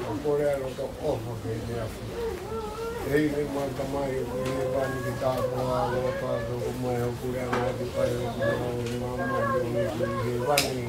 Ko e kole ʻa e loto ʻofa ki he meʻa. ʻEiki, ʻemau Tamai ʻoku ʻi hēvani, ke tāpuhā ʻa ho huafa, ke hoko mai hoʻo puleʻanga, ke fai hoʻo finangalo ʻi māmani ʻo hangē ko ia ʻi hēvani.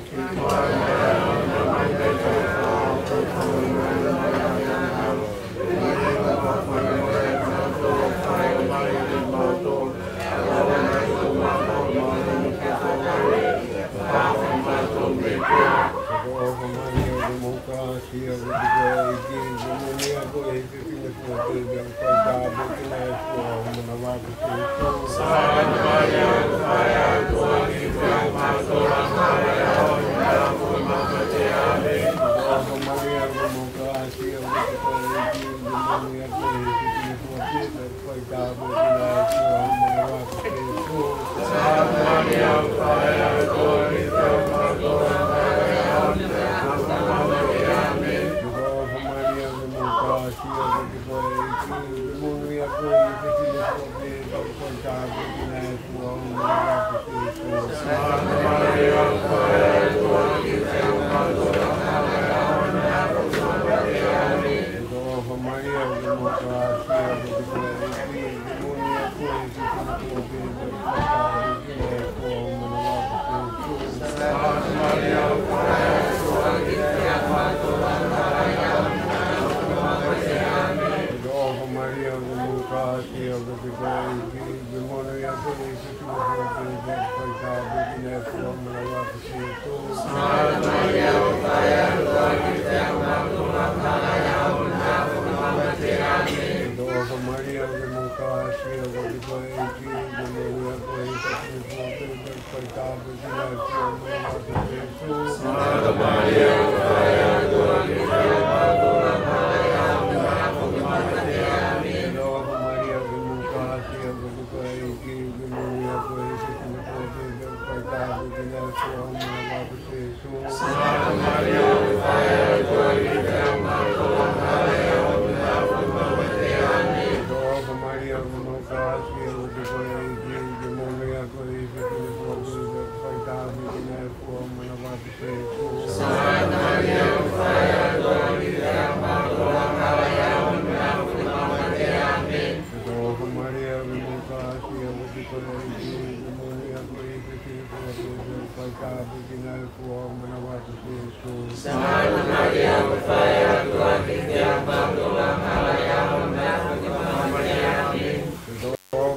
Santa Maria, ʻofa ʻa e ʻOtua, ke ke ʻapato ʻa e hala ʻi he ʻaho ni mo e ʻaho ʻo e tau kuonga. ʻĒmeni.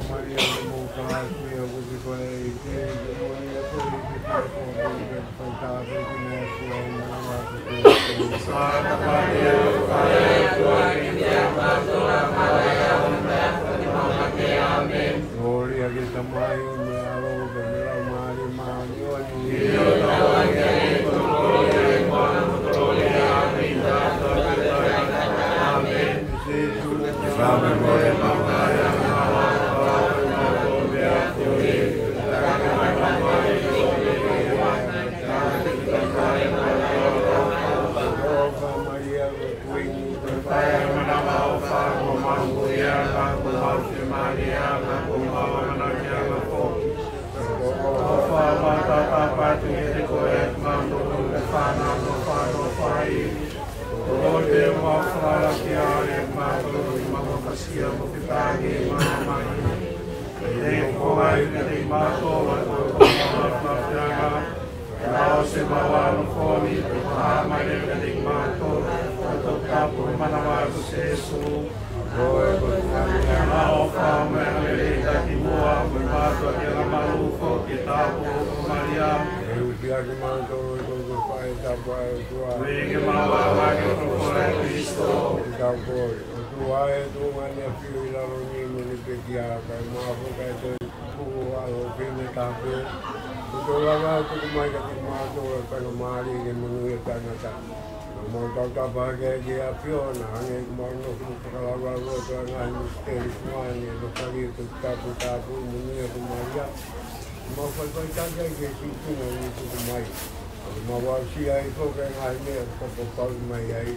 Maria, ʻoku ke ʻofa, ʻoku ke kole ʻi he ʻEiki, pea mo e ʻEiki ʻoku ke fai tāpuaki, pea ʻoku fai tāpuaki ʻa e ʻOtua ʻi he manava ʻo Sēsū. Santa Maria, ʻofa ʻa e ʻOtua, ke ke ʻapato ʻa e hala ʻi he ʻaho ni mo e ʻaho ʻo e tau kuonga. ʻĒmeni. Kolōlia ki he Tamai, mo e ʻAlo, pea mo e Laumālie Māʻoniʻoni. ʻOfa ʻa e ʻOtua ʻiate kimautolu, ko e fānau ʻoku mau fānau fai. Ko e ʻOtua ʻoku mau falala ki ai, ʻoku mau tui, ʻoku mau fakasia mo fetaulaki mo māmani. Ke ke foaki kiate kimautolu ʻa e tokoni ʻo e ʻAlo ʻo e ʻOtua. Ke ʻoua ʻe mau ʻalu ʻo fonu, ka ke hā mai leva kiate kimautolu ʻa e toputapu ʻo e manava ʻo Sēsū. Ko e ʻOtua ʻoku mau fānau fai, ʻoku mau tui, ʻoku mau fakasia mo fetaulaki mo māmani. Ke ke foaki kiate kimautolu ʻa e tokoni ʻo e ʻAlo ʻo e ʻOtua. Ke uti ʻa kimautolu ʻi he kotoa ʻo e fai tapu ʻa e ʻOtua. Koeʻuhi ke mau ʻalu ʻo folofola ʻa Kalaisi. Ke tau kole. ʻOtua ē, tuʻunga ʻene ʻafio ʻi lalo ni mo ʻene pekia, kae mafola ʻa e toetuʻu ʻa e ʻofefine taha pē. Kuo ke lava ʻo tuku mai kiate kimautolu ʻa e faingamālie ke monūʻia ʻa e tangata. Naʻa mau tautapa hake ki he ʻAfiona, hangē ʻoku mau nofo mo fakalaulauloto ʻa e ngaahi misiteli kuo ne nofo ʻi he toputapu, tāpuaki, monūʻia ʻa Malia. Mau faifaitaki ai ki he sīpinga ʻoku ne tuku mai. Mau aʻusia ai foki ʻa e ngaahi meʻa ʻoku fakapapauʻi mai ai.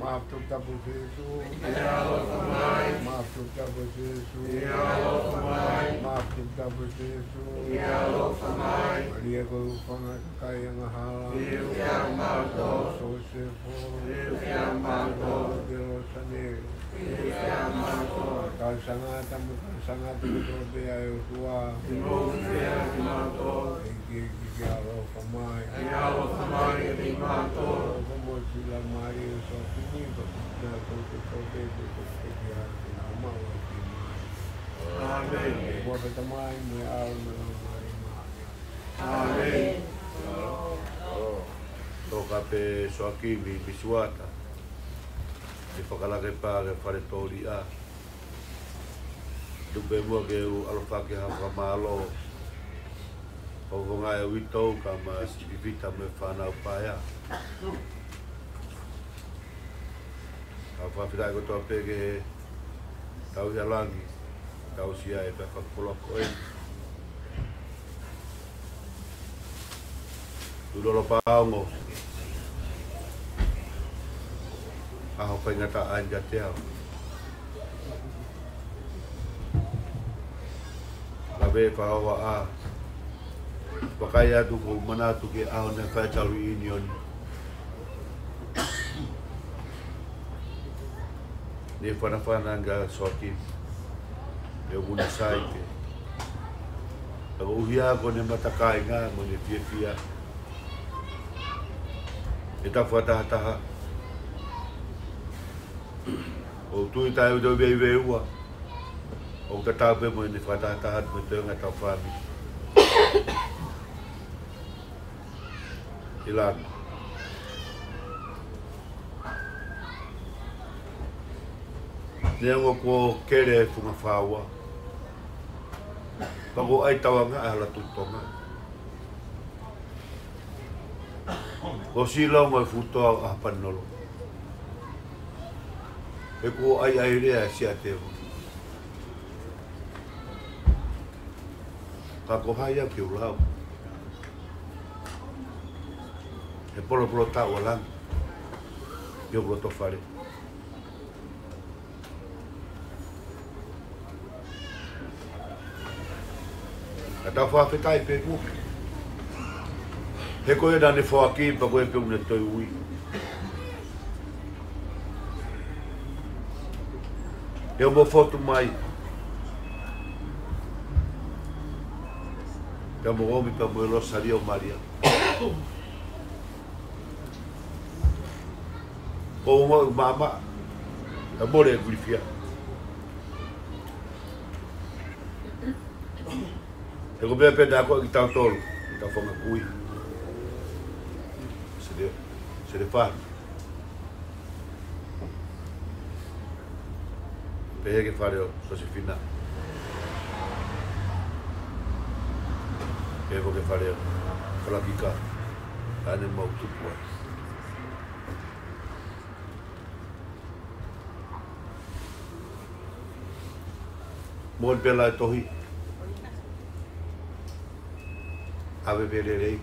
Māfana ʻa e toputapu ʻo Sēsū. Māfana ʻa e toputapu ʻo Sēsū. Māfana ʻa e toputapu ʻo Sēsū. Malia ko e ʻofa ʻa e kakai angahala. Sōsefo. Toketā Losanele. Kau tangata mo e kau tangata kotoa pē ʻa e ʻOtua. ʻEiki, ke ke ʻaloʻofa mai. ʻOfa mo e sila mai ʻo e sōpeni, pea ke ke ʻaloʻofa mai. ʻOfa ki he Tamai mo e ʻAlo mo e Laumālie Māʻoniʻoni. ʻĒmeni. Toka pē Soakimi Misiuata, ke fakalake pē ki he fale tōliʻa. Tuku pē muʻa ke u ʻaloʻofa ki ha fakamālō. Fofonga e uitou kae ʻumaʻā Sipi Pita mo e fānau paea. Kau fakafetaʻi kotoa pē ki he Tauhi ʻa Langi, tauhi ʻa e pea fakapoloa ko ē. Tuʻi Lolopaongo, ʻaho faingataʻa eni kiate au. Lave fakahohaʻa. Vakai atu ʻoku ou manatu ki he ʻaho naʻe fai ai ʻa e reunion. Ne fanafana ange ʻa Soakimi ʻi Buenos Aires. Ka ko e ʻuhinga ko ʻene matakāinga mo ʻene fiefia ʻetau fakatahataha. ʻOku ou tui taʻeuteʻute ʻi he veiveiua, ʻoku tatau pē mo ʻene fakatahataha mo e toenga ʻetau fāmili ʻi Langi. Neongo kuo kele e funga fāua, pea kuo ʻai tauange ʻa e hala Tuʻi Tonga. Kuo ʻosi longo e fuʻu toa ʻo ʻAho Paninolo, he kuo ʻaiʻai lea e Siaʻatevolo. Ka ko hai au ke u lau? He polopolo taʻu ʻa Langi ʻi hoku loto fale. Ka tau fakafetaʻi pē muʻa, he ko ia naʻa ne foaki pea ko ia pē ʻoku ne toe ui. Ke mo fotu mai, ke mo ʻomi pea mo e Losalio Malia. Ko e ongo maʻamaʻa, ka mole e kulifia. He ko e meʻa pē naʻa ko ē kitautolu, kitautolu fanga kui. Sele, Selefano. Pehē ki he fale ʻo Sosefina. Pehē foki ki he fale ʻo Falakika. Ka ne mau tupu ai. Moʻoni pē lau e tohi. ʻAve pē lelei.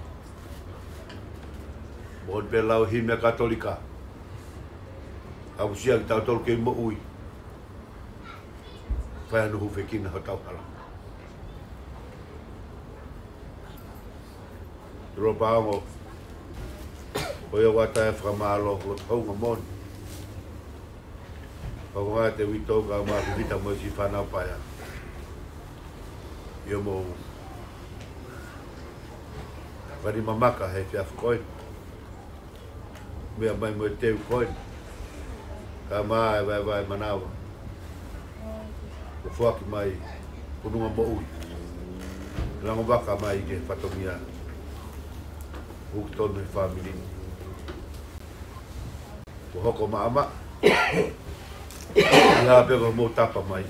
Moʻoni pē lau e himi ʻa e Katolika. Aʻusia kitautolu ke moʻui. Fai hano hūfekina hotau hala. Tuʻi Lolopaongo, ko ia ʻoku ʻatā e fakamālō, loto hounga moʻoni. Fakamālō ki he uitou kae ʻumaʻā Pita mo e siʻi fānau paea. ʻIo mo. Fani mamaka he efiafi ko eni. Meʻa mai mo e teu ko eni. Kae ʻumaʻā e vaevae manava. Kuo foaki mai, fononga moʻui. Lango vaka mai ki he fatongia. Hū ki tonu he fāmili. Kuo hoko maʻamaʻa. ʻI ai pē ko hoʻomou tapa mai.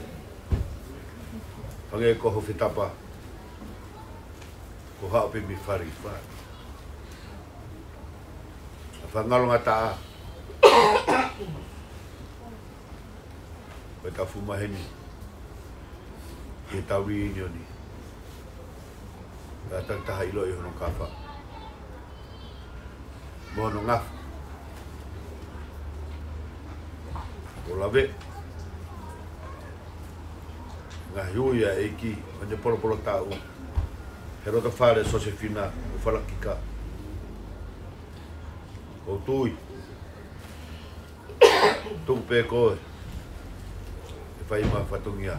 Hangē ko hoʻo fetapa. Ko haʻo pē mei fale ki fale. ʻA e fakangalongataʻa. Ko e tafu maheni. Ki he tau reunion ni. Ka takitaha ʻiloʻi hono kafa. Mo hono ngafa. Ko e lave. Ngaahi ui ʻa e ʻEiki, ʻo ne polopolo taʻu. He loto fale Sosefina, ʻo Falakika. ʻOku ou tui. Tuku pē koe. ʻE fai mai fatongia.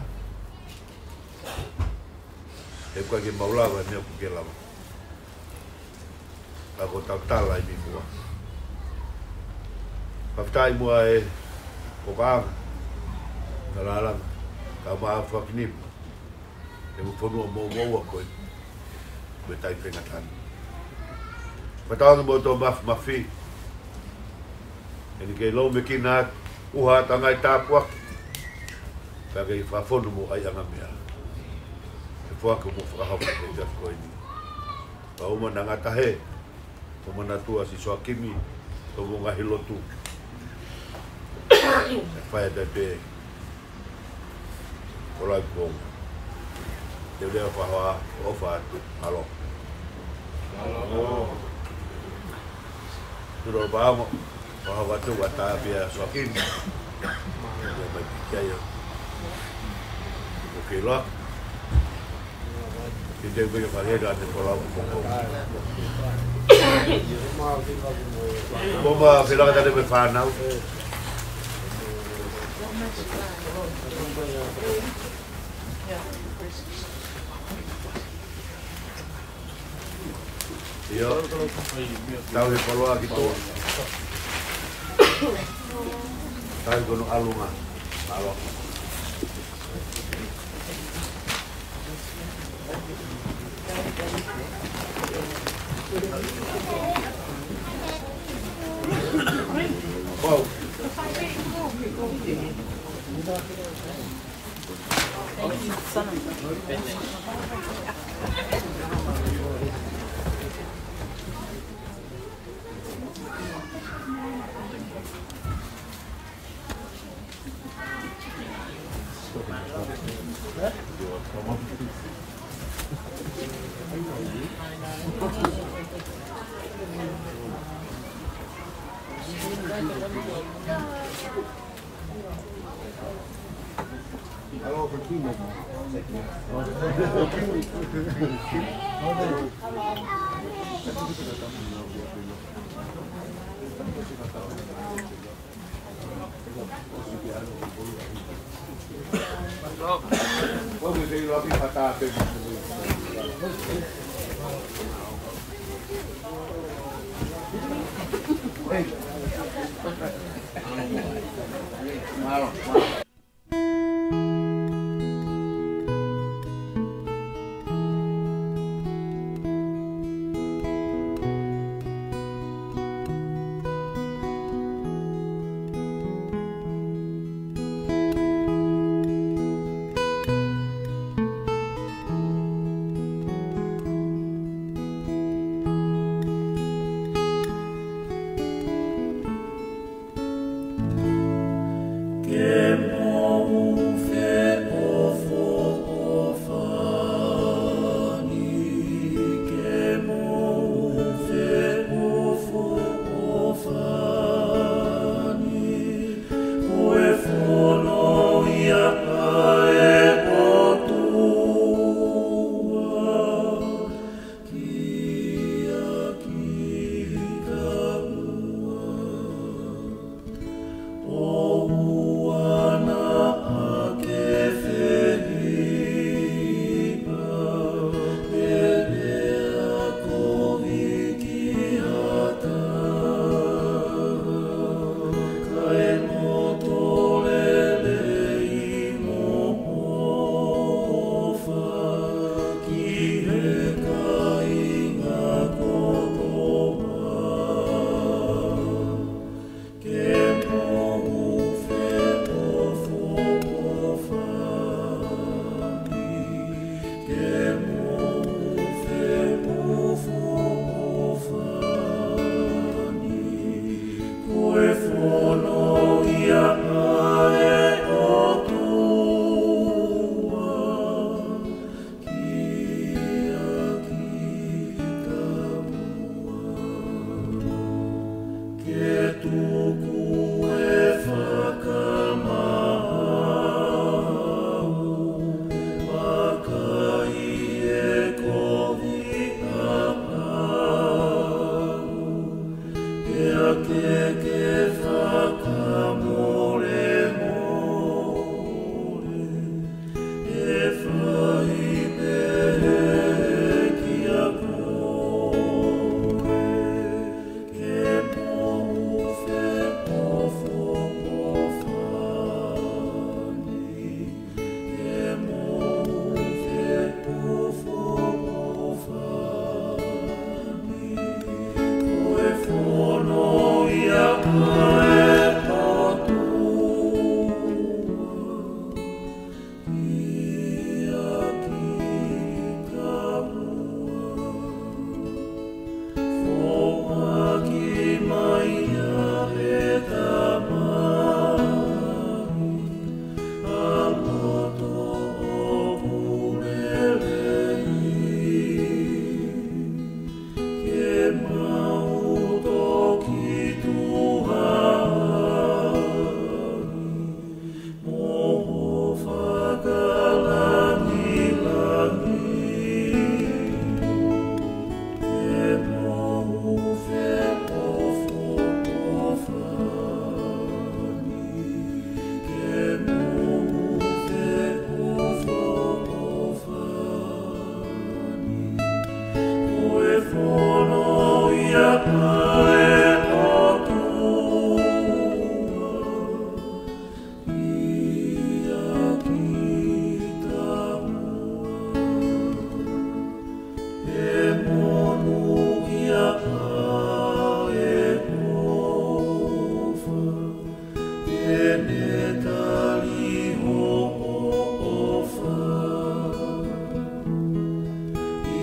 He ʻoku ʻikai ke mau lava, meʻa ʻoku ke lava. Ka ko ʻetau tala ʻi muʻa. Fakafetaʻi muʻa e ko ka anga. Ka lalanga. Ka maʻa fakinima. ʻEku fonua moʻumoʻua ko eni, mei he tai fengatani. Fakatauange mo e tō mafimafi, ʻeni ke lōmekina atu ʻuha ʻa e ngaahi tāpuaki, pea ke fakafonu mo e ʻaiʻanga meʻa. ʻE foaki mo fakahoko he efiafi ko eni. Pea ʻoua naʻa ngata he ʻo manatua siʻi Soakimi, ʻo mo e ngaahi lotu. ʻE fai atu pē, ko lau kuonga. Te u lea fakaʻofa atu, ʻaloha. Tulo paongo, fakaʻofa atu ʻa Tāpia Soakimi. Ia mai ki ai ʻo. ʻOku ke loa. Ke te uke ke fale ka te kola o koko. Mo ma fela ka te me fānau. Ia. Tau he poloa ki toa. Tau he kono ʻalunga. ʻAlo.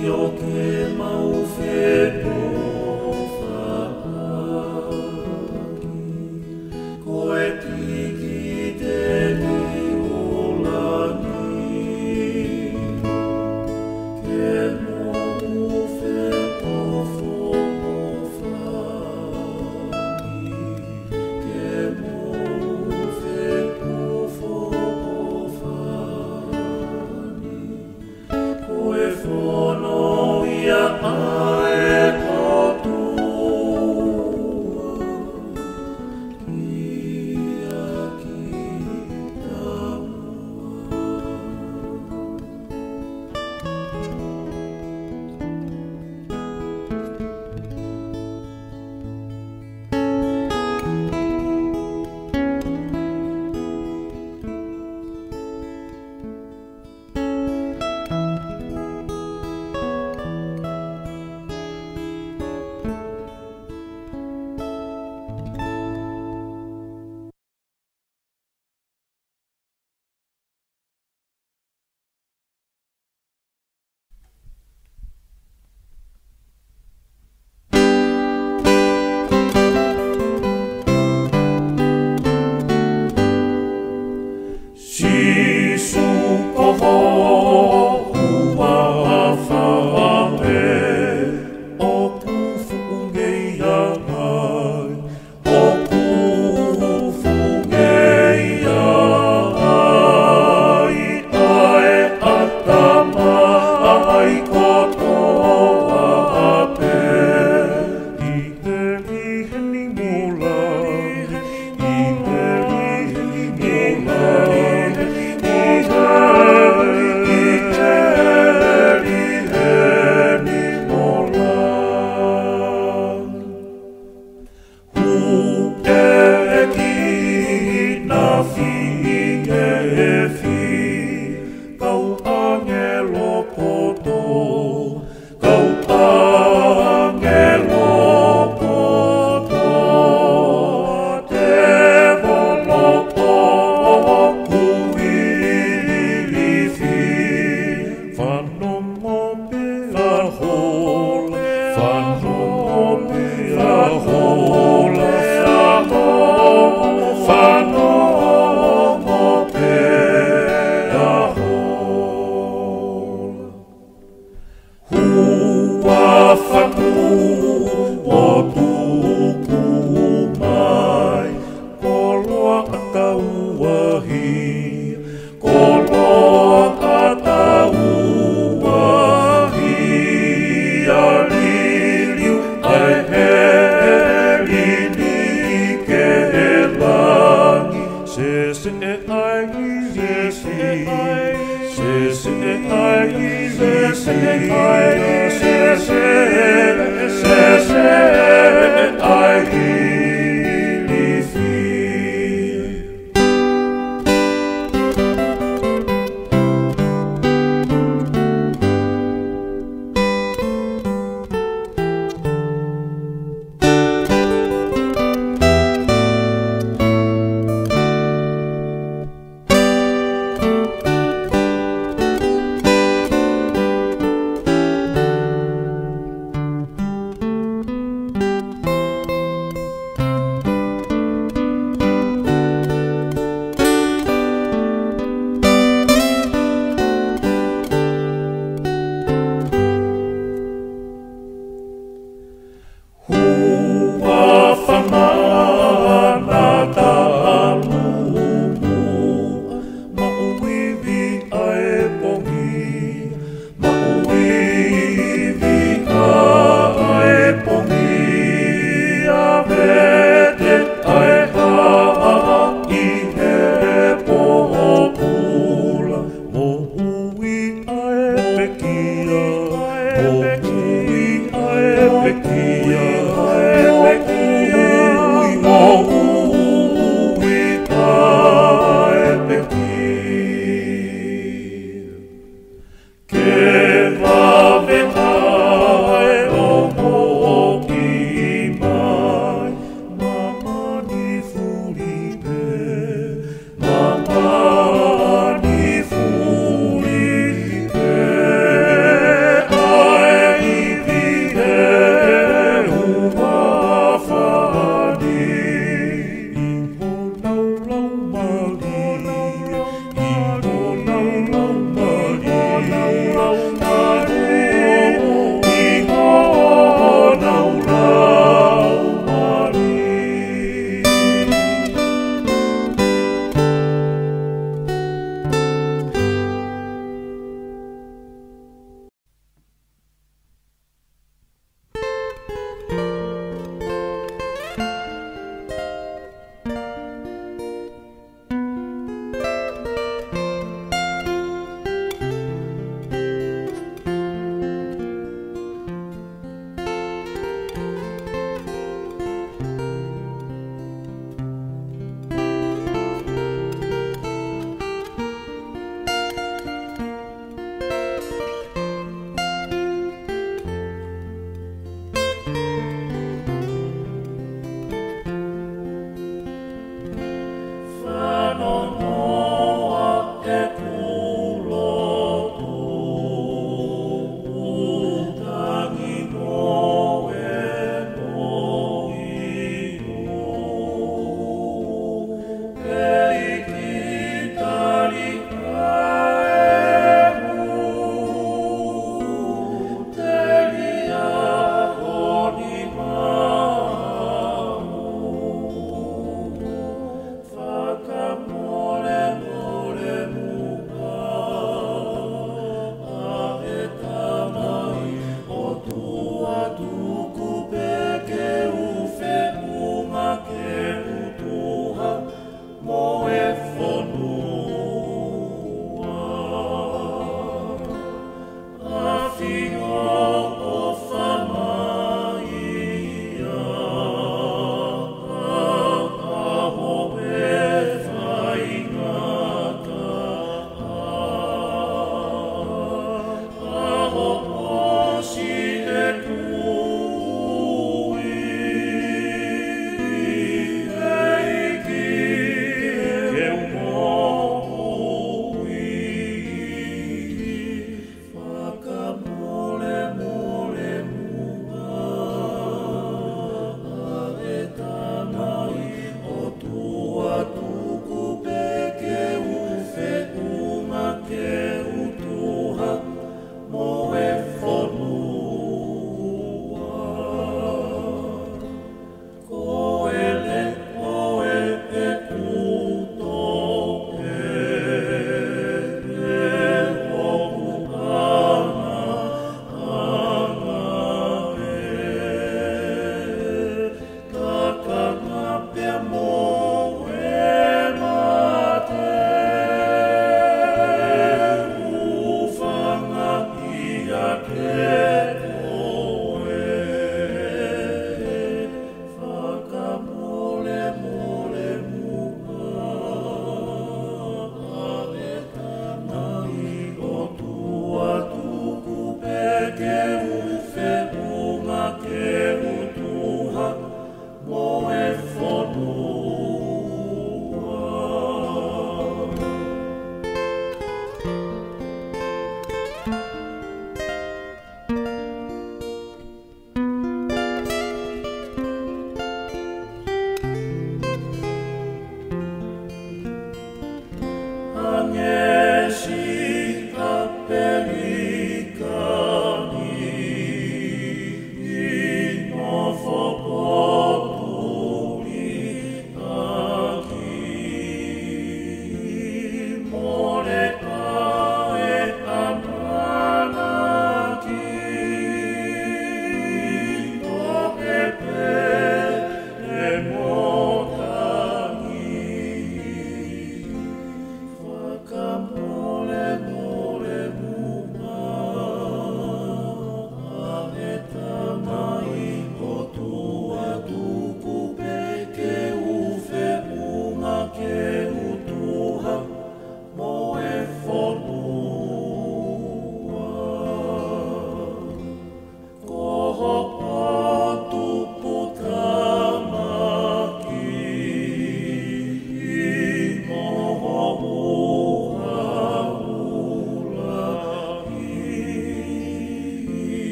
ʻo ke mau fepufaʻaki. Ko e tikiteni ʻo langi, ke mau fepotopotoʻaki, ke mau fepotopotoʻaki. Ko e fono ia ʻa e ʻOtua ʻia kitaua.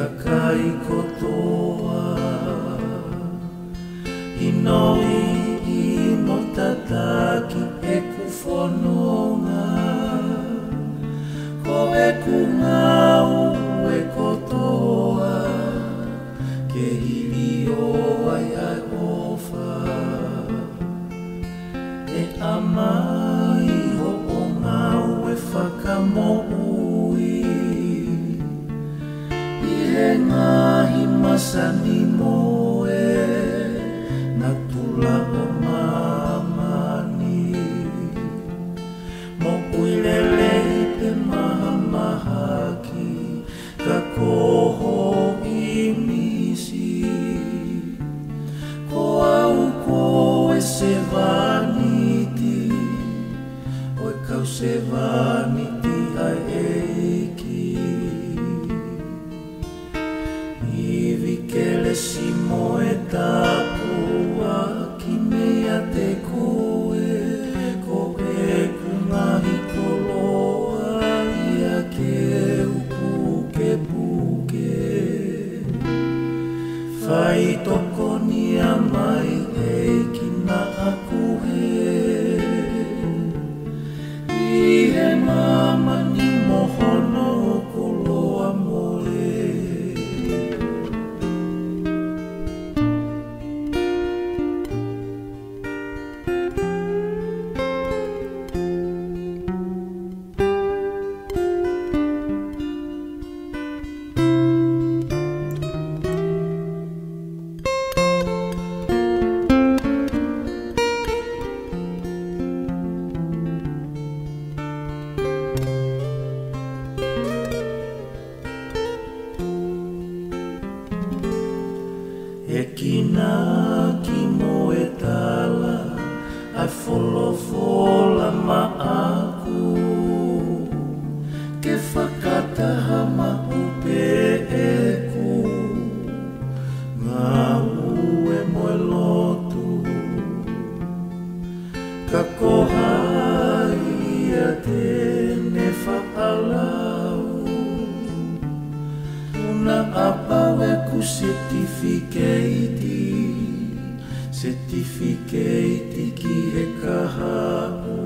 kakai kotoa, ʻinoiʻi mo tataki ʻeku fononga, ko ʻeku ngāue kotoa ke hiliō ai ʻa e ʻofa. ʻE ʻAmai, hoʻo ngāue fakamoʻui ʻi he ngaahi masani mo e natula ʻo māmani. Moʻui lelei pe mahamahaki, ka ko ho ʻīmisi. Ko au ko e sevāniti ʻo e kau sevāniti ʻa e ʻEiki. Ivi kelesi mo e tāpuaki meiate koe, ko ʻeku ngaahi koloa ia ke u pukepuke. Faitokoni mai ʻEiki naʻa ku hē ʻi he māmani mo hono koloa mole. ʻE kina ki mo e tala ʻa e folofola maʻaku, ke fakataha maʻu pē ʻeku ngāue mo e lotu. Ka ko hai ia te ne faʻa lau, ʻuna ʻapau ʻeku setifikeiti, setifikeiti ki he kahaʻu.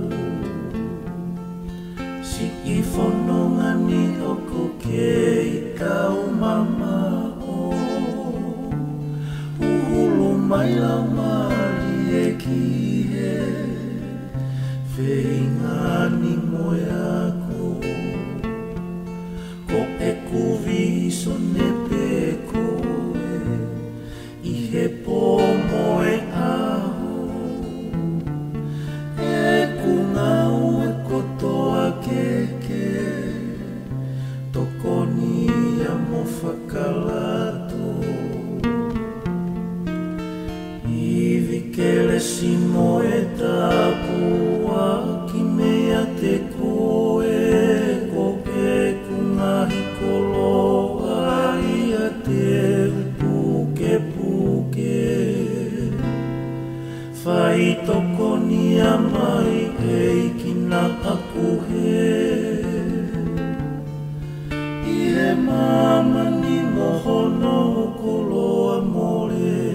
Siʻi fononga ni ʻoku kei taumamaʻo, huhulu mai Laumālie ki he feinga ni mo e ako. Ko ʻeku vīsone pē ko e ʻi he pō mo e ʻaho, ʻeku ngāue kotoa ke ke tokoni ia mo fakalato. Ivi kelesi mo e tāpuaki meiate koe, ko ʻeku ngaahi koloa ia te u pukepuke. Faitokoni mai ʻEiki naʻa ku hē ʻi he māmani mo hono koloa mole.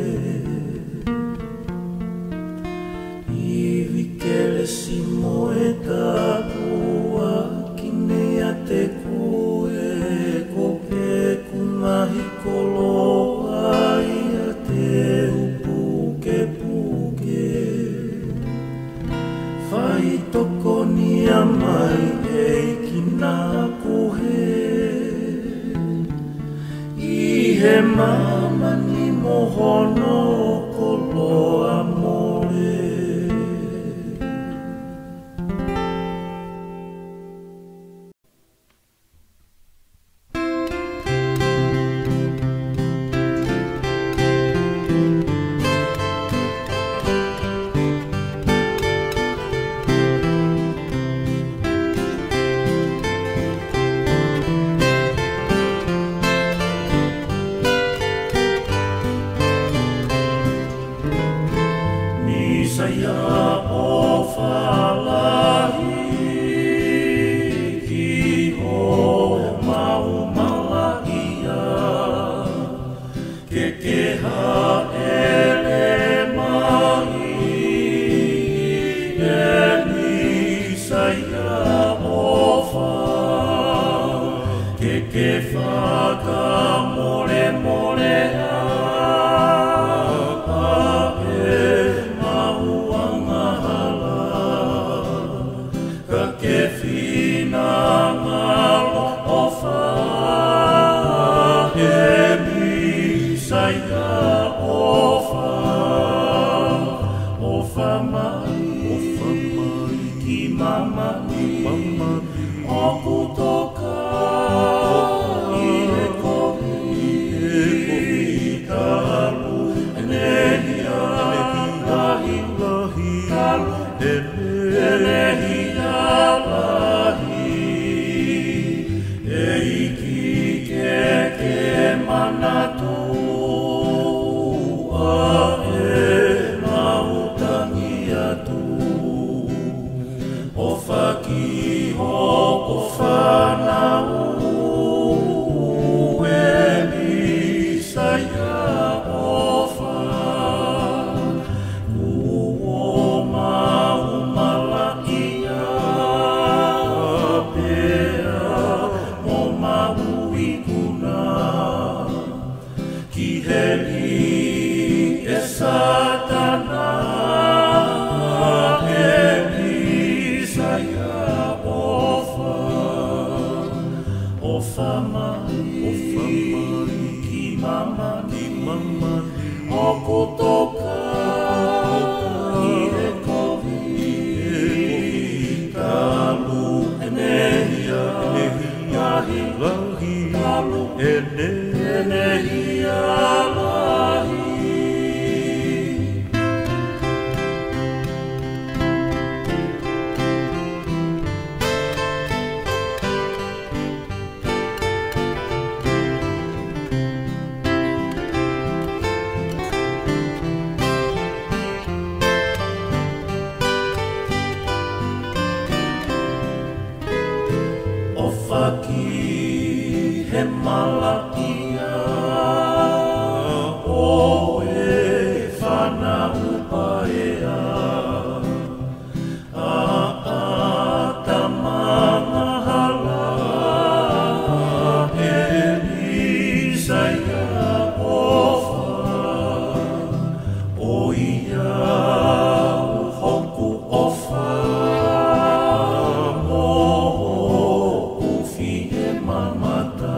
Ivi kelesi mo e tāpuaki meiate koe, ko ʻeku ngaahi koloa ia te u pukepuke. Faitokoni mai ʻEiki naʻa ku hē ʻi he māmani mo hono koloa mole. Kutoka ʻi he kovi talu ʻene hia lahi, lahi, talu ʻene hia lahi. ʻEiki ke ke manatu ʻa e mau tangi atu. ʻOfa ki hoʻo fānau ʻe Mīsaia ʻofa. Kuo mau malaʻia pea mo mau ikuna. Ki heli ʻe Sātana, ʻe Mīsaia ʻofa. ʻOfa mai, ʻofa mai ki māmani, ki māmani. ʻOku toka ʻi he kovi talu ʻene hia, ʻene hia lahi, lahi, talu ʻene, ʻene hia lahi. ʻOfa ki he malaʻia ʻo e fānau paea. ʻA ʻAtama angahala, ʻe Mīsaia ʻofa. ʻOiauē hoku ʻofa mo hoku fiemāmata.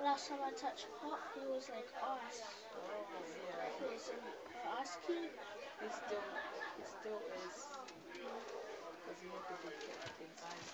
Last time I touched Pop, he was like ice. He was an ice cube. He still, he still is. Because he had to be kept in ice.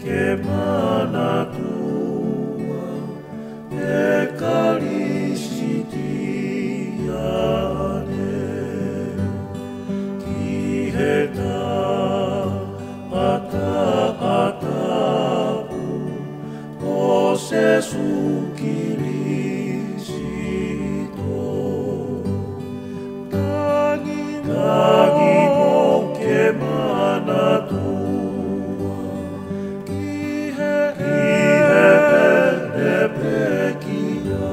ke manatua e Kalisitiane ki he taʻataʻa tapu ʻo Sīsū Kalaisi. Tangi, tangi mo ke manatua ki he, ki he pekia,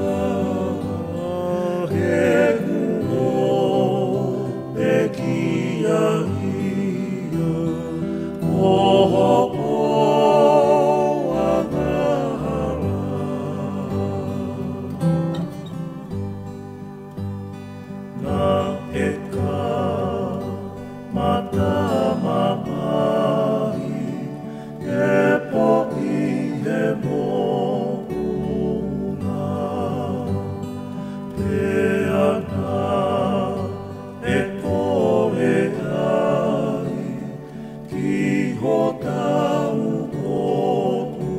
he kuo pekia ia ko hoʻo angahala. Naʻe kamata mamahi e pō ʻi he moʻunga, pea naʻe kole ai ki hotau ʻOtua.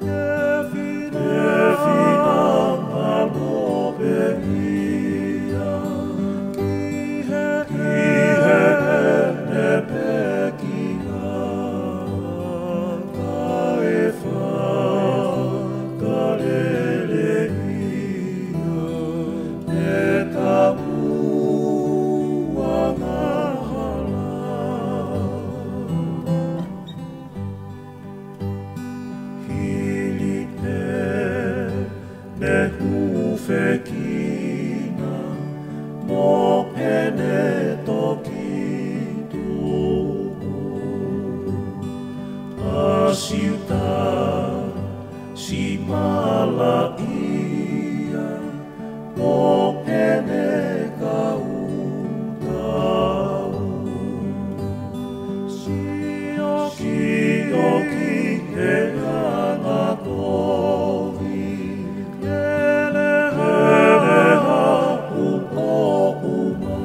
Ke fina-, ke finangalo pē ia ki he, ki heʻene pekia, kae fakalelei ia ʻetau angahala. Hili ʻene hūfekina mo ʻene toki tuʻu, ʻa Siutasi Malaʻia mo ʻene kau tau. Sio, sio ki he anga kovi, lele haʻu ʻo uma,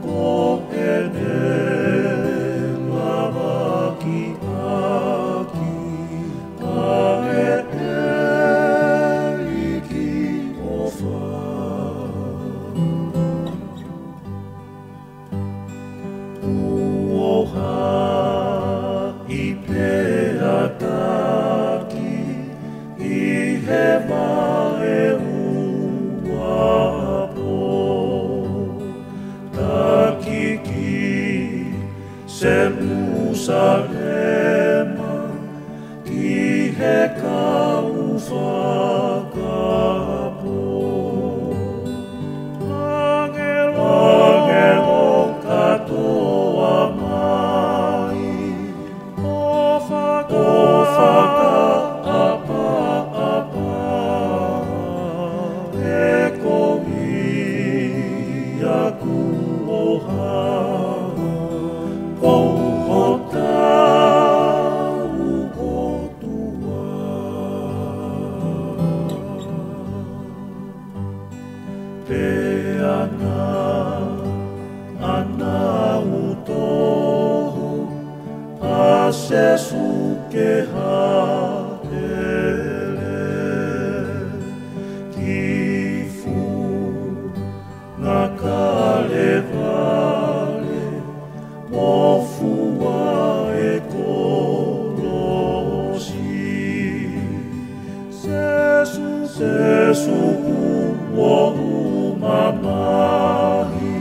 ko ʻene lavakiʻaki ʻa e ʻEiki ʻofa. Kuo haʻi pea taki ʻi he vaeuapo, taki ki Selūsalema, ki he kau fakapō. ʻĀngelo, ʻāngelo kātoa mai, ʻo faka-, ʻo fakaʻapaʻapa e kovi ʻaku ʻo hā, ko hotau ʻOtua. Pea naʻa nau toho ʻa Sīsū ke hāʻele ki funga Kalevale, mo fua e kolosi. Sīsū, Sīsū kuo mamahi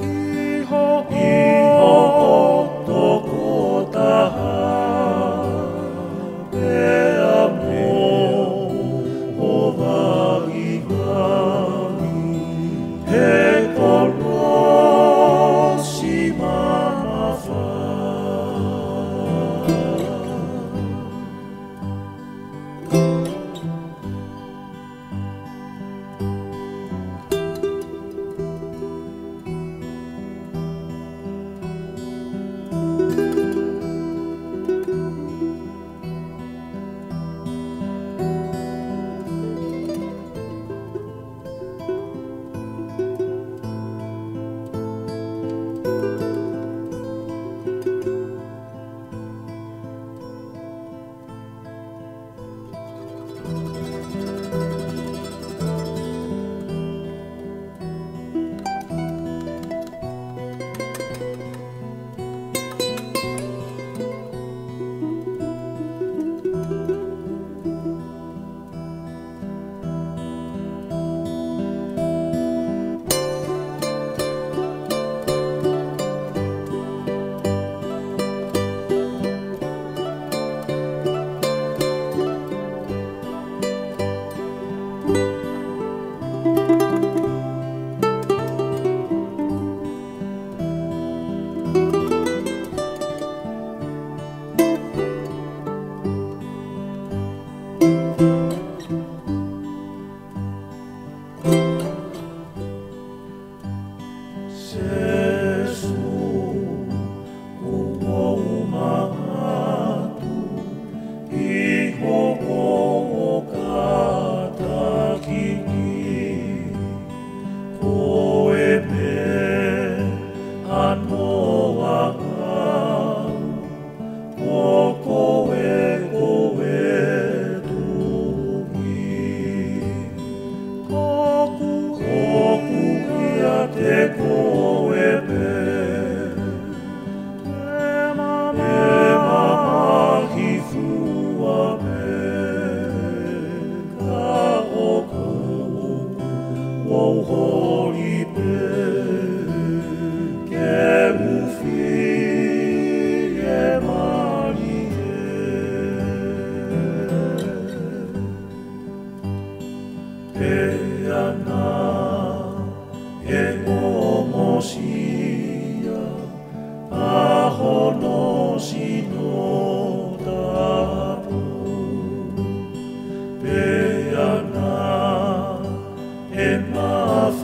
ʻi ho, ʻi hoʻo tokotaha.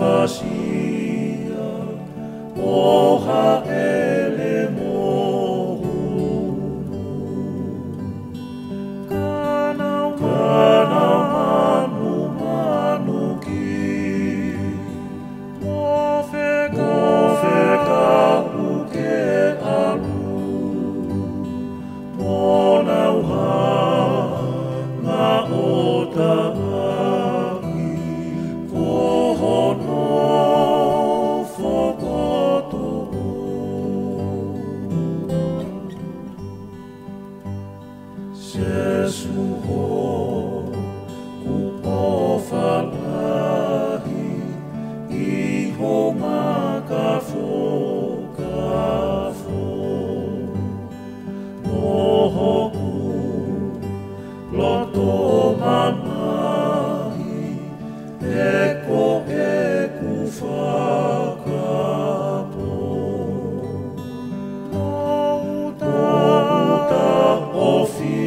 Asia, ʻo hāʻele mo hulu. Ka nau, ka nau manumanuki, mo fekau, mo fekau ke ʻalu, mo nau hanga ʻo taaʻi, ko hono fokotuʻu. Sēsū hoku ʻofa lahi, ʻi ho maka fokafo, mo hoku loto mamahi, he ko ʻeku fakapō. Mo uta, mo uta ʻofa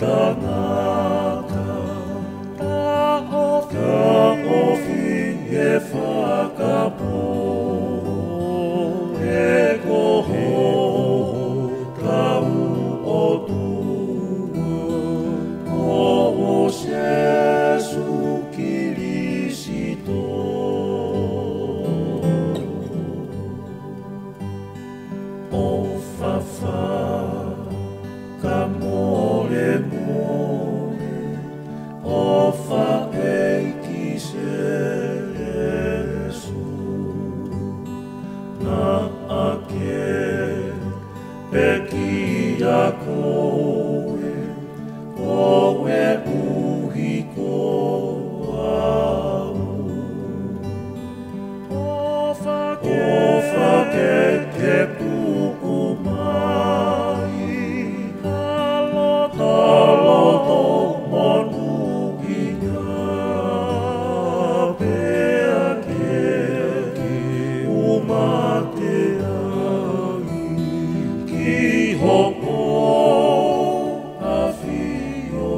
tangata, taʻofi, taʻofi e fakapō, he ko ho tau ʻOtua, ko Sēsū Kilisito. ʻOfa fakamolemole, ʻofa ʻEiki Sēsū, naʻa ke pekia koe, koeʻuhi ko au. ʻOfa ke, ʻofa ke ke tuku mai ha loto, ha loto monūʻia, pea ke u mateaʻi ki hoʻo ʻAfio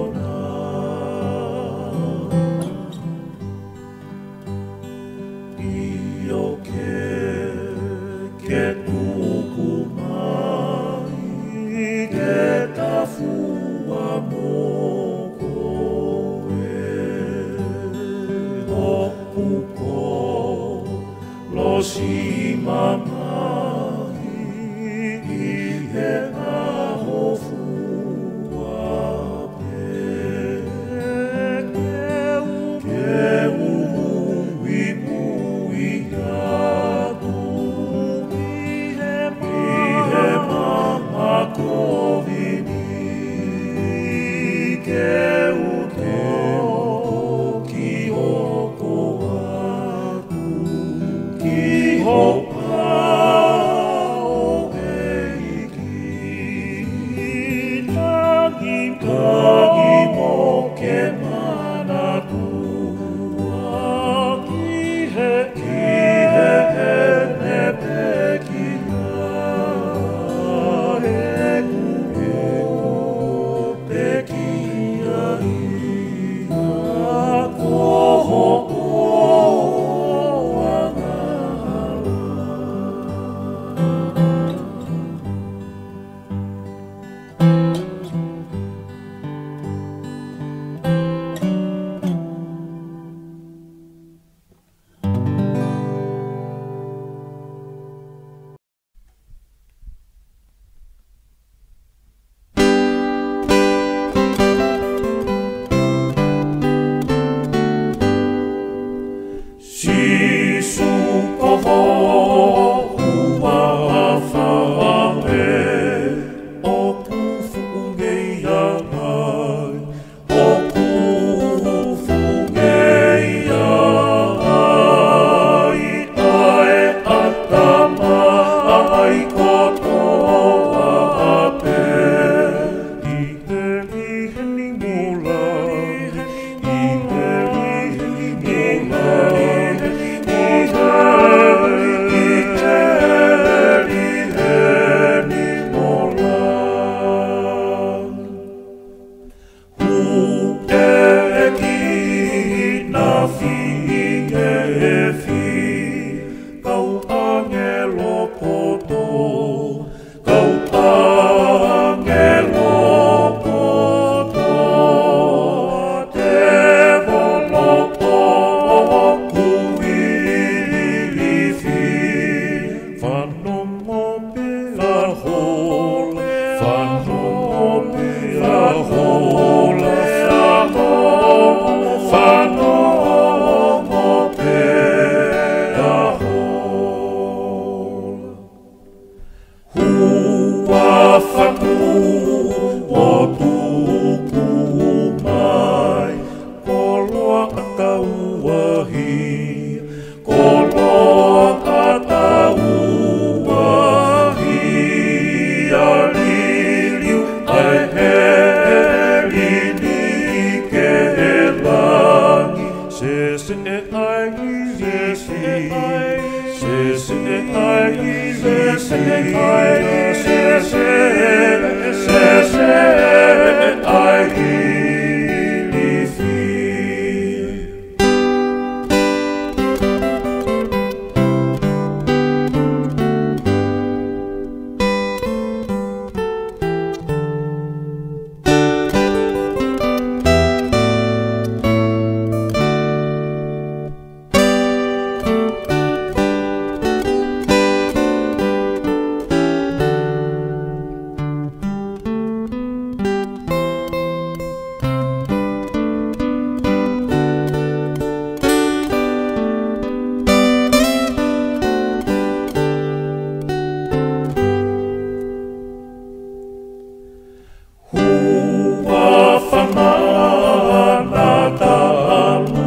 Huafa mana talu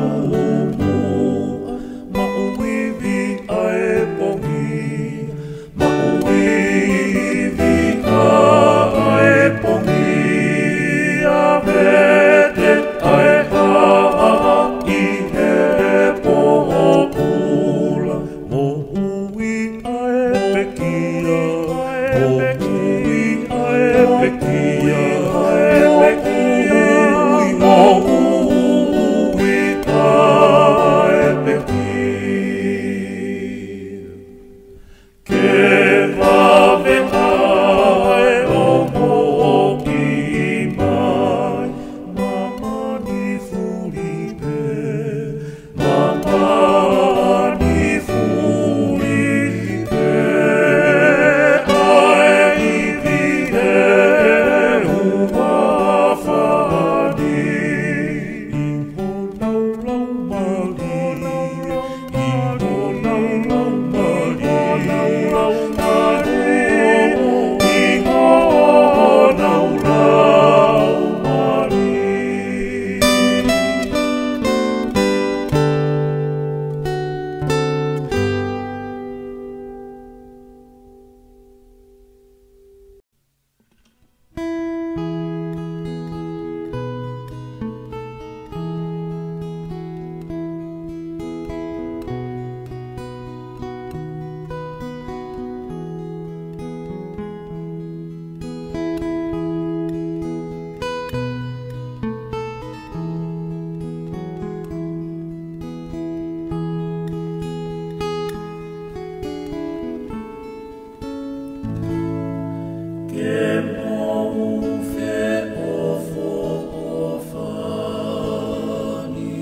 muʻa, maʻu ivi ʻa e pongi, maʻu ivi ʻa e pongi, ʻa vete ʻa e haʻa ʻi he pōpula. Moʻui ʻa e pekia, moʻui ʻa e pekia, moʻui, moʻui ʻa e pekia. Ke vave ʻa e ongo ki mai, māmani fuli pē. Māmani fuli pē ʻa e ivi he huafa ni. ʻI honau laumālie, ʻi honau laumālie, ʻi honau laumālie. Ke mou feʻofoʻofani,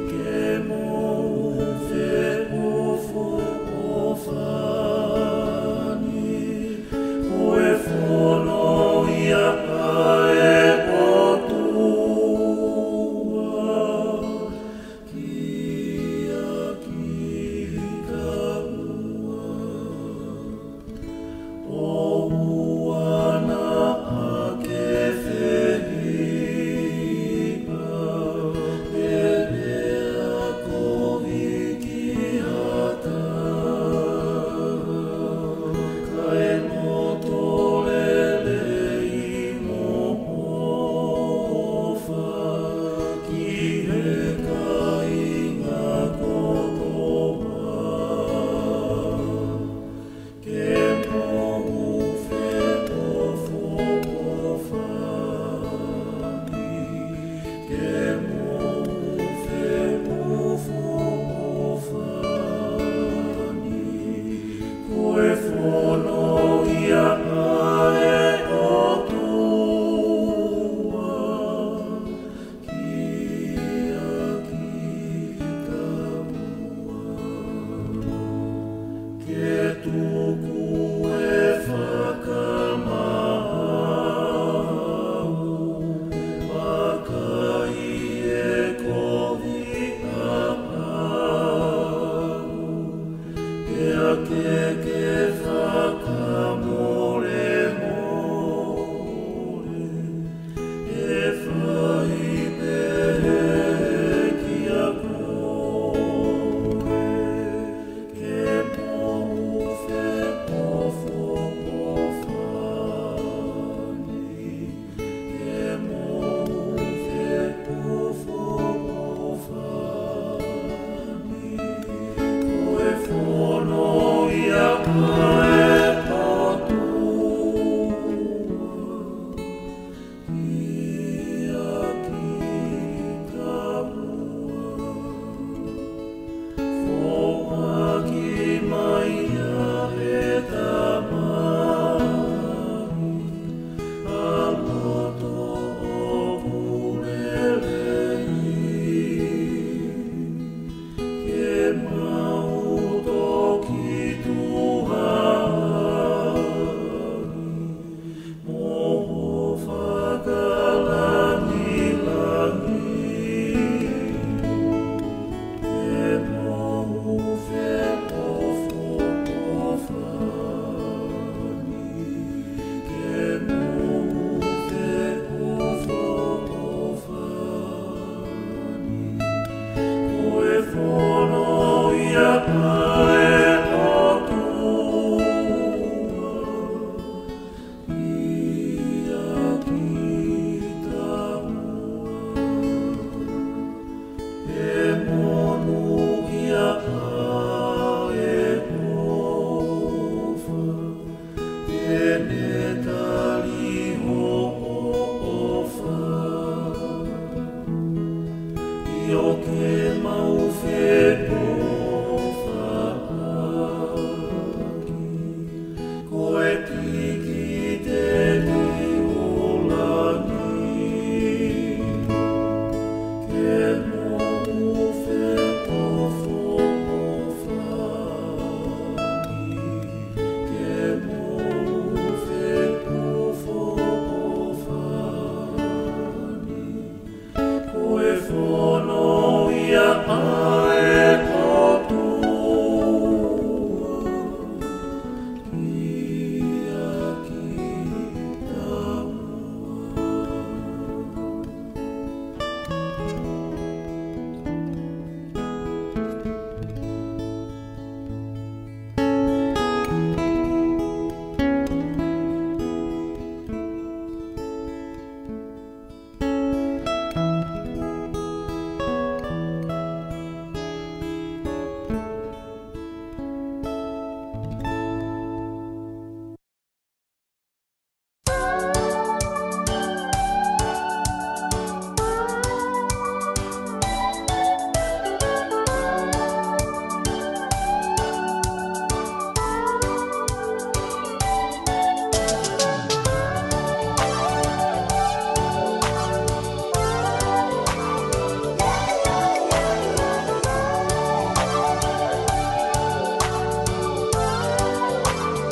ke mou feʻofoʻofani, ko e fono ia ʻa e ʻOtua. Kia kita muʻa, ʻoua naʻa Tali hoʻo ʻofa, ʻio ke mau feʻofaʻaki. Ko e kikite ni ʻo langi, ke mau feʻofaʻaki, ke mau feʻofaʻaki. Ko e fononga ia ʻa e ʻOtua kiate kitaua.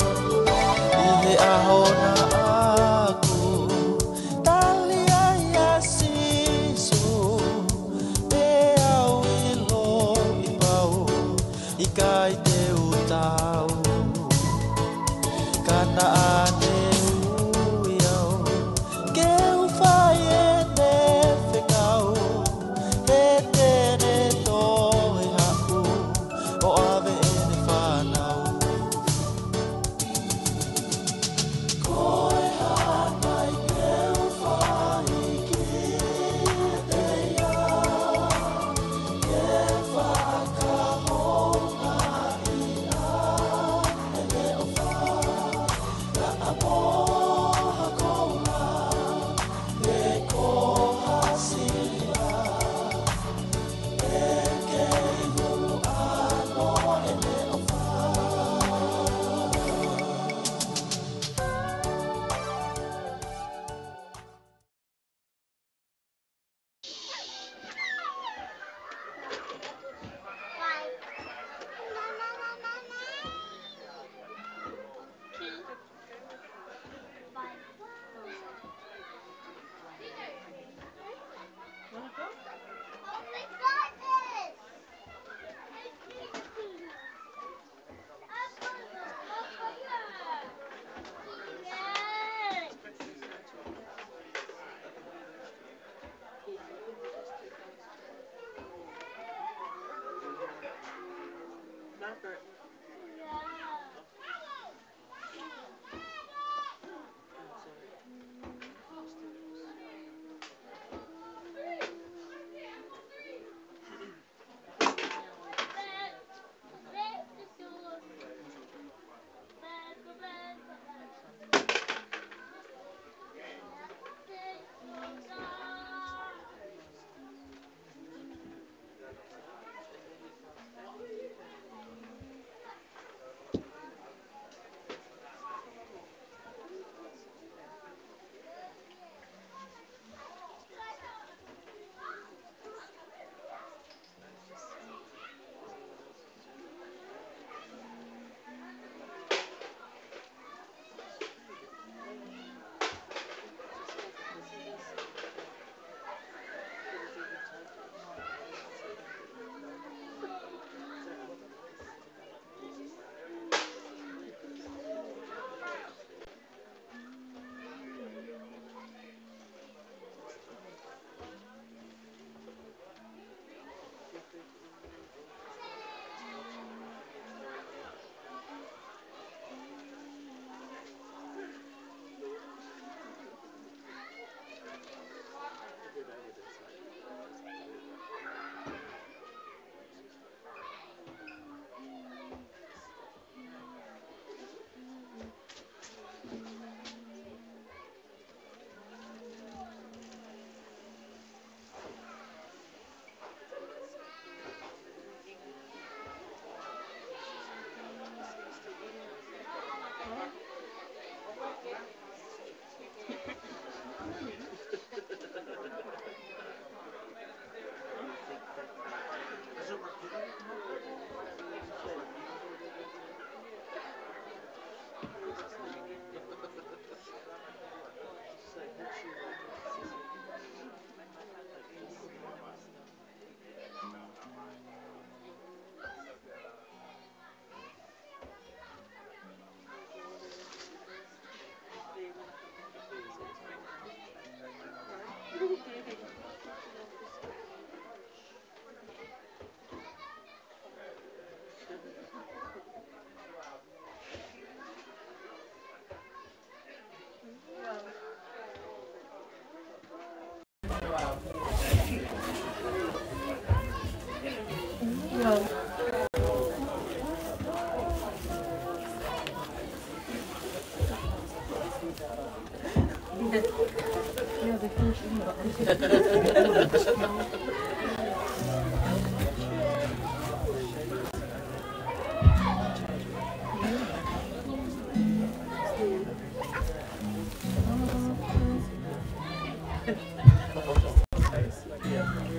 ʻI he ʻaho naʻa ku tali ai ʻa Sīsū, pea u ʻiloʻi pau ʻikai te u tau. Ka naʻa ne ui au ke u fai ʻene fekau, he te ne tohi haʻu ʻo ʻave ʻene fānau. Ko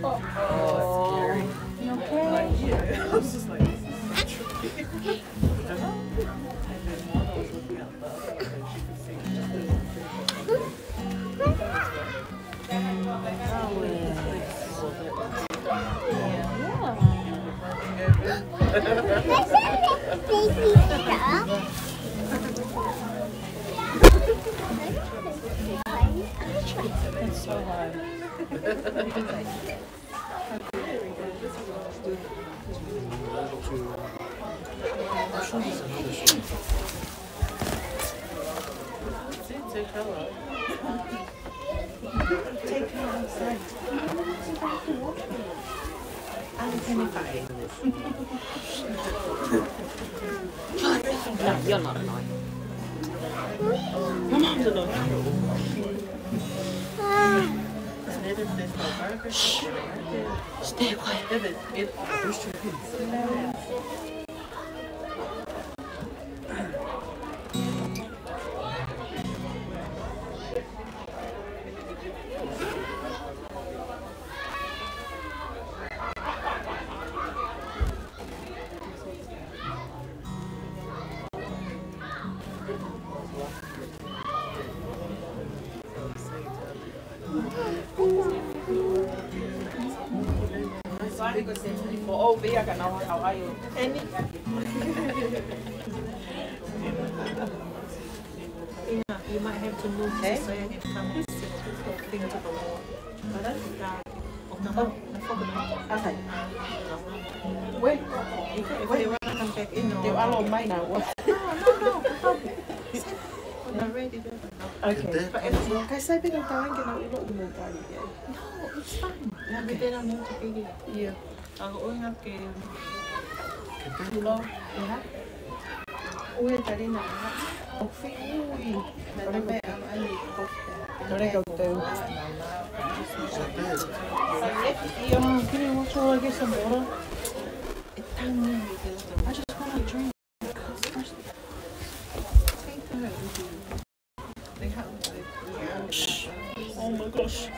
Uh-oh. You okay? I was just like, this is trippy. It's so hard. Take her outside. I'll tell you about it. No, you're not annoying. Your mom's annoying. Shh. Stay quiet. You might have to move this way and come and sit closer to the wall. Pardon? Wait. If, if they wanna come back in, no. They're all on mine now. What? No, no, no. They're ready. Okay. But if, no, it's fine. Yeah, but they don't need to be here. Yeah. Ako ʻuhinga ke tulo, ʻeha. Ui e talina, ʻeha. ʻOku fiu ui. Tole me am ani ko. Tole kau teu. Ia, can you watch all I get some water? I just wanna drink. Oh my gosh.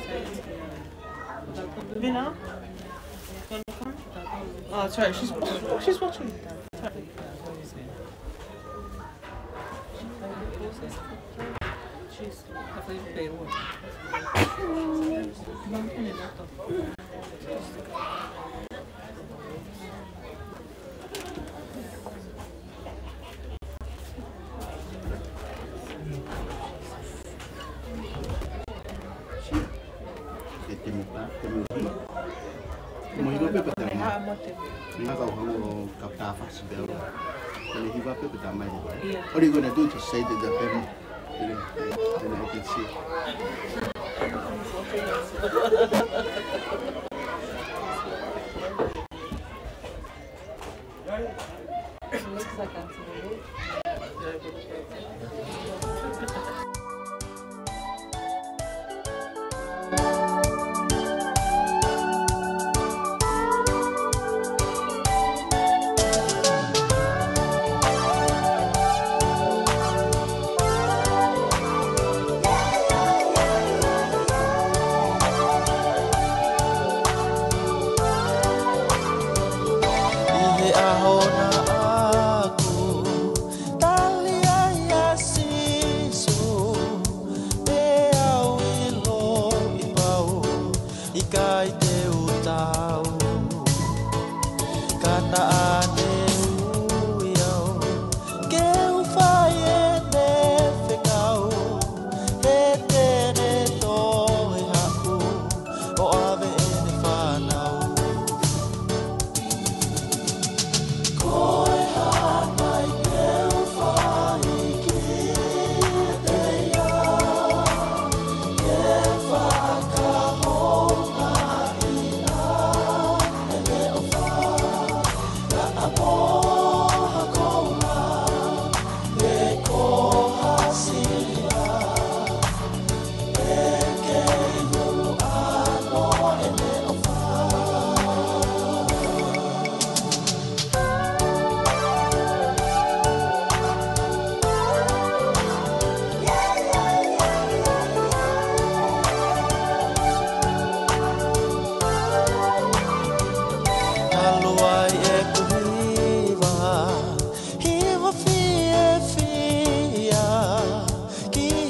Vina? Oh, sorry, she's, oh, she's watching. Sorry. Ke te muka, te muka. Mo hiva pē pea te mai. Ni haka o hanga ʻo kapitā fasi pea ua. Ko e hiva pē pea te mai. Ia. What are you gonna do to say to the family? You know, you know, I can see. It looks like I'm too late.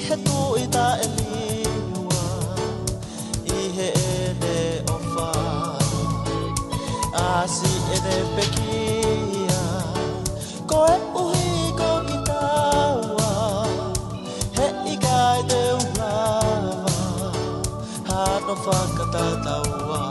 He tuʻi taʻeliua ʻi heʻene ʻofa, ʻasi ʻene pekia, koeʻuhi ko kitaua, heʻikai te u lava hano fakatataua.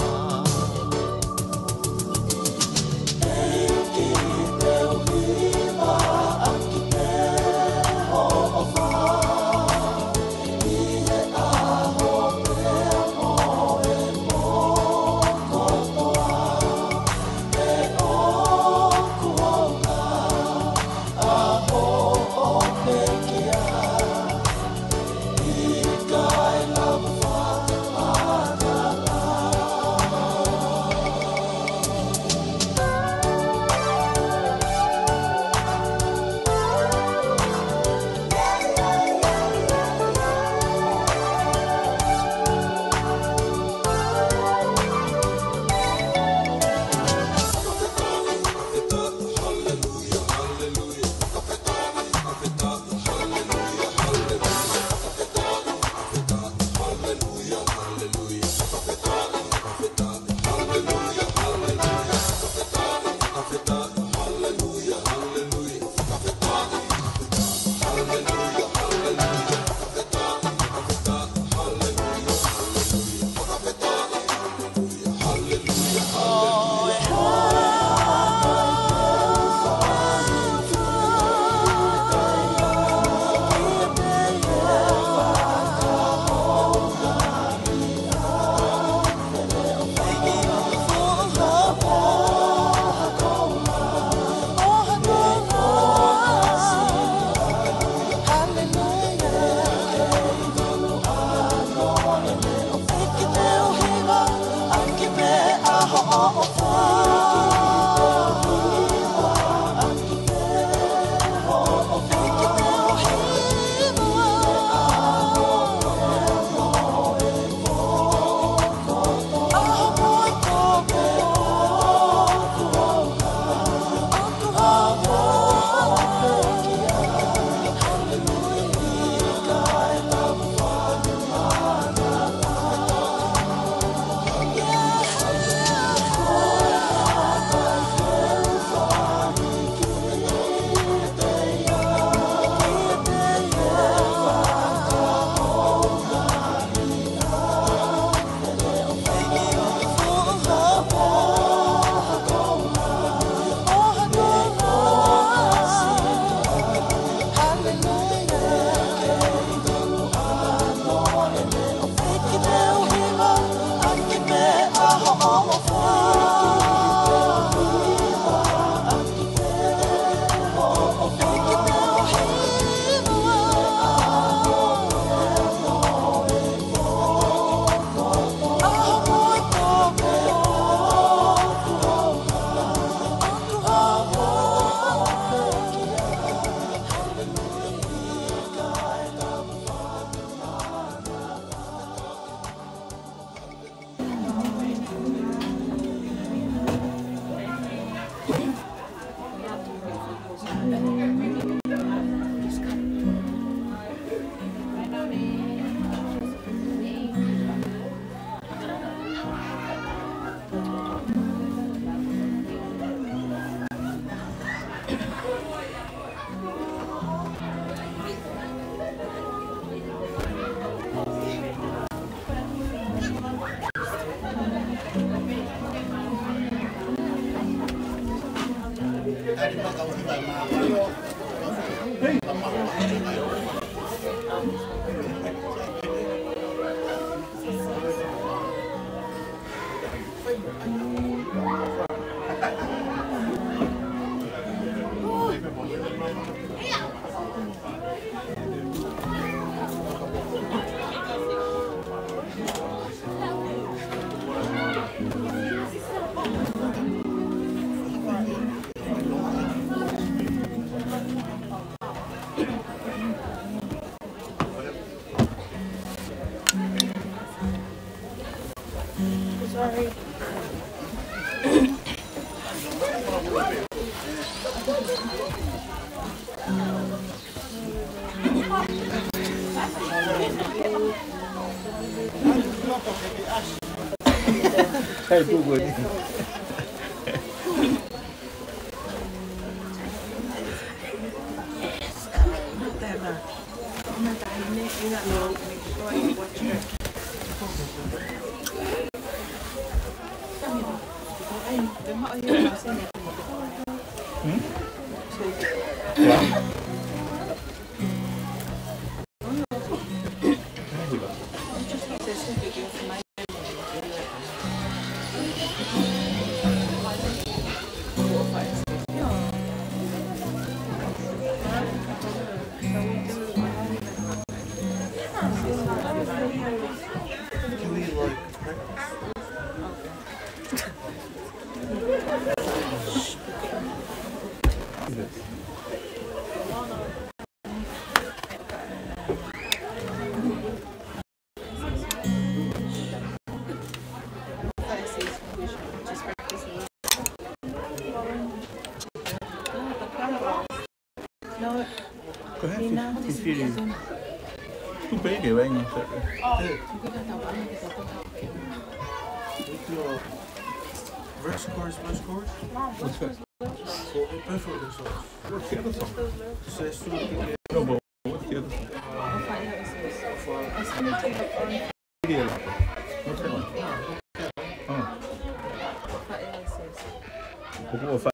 Kai puku ni. Hmm? Go ahead, if, if you, tu pē ke vai, no sé. First course, first course? What's that? So, pay for the sauce. What's the other sauce? So, it's two. No, but what's the other sauce? What's that one? Oh. Kuku o fai.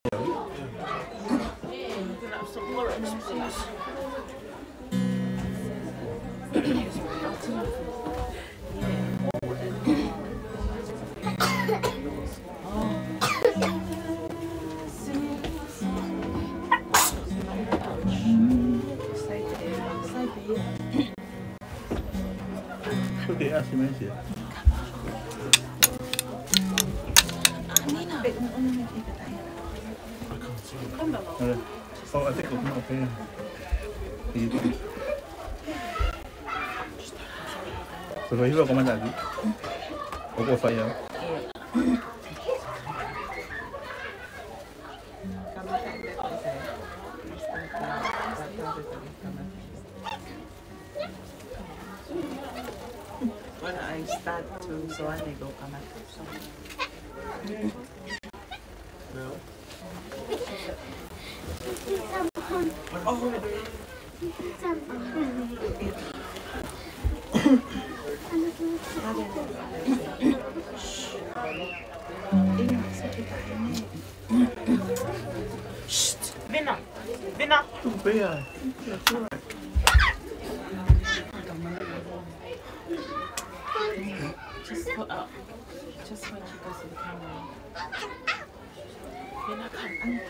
Ko te asi mai sia. All right. Oh, I think open up here. So, hiva ko mana ki. O ko fai au. When I start to, so I may go come back. No. Shh, Vina, Vina. Don't be a, that's all right. Just put up. Just when she goes to the camera. Vina, come.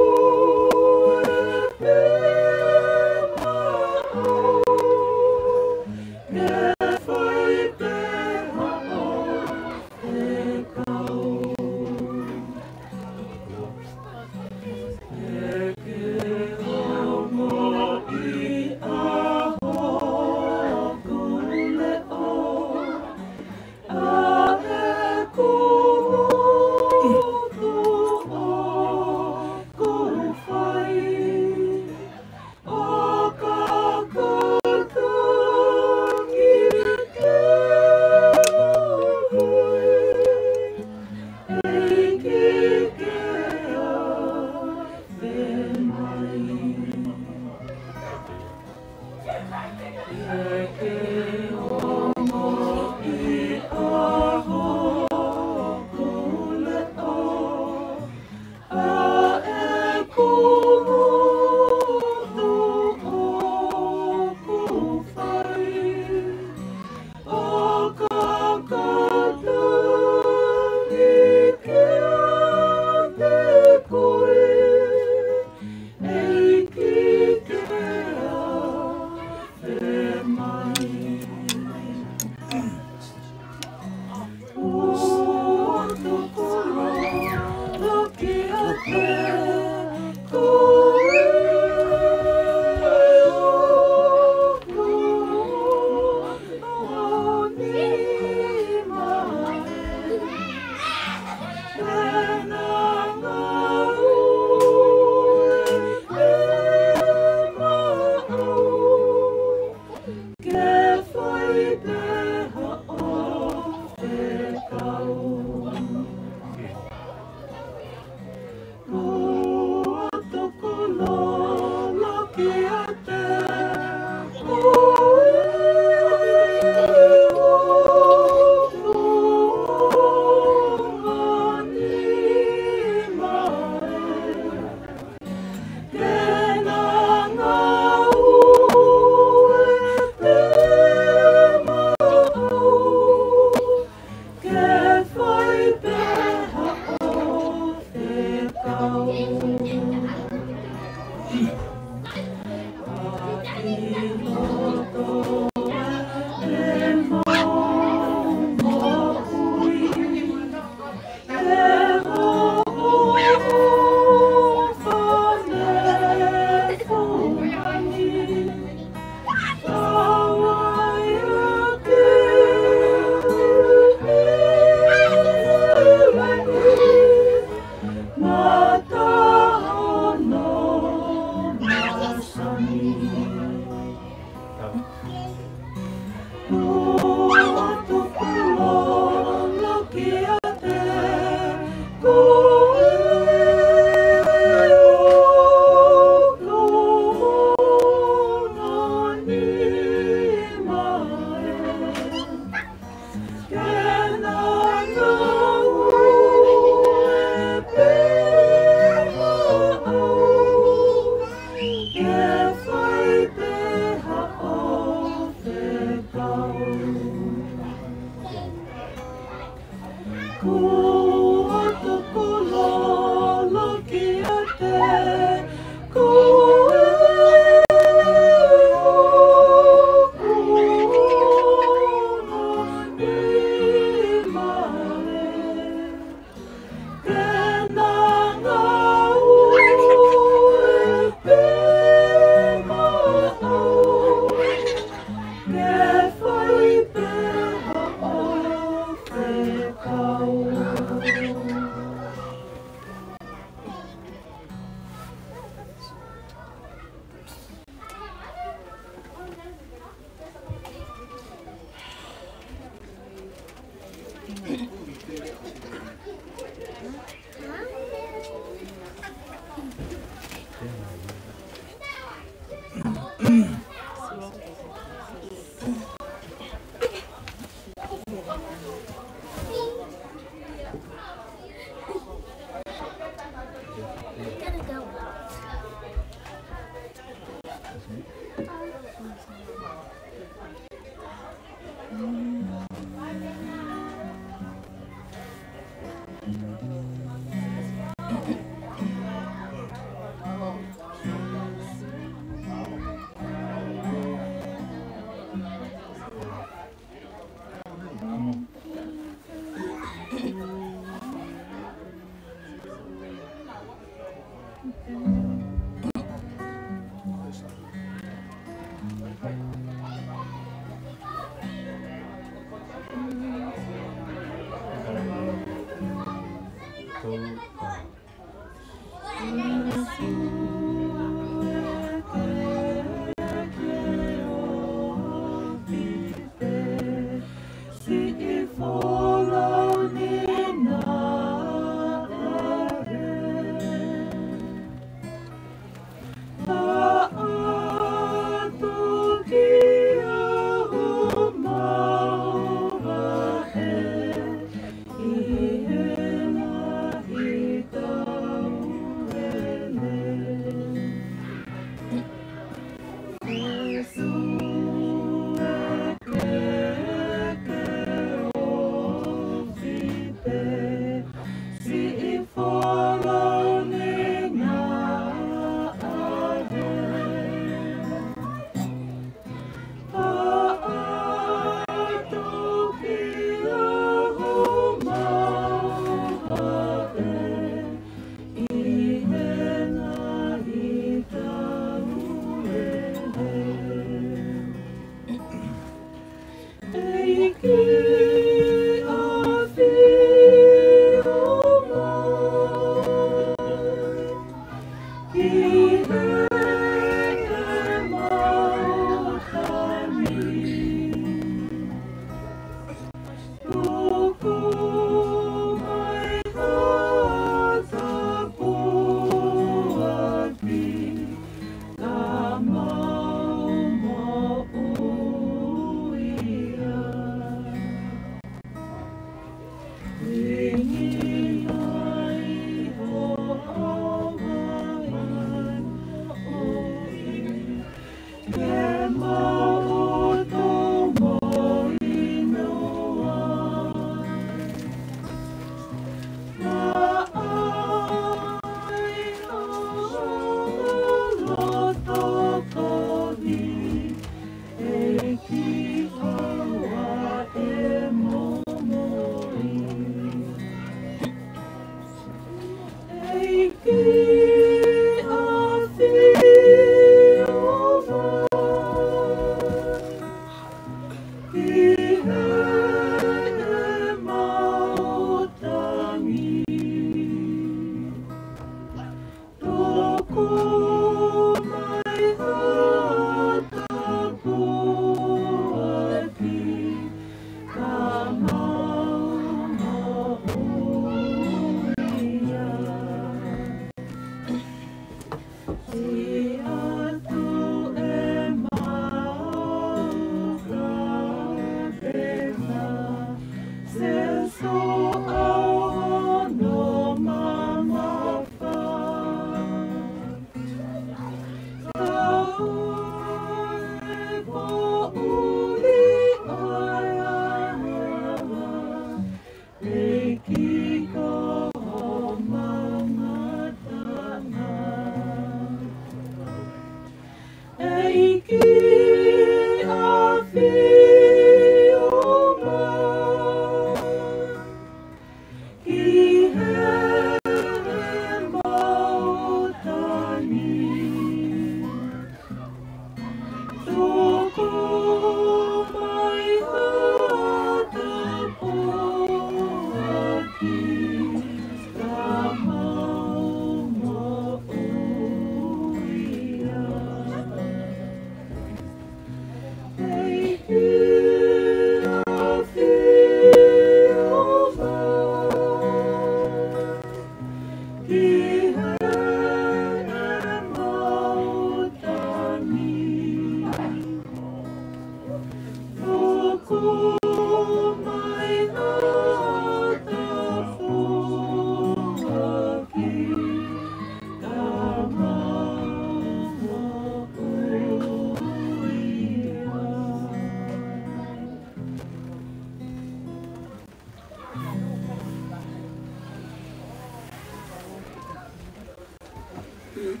Did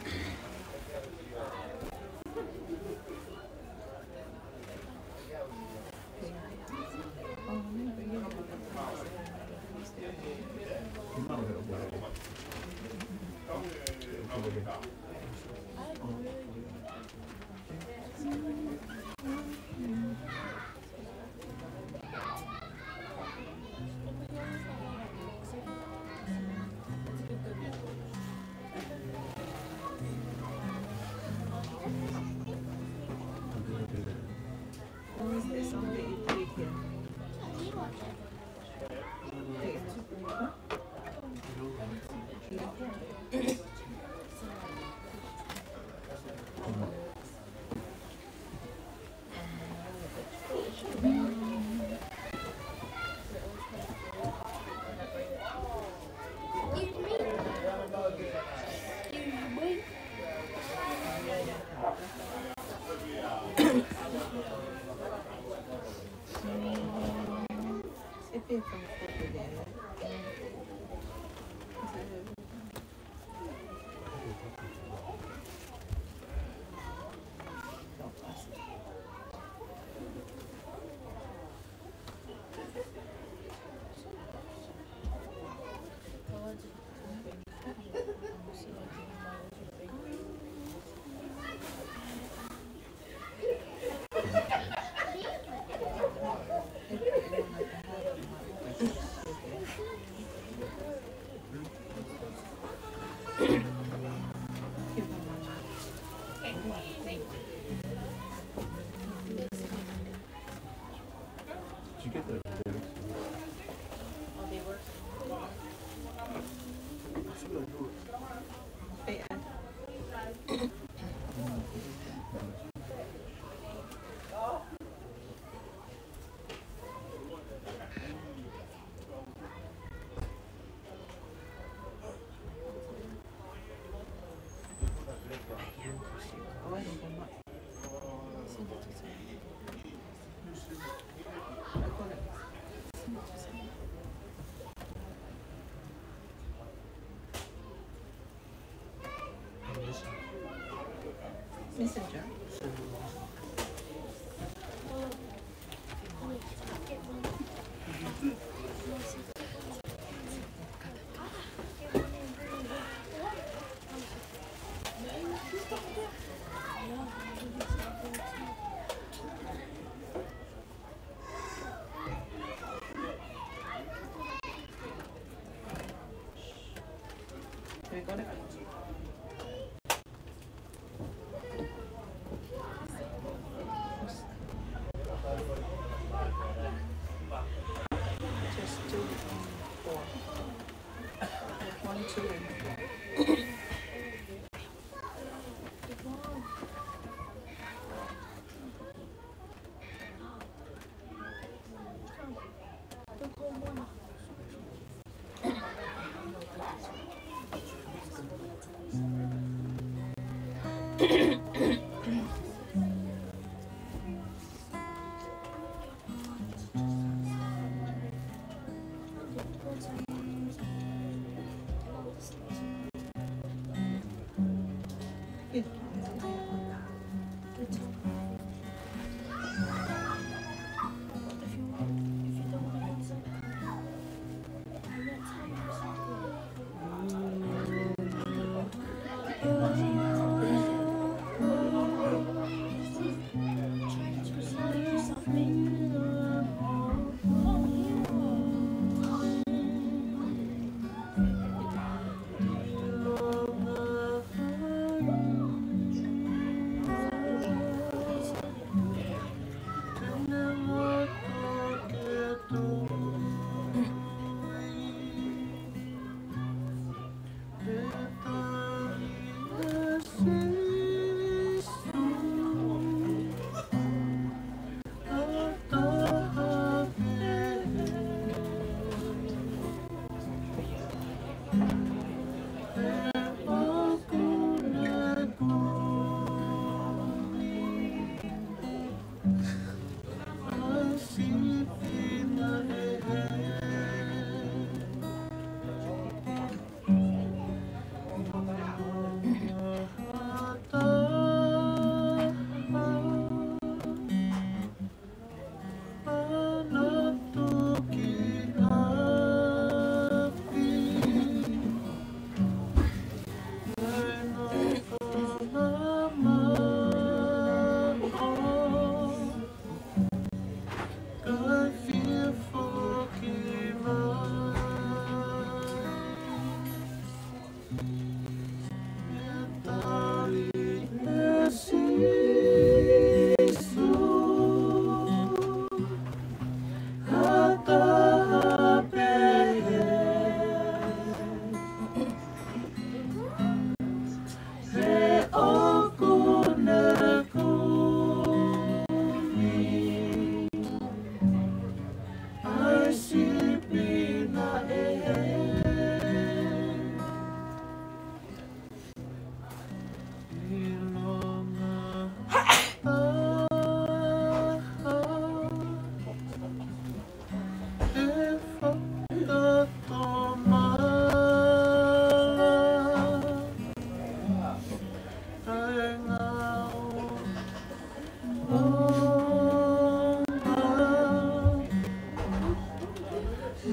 you get the lyrics? Messenger. Just do, um, four. One, two, and four. Tali ʻe Sīsū ha taha pehē, he ʻoku ne kumi ʻa e sipi naʻe hē. ʻIlonga ha taha ʻe fakatomala ʻa e ngāue ʻo e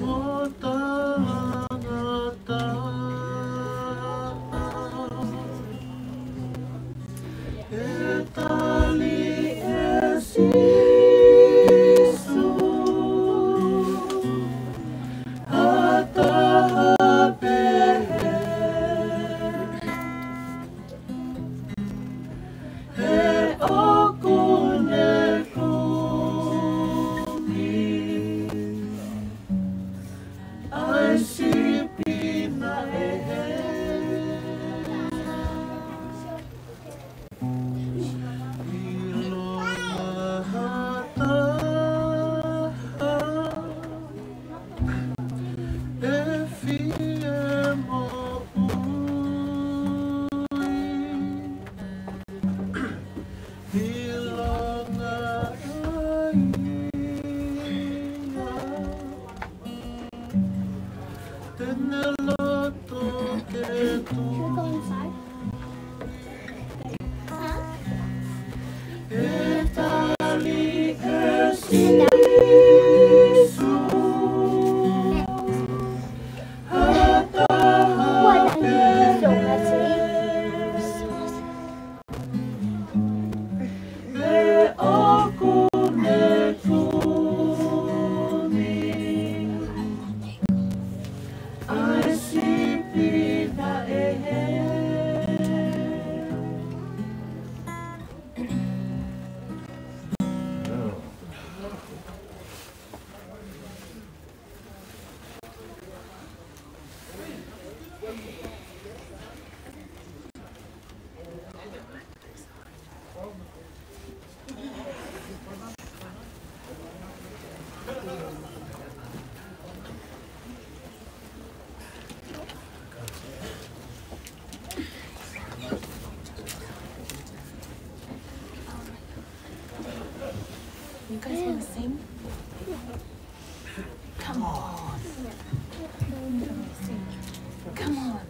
ʻOtua mo tangata. He tali ʻe Sīsū ha taha pehē, he ʻoku ne kumi ʻa e sipi naʻe hē. ʻIlonga ha taha ʻe fie moʻui, ʻilonga ʻa e ʻuhinga te ne loto ke tuʻu. He tali ʻe Sīsū ha taha pehē, he ʻoku ne kumi ʻa e sipi naʻe hē. You guys wanna sing? Come on. Come on.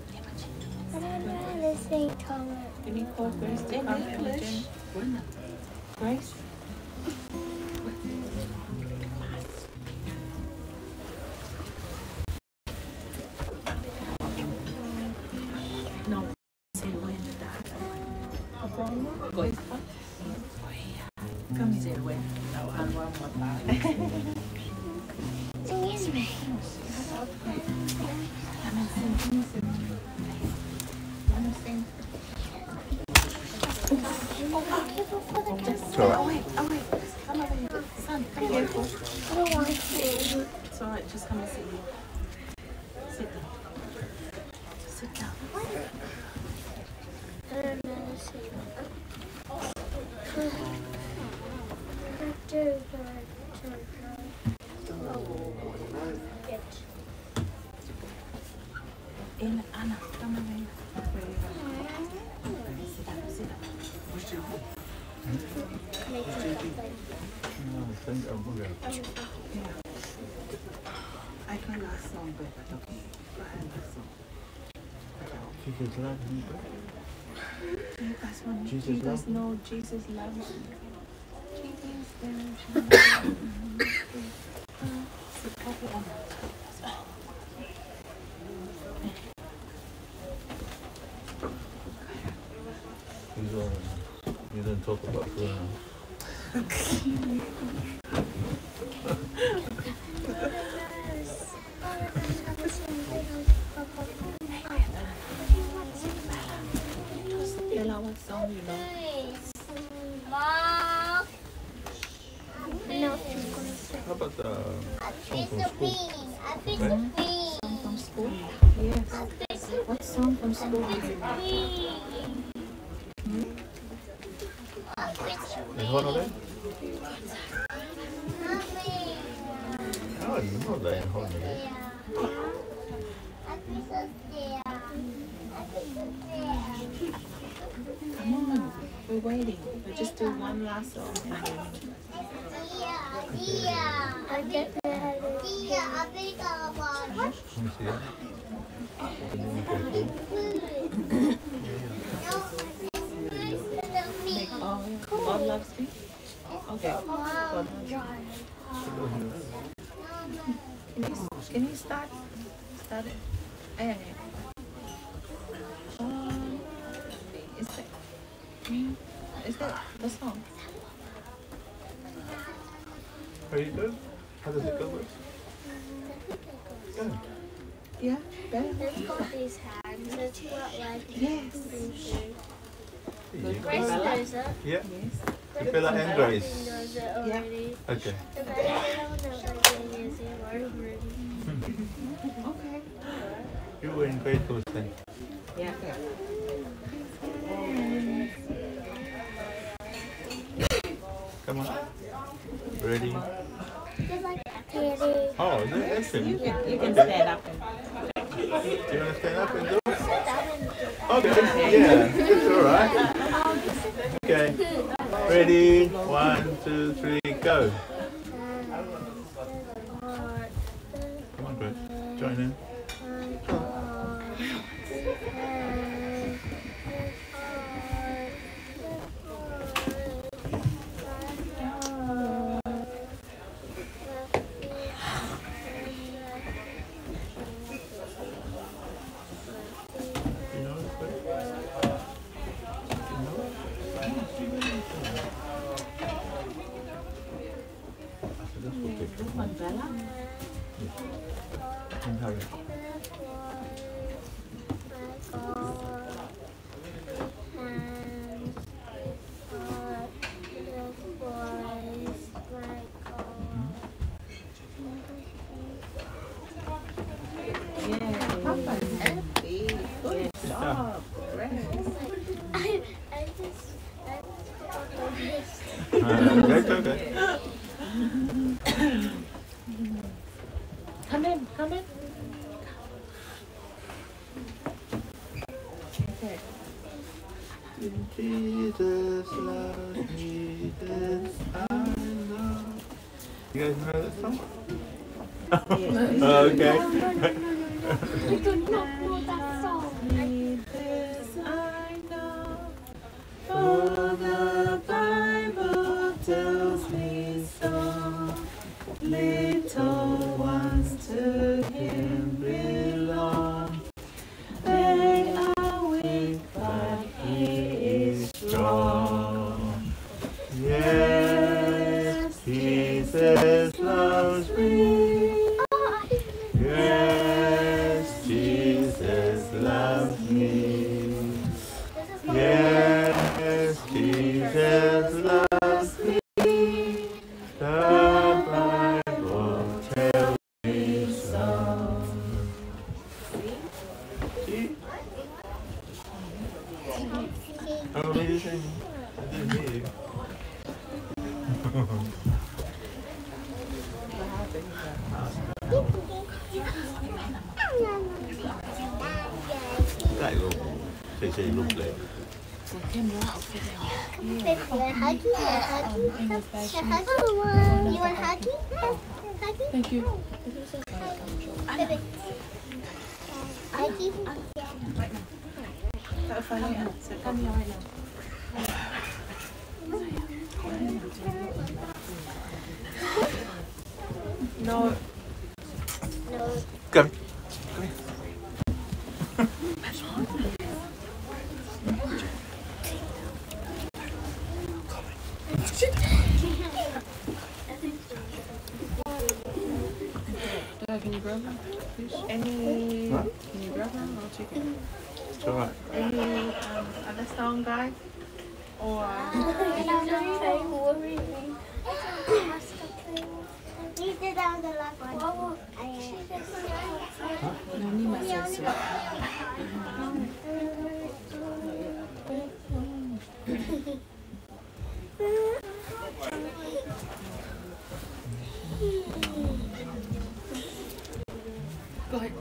I don't know how to sing Tongan. Can you call Grace to come? In English. Grace? No. Excuse me. It's all right. Oh, wait, oh, wait. Come over here. Son, come here. I don't want to. It's all right. Just come and sit here. Sit down. Sit down. And Anna, come over here. Sit down, sit down. I can't laugh song, but okay. Go ahead, laugh song. Jesus loves me. Do you guys want, do you guys know Jesus loves me? Jesus loves me. He's on. You didn't talk about Bruno. Mom. No. How about the song from school? Right? Song from school? Yes. What song from school? Hmm? Is one of them? Oh, you know that one of them. Come on, we're waiting. We'll just do one last song and then. Let me see it. Oh, God loves me. Okay. Can you, can you start, start it? Eh, eh. Um, is that, is that the song? Are you good? How does it go, Liz? Good. Yeah, yeah. Let's hold these hands. That's what life is. Yes. There you go. Grace knows it. Yeah. Yes. Isabella and Grace. Knows it already. Okay. Isabella knows it already. Okay. You were in grade school then. Yeah. Come on. Ready? Oh, is it? Excellent. You can, you can stand up and Do you want to stand up and do it? Okay, yeah, it's all right. Okay. Ready? One, two, three, go. Come on, Grace. Join in. Yay. Good job. I, I just, I just Uh, that's okay. Come in, come in. Okay. Jesus loves me, this I know. You guys know that song? Yes. Oh, okay. We do not know that song. This I know. For the Bible tells me so. Little ones to him belong. They are weak, but he is strong. Yes, Jesus loves me. Yes, Jesus loves me. Yes, Jesus loves me. The Bible tells me so. See? Oh, what did you say? I didn't hear you. That little, say, say, little play. Baby, you want a huggy? You want a huggy? You want a huggy? Huggy? Thank you. Baby. Huggy? Right now. Come here right now. No. No. Come. Come here. Dad, can you grab him, please? Any, what? Can you grab him? I'll take it. It's all right. Any, um, other song, guys? Or Go ahead.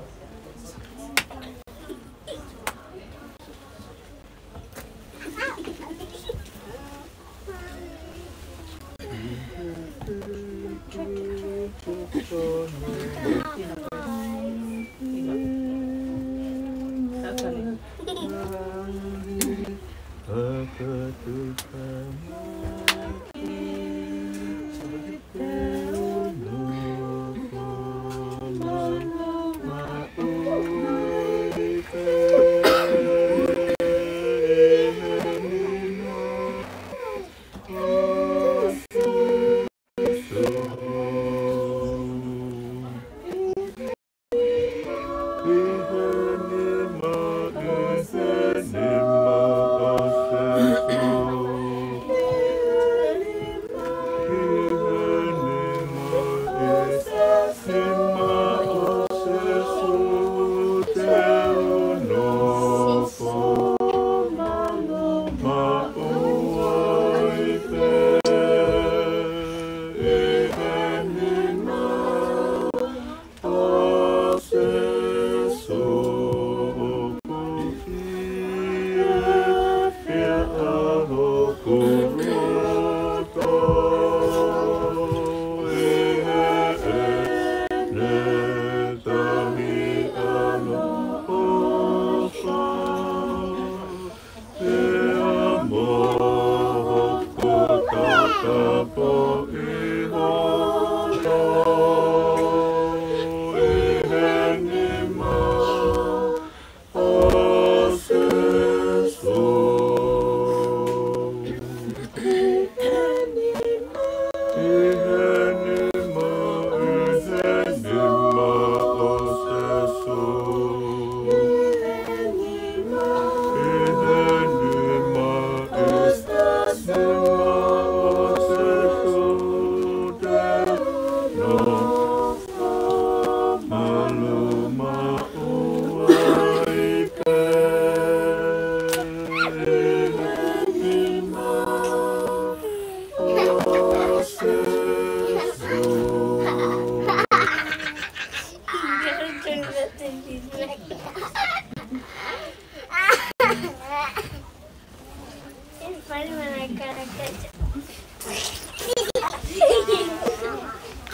It's funny when I go like this.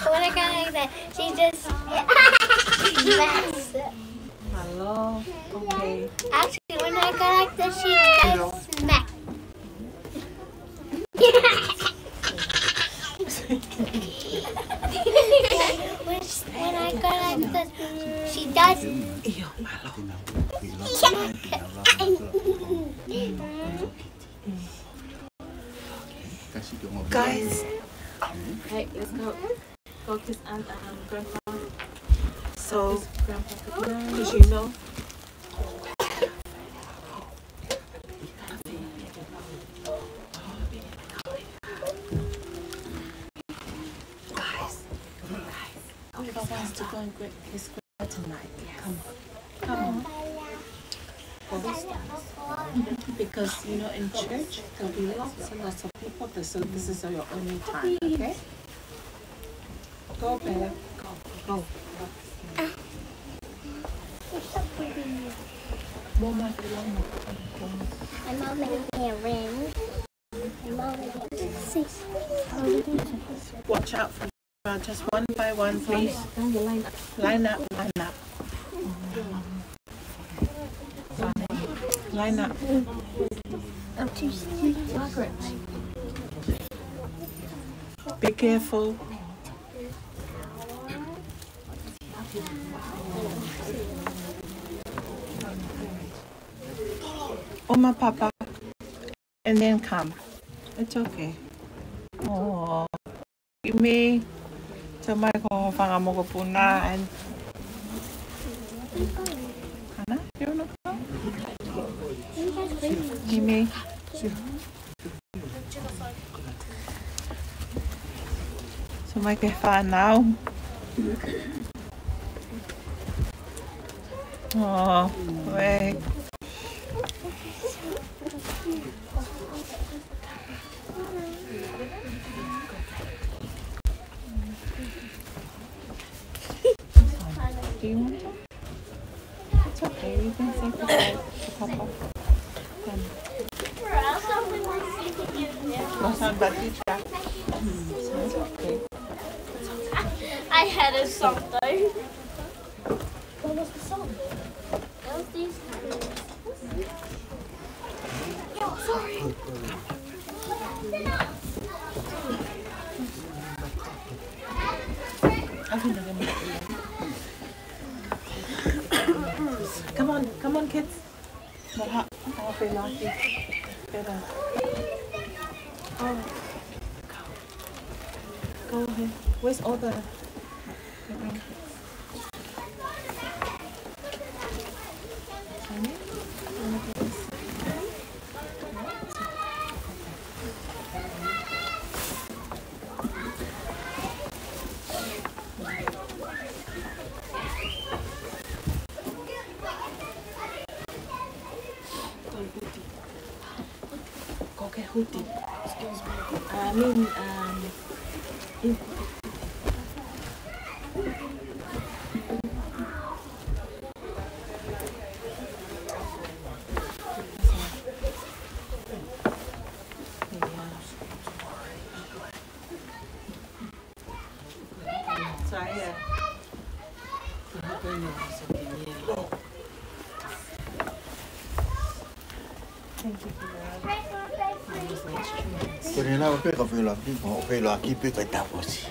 When I go like that, she just smacks. Hello. Okay. Actually, when I go like this, she does smack. When, when I go like this, she does. Guys. Hey, let's go. Go kiss Aunt, um, Grandpa. So, kiss Grandpa. Did you know? Guys, guys, Grandpa wants to go and get his tonight. Come on. Come on. Because, you know, in church, there'll be lots and lots of people there, so this is your only time, okay? Go, Bella. Go. Go. I'm already there. I'm already there. Watch out for Just one by one, please. Line up, line up. Line up. Be careful. Oma, Papa. And then come. It's okay. Oh. Kimi, tau mai ko e fanga mokopuna and Hana, you wanna come? Kimi. Mai ke fānau. Oh, wei. Do you want to? It's okay, you can say goodbye to Papa. Come. It's okay. I had a song though. What was the song? It was these times. Sorry. Come on, come on, kids. Moha, moha pē lahi. Pera. Oh. Go ahead. Where's all the, the grandkids? Jamie? You wanna do this? Ko ke huti. Excuse me. I mean, um, Thank you for that. Ko e lau pē ka fai lau ki, ko e lau ki pē ka tapuasi.